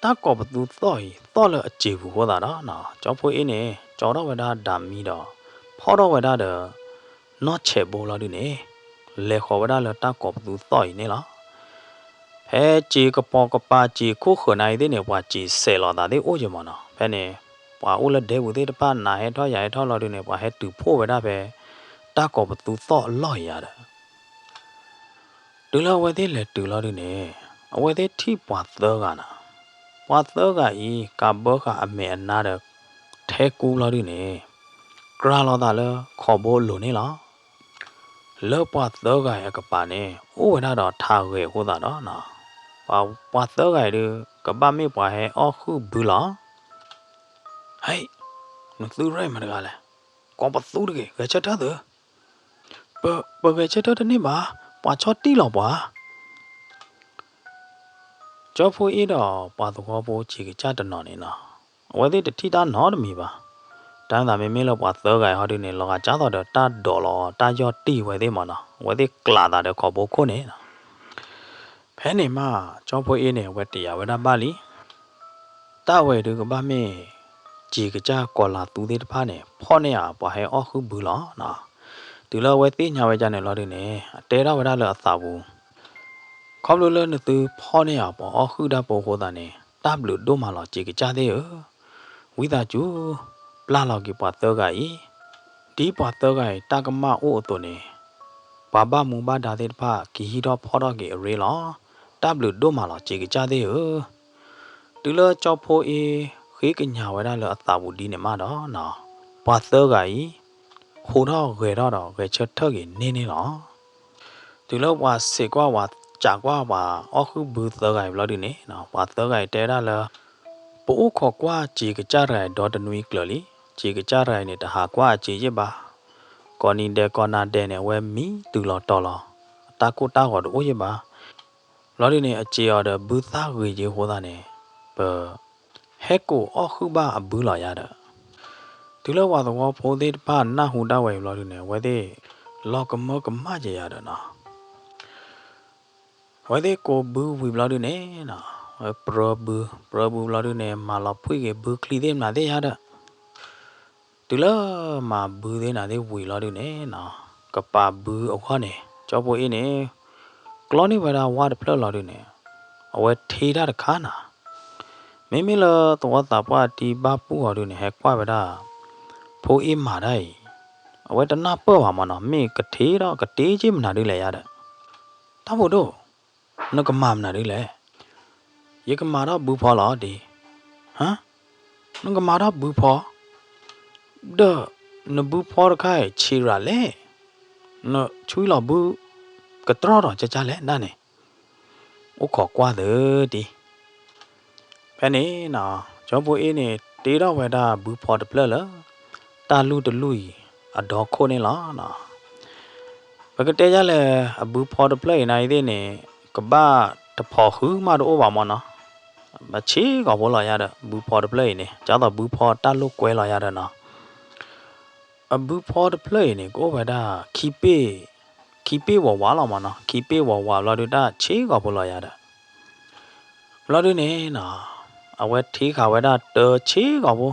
တၢ်ကိးပသူသီၣ်အံၤ သီၣ်လၢအစ့ပူၤအဃိသတးဒီး ကၠီဖိအ့န့ၣ် ကၠီထီၣ်ဝဲဒၣ်ဒၤမံဒီး ဖီၣ်ထီၣ်ဝဲဒၣ်ဒီး နီၢ်ဆဲးဘိလီၤဒုန့ၣ် လဲၤဃီၤဝဲဒၣ်လၢတၢ်ကိးပသူသီၣ်အံၤန့ၣ်လီၤ. ဖဲစ့ကပီၤကပၤစ့ခိၣ်ဃၢၤနၤအံၤသ့ၣ်န့ၣ် ပှၤစ့စဲးလီၤသးသ့ၣ်အိၣ်ယမ့ၢ်နီၤ. ဖဲန့ၣ် ပှၤအိၣ်လၢဒဲပူၤသ့ၣ်တဖၣ် နၤဟဲထီၣ်ယၤဟဲထီၣ်လီၤဒုန့ၣ် ပှၤဟဲတုၤဖှိၣ်ဝဲဒၣ်ဖဲ တၢ်ကိးပသူသီၣ်အလီၢ်အံၤယၤဒီး တုၤလၢအဝဲသ့ၣ်လဲၤတုၤလီၤဒုန့ၣ် အဝဲသ့ၣ်ထံၣ်ပှၤသၢဂၤနီၤ. ပှၤသၢဂၤအံၤ ကးဘၢဃာ်အမဲာ်အနါဒီး ထဲကူလီၤဒုန့ၣ် ကြၤလီၤသးလၢခိးဘိအလိၤန့ၣ်လီၤ. လၢပှၤသၢဂၤအံၤအကပၤန့ၣ် အိၣ်ဝဲဒၣ်ဒီးထးဂဲၤအဃိသတးဒီး ပှၤသၢဂၤအံၤဒု ကဘၣ်မ့ၢ်ပှၤဟဲအီၣ်ဟုၣ်ဘုလီၤ. ဟဲ, နသုရဲၣ်မတၤတဂၤလဲၣ်. ကိးပသူတဂ့ၤ, ဂဲၤဆၢထၢၣ်သု. ပ, ပဂဲၤဆၢထၢၣ်တန့ၢ်ဘၣ်, ပှၤဆီၣ်တံၢ်လီၤပှၤ. ကၠီဖိအ့ဒီးပှၤသဝီဖိစ့ကစၢ်တနီၤန့ၣ်နီၤ, အဝဲသ့ၣ်တထံၣ်တၢ်နီတမံၤဘၣ်. တၢ်သးမ့မ့ၢ်လၢပှၤသၢဂၤအံၤဟီဒုန့ၣ် လီၤဂာ်ကၢ်သိးဒီးတၢ်ဒိးလီၤတၢ်ယီၢ်တံၢ်ဝဲသ့ၣ်မးနီၤ, အဝဲသ့ၣ်ကျးသးဒီးခိးဘိခိၣ်န့ၣ်နီၤ. ဖဲန့ၣ်မး ကၠီဖိအ့န့ၣ် အဝဲတယာ်ဝဲဒၣ်ဘၣ်လံ. တၢ်ဝဲဒုးကဘၣ်မ့ၢ် စံာ်ကစၢ်ကီၤလၤသူသ့ၣ်တဖၣ်န့ၣ် ဖီၣ်န့ၢ်ဧါပှၤဟဲအီၣ်ဃုာ်ဘုလီၤနီၤ. တုၤလၢအဝဲသ့ၣ်ညါဝဲဒ်န့ၣ်လီၤဒုန့ၣ် အတဲထီၣ်ဝဲဒၣ်လၢအသးပူၤ, ခီဖျိလၢနသုဖီၣ်န့ၢ်ဧါပှၤအီၣ်ဃုာ်တၢ်ဖိအဃိသတးန့ၣ် တၢ်ဘျုးဒိၣ်မးလီၤ စံာ်ကစၢ်သ့ၣ်ဧၢ, ဝံသးစူၤ ပျၢ်လီၤက့ၤပှၤသၢဂၤအံၤ, ဒ်ပှၤသၢဂၤအံၤတၢ်ကမၣ်အိၣ်အသိးန့ၣ် ပှၤဘၣ်မူဘၣ်ဒါသ့ၣ်တဖၣ် ကဟံးထီၣ်ဖီၣ်ထီၣ်က့ၤအရ့လီၤ. တၢ်ဘျုးဒိၣ်မးလီၤ စံာ်ကစၢ်သ့ၣ်ဧၢ. တုၤလၢကၠီဖိအ့ ဃ့ကညးဝဲဒၣ်လၢအသးပူၤဒ်န့ၣ်မးဒီးနီၤ, ပှၤသၢဂၤအံၤ ဟူးထီၣ်ဂဲၤထီၣ်ဒီးဂဲၤဆၢထၢၣ်က့ၤန့ၢ်န့ၣ်လီၤ. တုၤလၢပှၤစံးကွၢ်ပှၤ စံးကွၢ်ပှၤအီၣ်ဃုာ်ဘုသၢဂၤအံၤဘျီဒုန့ၣ်နီၤ, ပှၤသၢဂၤအံၤတဲဝဲဒၣ်လၢ ပအိၣ်ခိးကွၢ်စံာ်ကစၢ်တဂၤအံၤဒီတနွံကျၢၤလံ. စံာ်ကစၢ်တဂၤအံၤန့ၣ် တဟးကွၢ်အစ့ယ့ၣ်ဘၣ်. ကိးနံၤဒဲးကိးနၤဒဲးန့ၣ် အဝဲမံတုၤလီၤတီၤလီၤ, အတၢ်ကိၢ်တၢ်ဂီၤတအိၣ်ယ့ၣ်ဘၣ်. ဘျီဒုန့ၣ် အစ့အီၤဒီးဘုသၣ်ဂ့ၤက့ၤအဃိသတးန့ၣ် ပ ဟဲကိးအီၣ်ဃုာ်ဘၣ်အဘုလီၤယၤဒီး တုၤလၢပှၤသဝီဖိသ့ၣ်တဖၣ်နၢ်ဟူဒၣ်ဝဲအံၤဘျီဒုန့ၣ် အဝဲသ့ၣ် လီၤကမၢကမၣ်က့ၤယၤဒီးနီၤ, အဝဲသ့ၣ်ကိးဘုဝံၤဘျီဒုန့ၣ်နီၤ, အဝဲပြၢဘု, ပြၢဘုဘျီဒုန့ၣ် မၤလီၤဖှံက့ၤဘုချံသ့ၣ်မနုၤသ့ၣ်ယၤဒီး တုၤလၢမၤဘုသ့ၣ်နၤသ့ၣ်ဝံၤလီၤဒုန့ၣ်နီၤ, ကပာ်ဘုအဂီၢ်န့ၣ် ကၠီဖိအ့န့ၣ် ကျီန့ၢ်ဝဲဒၣ်ဝၣ်တဖျၢၣ်လီၤဒုန့ၣ် အဝဲထ့တၢ်တခါနၤ, မ့မ့ၢ်လၢသဝီသးပှၢ်တံၤဘၣ်ပူၢ်အီၤဒုန့ၣ် ဟဲကွၢ်ဝဲဒၣ် ဖိအ့မၤတၢ်အံၤ အဝဲတနၢ်ပၢၢ်ဘၣ်မးနီၤ, မ့ၢ်ကထ့ဒီးကတ့က့ၢ်မနုၤဒုလဲၣ်ယၤဒီး တၢ်ဖိဒိၣ်, နကမၤမနုၤဒ်လဲၣ်. ယကမၤထီၣ်ဘုဖီလီၤဒ်, ဟါ, နကမၤထီၣ်ဘုဖီ, ဒီးနဘုဖီတခါအံၤဆံးရၤလဲၣ်, နဆွံလီၤဘုကတြီၢ်ဒီးကၢ်ကၢ်လဲၣ်ဒၣ်န့ၣ်, အိၣ်ခိးကွၢ်သ့ဒ် ဖဲန့ၣ်နီၤ, ကၠီဖိအ့န့ၣ် တ့ထီၣ်ဝဲဒၣ်ဘုဖီတဖျၢၣ်လၢ တၢ်လူၢ်တလူၢ်အံၤ အဒီခိၣ်န့ၣ်လီၤနီၤ. ပကတဲယၤလဲၣ်, အဘုဖီတဖျၢၣ်အံၤနၤအံၤသ့ၣ်န့ၣ် ကဘၣ်တဖီဃုမးတအိၣ်ဘၣ်မးနီၤ, ဘၣ်ဆ့ကီးဖိလီၤယၤဒီး ဘုဖီတဖျၢၣ်အံၤန့ၣ် ဒ်သိးဘုဖီတၢ်လိာ်ကွဲလီၤယၤဒီးနီၤ အဘုဖီတဖျၢၣ်အံၤန့ၣ် ကအိၣ်ဝဲဒၣ် ခံပ့ၢ်, ခံပ့ၢ်ဝးဝးလီၤမးနီၤ, ခံပ့ၢ်ဝးဝးဘျီဒုတၢ်ဆ့ကီးဖိလီၤယၤဒီး ဘျီဒုန့ၣ်နီၤ, အဝဲထံဃာ်ဝဲဒၣ်တၢဆ့ကီးဖိ,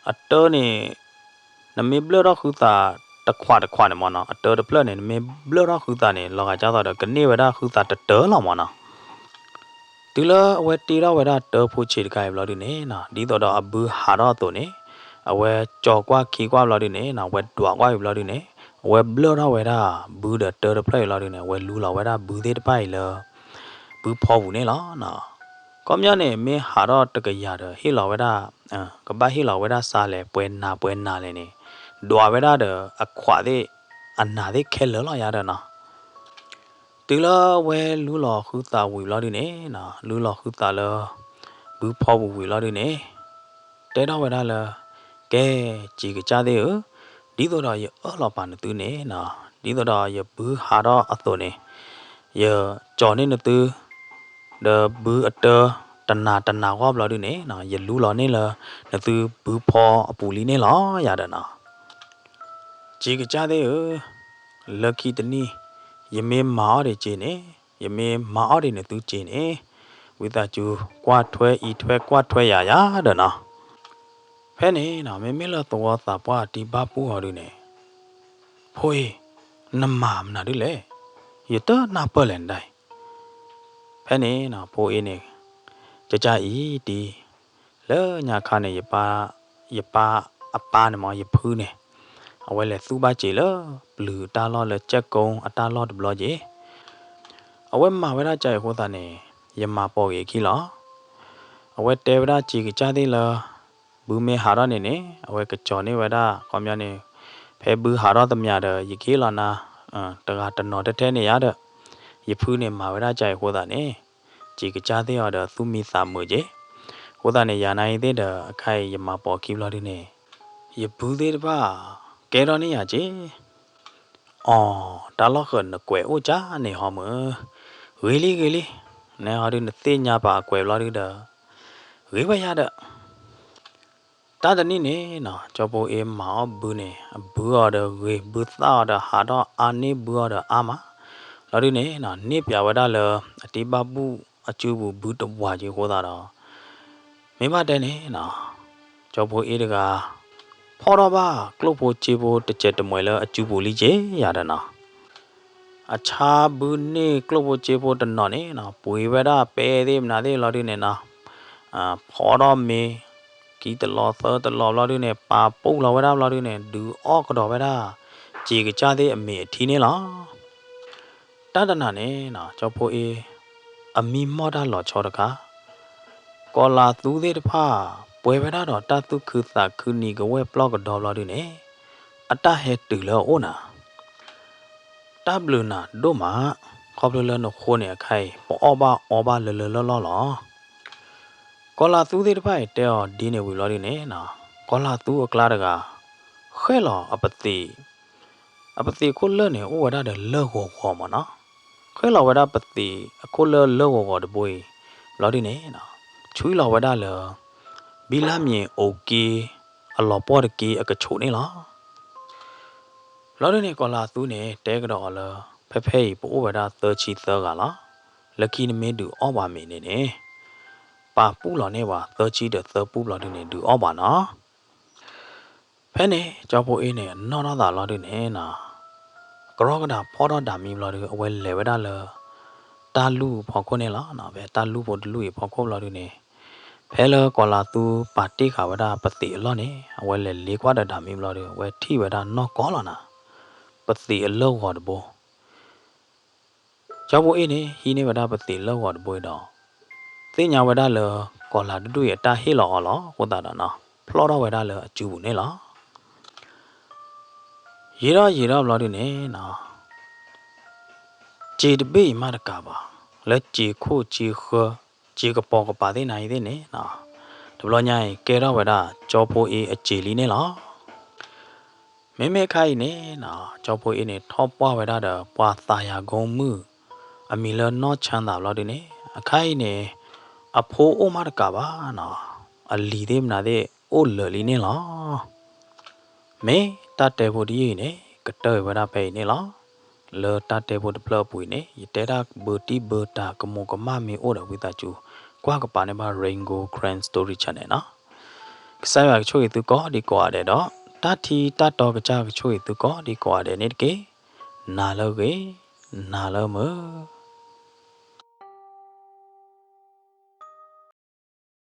အတၢန့ၣ် နမ့ၢ်ဘျၢၣ်ထီၣ်ဃုသးတခွးတခွးန့ၣ်မးနီၤ, အတၢတဖျၢၣ်န့ၣ် နမ့ၢ်ဘျၢၣ်ထီၣ်ဃုသးန့ၣ် လီၤဂာ်ကၢ်သိးဒီး ကန့ၢ်ဝဲဒၣ်ဃုသးတတၢလီၤမးနီၤ. တုၤလၢအဝဲတ့ထီၣ်ဝဲဒၣ်တၢဖိဆံးတခါအံၤဘျီဒုန့ၣ်နီၤ, ဒ်သိးဒီးအဘုဟးထီၣ်အသိးန့ၣ် အဝဲကၠီၤကွၢ်ခံကွၢ်ဘျီဒုန့ၣ်နီၤ, အဝဲဒွးကွၢ်အံၤဘျီဒုန့ၣ် အဝဲဘျၢၣ်ထီၣ်ဝဲဒၣ်ဘုဒီးတၢတဖျၢၣ်အံၤဘျီဒုန့ၣ် အဝဲလူလီၤဝဲဒၣ်ဘုသ့ၣ်တဖၣ်အံၤလၢ ဘုဖီပူၤန့ၣ်လီၤနီၤ. ခီပညီန့ၣ် မ့ၢ်ဟးထီၣ်တကယၤဒီး ဟ့ၣ်လီၤဝဲဒၣ်, ကဘၣ်ဟ့ၣ်လီၤဝဲဒၣ်စးလဲၣ် ပှဲၤနၤပှဲၤနၤလဲၣ်န့ၣ် ဒွးဝဲဒၣ်ဒီးအခွးသ့ၣ် အနးသ့ၣ်ခဲလၢာ်လီၤယၤဒီးနီၤ. တုၤလၢအဝဲလူလီၤဃုသးဝံၤဘျီဒုန့ၣ်နီၤ, လူလီၤဃုသးလၢ ဘုဖီပူၤဝံၤဘျီဒုန့ၣ် တဲထီၣ်ဝဲဒၣ်လၢ ကဲ စံးကစၢ်သ့ၣ်ဧၢ, ဒ်သိးဒီးယအၢၣ်လီၤပာ်နသုန့ၣ်နီၤ, ဒ်သိးဒီးယဘုဟးထီၣ်အသိးန့ၣ် ယကၠီၤန့ၢ်နသု ဒီးဘုအတၢ တနၤတနၤဂီၢ်ဘျီဒုန့ၣ်နီၤ, ယလူလီၤန့ၢ်လၢ နသုဘုဖီအပူၤလံန့ၣ်လီၤယၤဒီးနီၤ. စံးကစၢ်သ့ၣ်ဧၢ, လၢခံတနံၣ် ယမ့ၢ်မၤအီၣ်ဒံးစ့န့ၣ်, ယမ့ၢ်မၤအီၣ်ဒံးနသုစ့န့ၣ်, ဝံသးစူၤ ကွၢ်ထွဲအံးထွဲကွၢ်ထွဲယၤယၤဒီးနီၤ. ဖဲန့ၣ်နီၤ မ့မ့ၢ်လၢသဝီသးပှၢ်တံၤဘၣ်ပူၢ်အီၤဒုန့ၣ်, ဖိအ့, နမၤမနုၤဒ်လဲၣ်, ယတနၢ်ပၢၢ်လဲၣ်နဒၣ်အံၤ. ဖဲန့ၣ်နီၤ ဖိအ့န့ၣ် ကစၢ်အံၤတံၤ လၢညါခါန့ၣ် ယပၢ်, ယပၢ်အပၢ်န့ၣ်မ့ၢ် ယဖုန့ၣ် အဝဲလဲၤသူၣ်ဘၣ်စ့လၢ ပျုၤတၢ်လီၢ်လၢကၠဲၣ်ကိအတၢ်လီၢ်တဘျီက့ၤ, အဝဲမၤဝဲဒၣ်ကၢ်အံၤအဃိသတးန့ၣ် ယမၤပိာ်က့ၤအခံလီၤ. အဝဲတဲဝဲဒၣ်စံးကစၢ်သ့ၣ်လၢ ဘုမ့ၢ်ဟးထီၣ်န့ၣ်န့ၣ် အဝဲကကၠီၤန့ၢ်ဝဲဒၣ် ခီပညီန့ၣ် ဖဲဘုဟးထီၣ်သမျးဒီး ယကဟ့ၣ်လီၤနၤ တဂၤတနီၤထဲထဲန့ၣ်ယါဒီး ယဖုန့ၣ်မၤဝဲဒၣ်ကၢ်အံၤအဃိသတးန့ၣ် စံးကစၢ်သ့ၣ်အီၤဒီး သူၣ်မံသးမုာ်က့ၤ. အဃိသတးန့ၣ် ယၤနၤအံၤသ့ၣ်ဒီး အခါအံၤယမၤပိာ်ခံဘျီဒုန့ၣ် ယဘုသ့ၣ်တဖၣ် ကဲထီၣ်န့ၢ်ယၤက့ၤ အီၤ တၢ်လီၢ်ဃၢၤနကွဲးအိၣ်ကၢ်န့ၣ်ဟီမုၢ်, ဂ့ၤလံဂ့ၤလံ, နဲဟီဒုနသ့ၣ်ညါပာ်အကွဲးဘျီဒုဒီး ဂ့ၤဝဲယါဒီး တၢ်တနံၣ်န့ၣ်နီၤ ကၠီဖိအ့မၤအီၣ်ဘုန့ၣ် အဘုအီၤဒီးဂ့ၤ ဘုသၣ်အီၤဒီးဟးထီၣ်အါန့ၢ်ဘုအီၤဒီးအါမး, လီၤဒုန့ၣ်နီၤ န့ၢ်ပၠးဝဲဒၣ်လၢ အတံၢ်ဘၣ်ဘူၣ်အစုပူၤဘုတဝးက့ၤအဃိသတးဒီး မ့ၢ်ဘၣ်တဲန့ၣ်နီၤ ကၠီဖိအ့တဂၤ ဖီၣ်ထီၣ်ဘၣ်ကျိၣ်ဖိစ့ဖိတစဲးတမှဲၤလၢအစုပူၤလံက့ၤယၤဒီးနီၤ အဆါဘုန့ၢ်ကျိၣ်ဖိစ့ဖိတနီၤန့ၣ်နီၤ ပှ့ၤဝဲဒၣ်ပဲသ့ၣ်မနုၤသ့ၣ်လီၤဒုန့ၣ်နီၤ ဖီထီၣ်မ့ၤ ခံတလီၤသၢတလီၤဘျီဒုန့ၣ် ပာ်ပူၣ်လီၤဝဲဒၣ်ဘျီဒုန့ၣ် ဒုးအီၣ်ကဒီးဝဲဒၣ် စ့ကစၢ်သ့ၣ်အမ့ၤအထံန့ၣ်လီၤ. တၢ်တနၤန့ၣ်နီၤ ကၠီဖိအ့ အမံမီၢ်တၢ်လီၤဆီတခါ ကီၤလၤသူသ့ၣ်တဖၣ် ပှဲၤဝဲဒၣ်ဒီးတၢ်သူၣ်ခုသးခုနံၤကဝဲၢ်ပျီၢ်ကဒီဘျီဒုန့ၣ် အတၢ်ဟဲတုၤလၢအအိၣ်နၤ တၢ်ဘျုးနၤဒိၣ်မး, ခီဖျိလၢနဃိန့ၣ်အခါအံၤ ပအီၣ်ဘၣ်အီဘၣ်လၢလၢလီၢ်လီၢ်လီၤ. ကီၤလၤသူသ့ၣ်တဖၣ်အံၤတဲအီၤဒ်န့ၣ်ဝံၤဘျီဒုန့ၣ်နီၤ ကီၤလၤသူအကျါတဂၤ ဃဲၣ်လီၤအပသံး, အပသံးအခိၣ်လၢာ်န့ၣ် အိၣ်ဝဲဒၣ်ဒီးလၢၢ်ဂီၤဂီၤမးနီၤ, ဃဲၣ်လီၤဝဲဒၣ်ပသံးအခိၣ်လၢာ်လၢၢ်ဂီၤဂီၤတဘိအံၤ ဘျီဒုန့ၣ်နီၤ ဆွံလီၤဝဲဒၣ်လၢ ဘံလၢ်မံၤအိၣ်က့ အလီၤပှီၢ်တက့အကဆိးန့ၣ်လီၤ. ဘျီဒုန့ၣ် ကီၤလၤသူန့ၣ် တဲကဒီးအီၤလၢ ဖဲဖဲအံၤ ပအိၣ်ဝဲဒၣ်သၢဆံသၢဂၤလီၤ. လၢခံနမ့ၢ်ဒုးအီၣ်ဘၣ်မ့ၤန့ၣ်န့ၣ် ပာ်ပူၣ်လီၤန့ၢ်ဘၣ် သၢဆံဒီးသၢပူၣ်ဘျီဒုန့ၣ် ဒုးအီၣ်ဘၣ်နီၤ. ဖဲန့ၣ် ကၠီဖိအ့န့ၣ် အနီၢ်ထီၣ်သးဘျီဒုန့ၣ်နီၤ ကရီကဒးဖီၣ်ထီၣ်ဒၣ်မံဘျီဒု အဝဲလဲၤဝဲဒၣ်လၢ တၢ်လူၢ်ဖီခိၣ်န့ၣ်လီၤ. ဖဲတၢ်လူၢ်ဖိတလူၢ်အံၤဖီခိၣ်ဘျီဒုန့ၣ် ဖဲလၢကီၤလၤသူပာ်တ့ၢ်ဃာ်ဝဲဒၣ်ပသံးအလီၢ်န့ၣ် အဝဲလဲၤလ့ကွၢ်ဒီးဒၣ်မံဘျီဒု အဝဲထံၣ်ဝဲဒၣ်နီၢ်ကီၢ်လီၤနၤ, ပသံးအလၢၢ်ဂီၤတဘိ ကၠီဖိအ့န့ၣ် ဟံးန့ၢ်ဝဲဒၣ်ပသံးလၢၢ်ဂီၤတဘိအံၤဒီး သ့ၣ်ညါဝဲဒၣ်လၢ ကီၤလၤဒူၣ်ဒူၣ်အံၤအတၢ်ဟ့ၣ်လီၤအီၤလီၤ. အဃိသတးဒီးနီၤ ဖျီၣ်ထီၣ်ဝဲဒၣ်လၢအစုပူၤန့ၣ်လီၤ. ယံာ်ထီၣ်ယံာ်ထီၣ်ဘျီဒုန့ၣ်နီၤ စ့တဘ့ၣ်အံၤမးတကးဘၣ် လၢစ့ခိၣ်စ့ဃၢ စ့ကပီၤကပၤသ့ၣ်နၤအံၤသ့ၣ်န့ၣ်နီၤ တဘျီညါအံၤ ကဲထီၣ်ဝဲဒၣ်ကၠီဖိအ့အစ့လံန့ၣ်လီၤ. မ့မ့ၢ်ခါအံၤန့ၣ်နီၤ ကၠီဖိအ့န့ၣ် ထီၣ်ပှၢ်ဝဲဒၣ်ဒီး ပှၤသးယၤကိမုၣ် အမံၤလၢနီၢ်ဆၣ်သးဘျီဒုန့ၣ် အခါအံၤန့ၣ် အဖိအိၣ်မးတကးဘၣ်နီၤ အလံၤသ့ၣ်မနုၤသ့ၣ် အိၣ်လၢာ်လံန့ၣ်လီၤ. မ့ၢ်တၢ်တဲဖိတယုၢ်အံၤန့ၣ် ကတၢၢ်ဝဲဒၣ်ဖဲအံၤန့ၣ်လီၤ. လၢတၢ်တဲဖိတဖျၢၣ်အပူၤအံၤန့ၣ် ယတဲတၢ်ဘၢတံၢ်ဘၢတၢ်ကမူၤကမၣ်မ့ၢ်အိၣ်ဒီးဝံသးစူၤ ကွၢ်ကပၤန့ၢ်ဘၣ် Rain Gold Karen Story Channel နီၤ. ကစၢ်ယွၤကဆိၣ်ဂ့ၤသုကိးဒံကိးဂၤဒဲးဒီး တၢ်ထံတၢ်တီကစၢ်ကဆိၣ်ဂ့ၤသုကိးဒံကိးဂၤဒဲးန့ၣ်တက့ၢ်. နၤလၢအဂ့ၤ, နၤလၢမုာ်.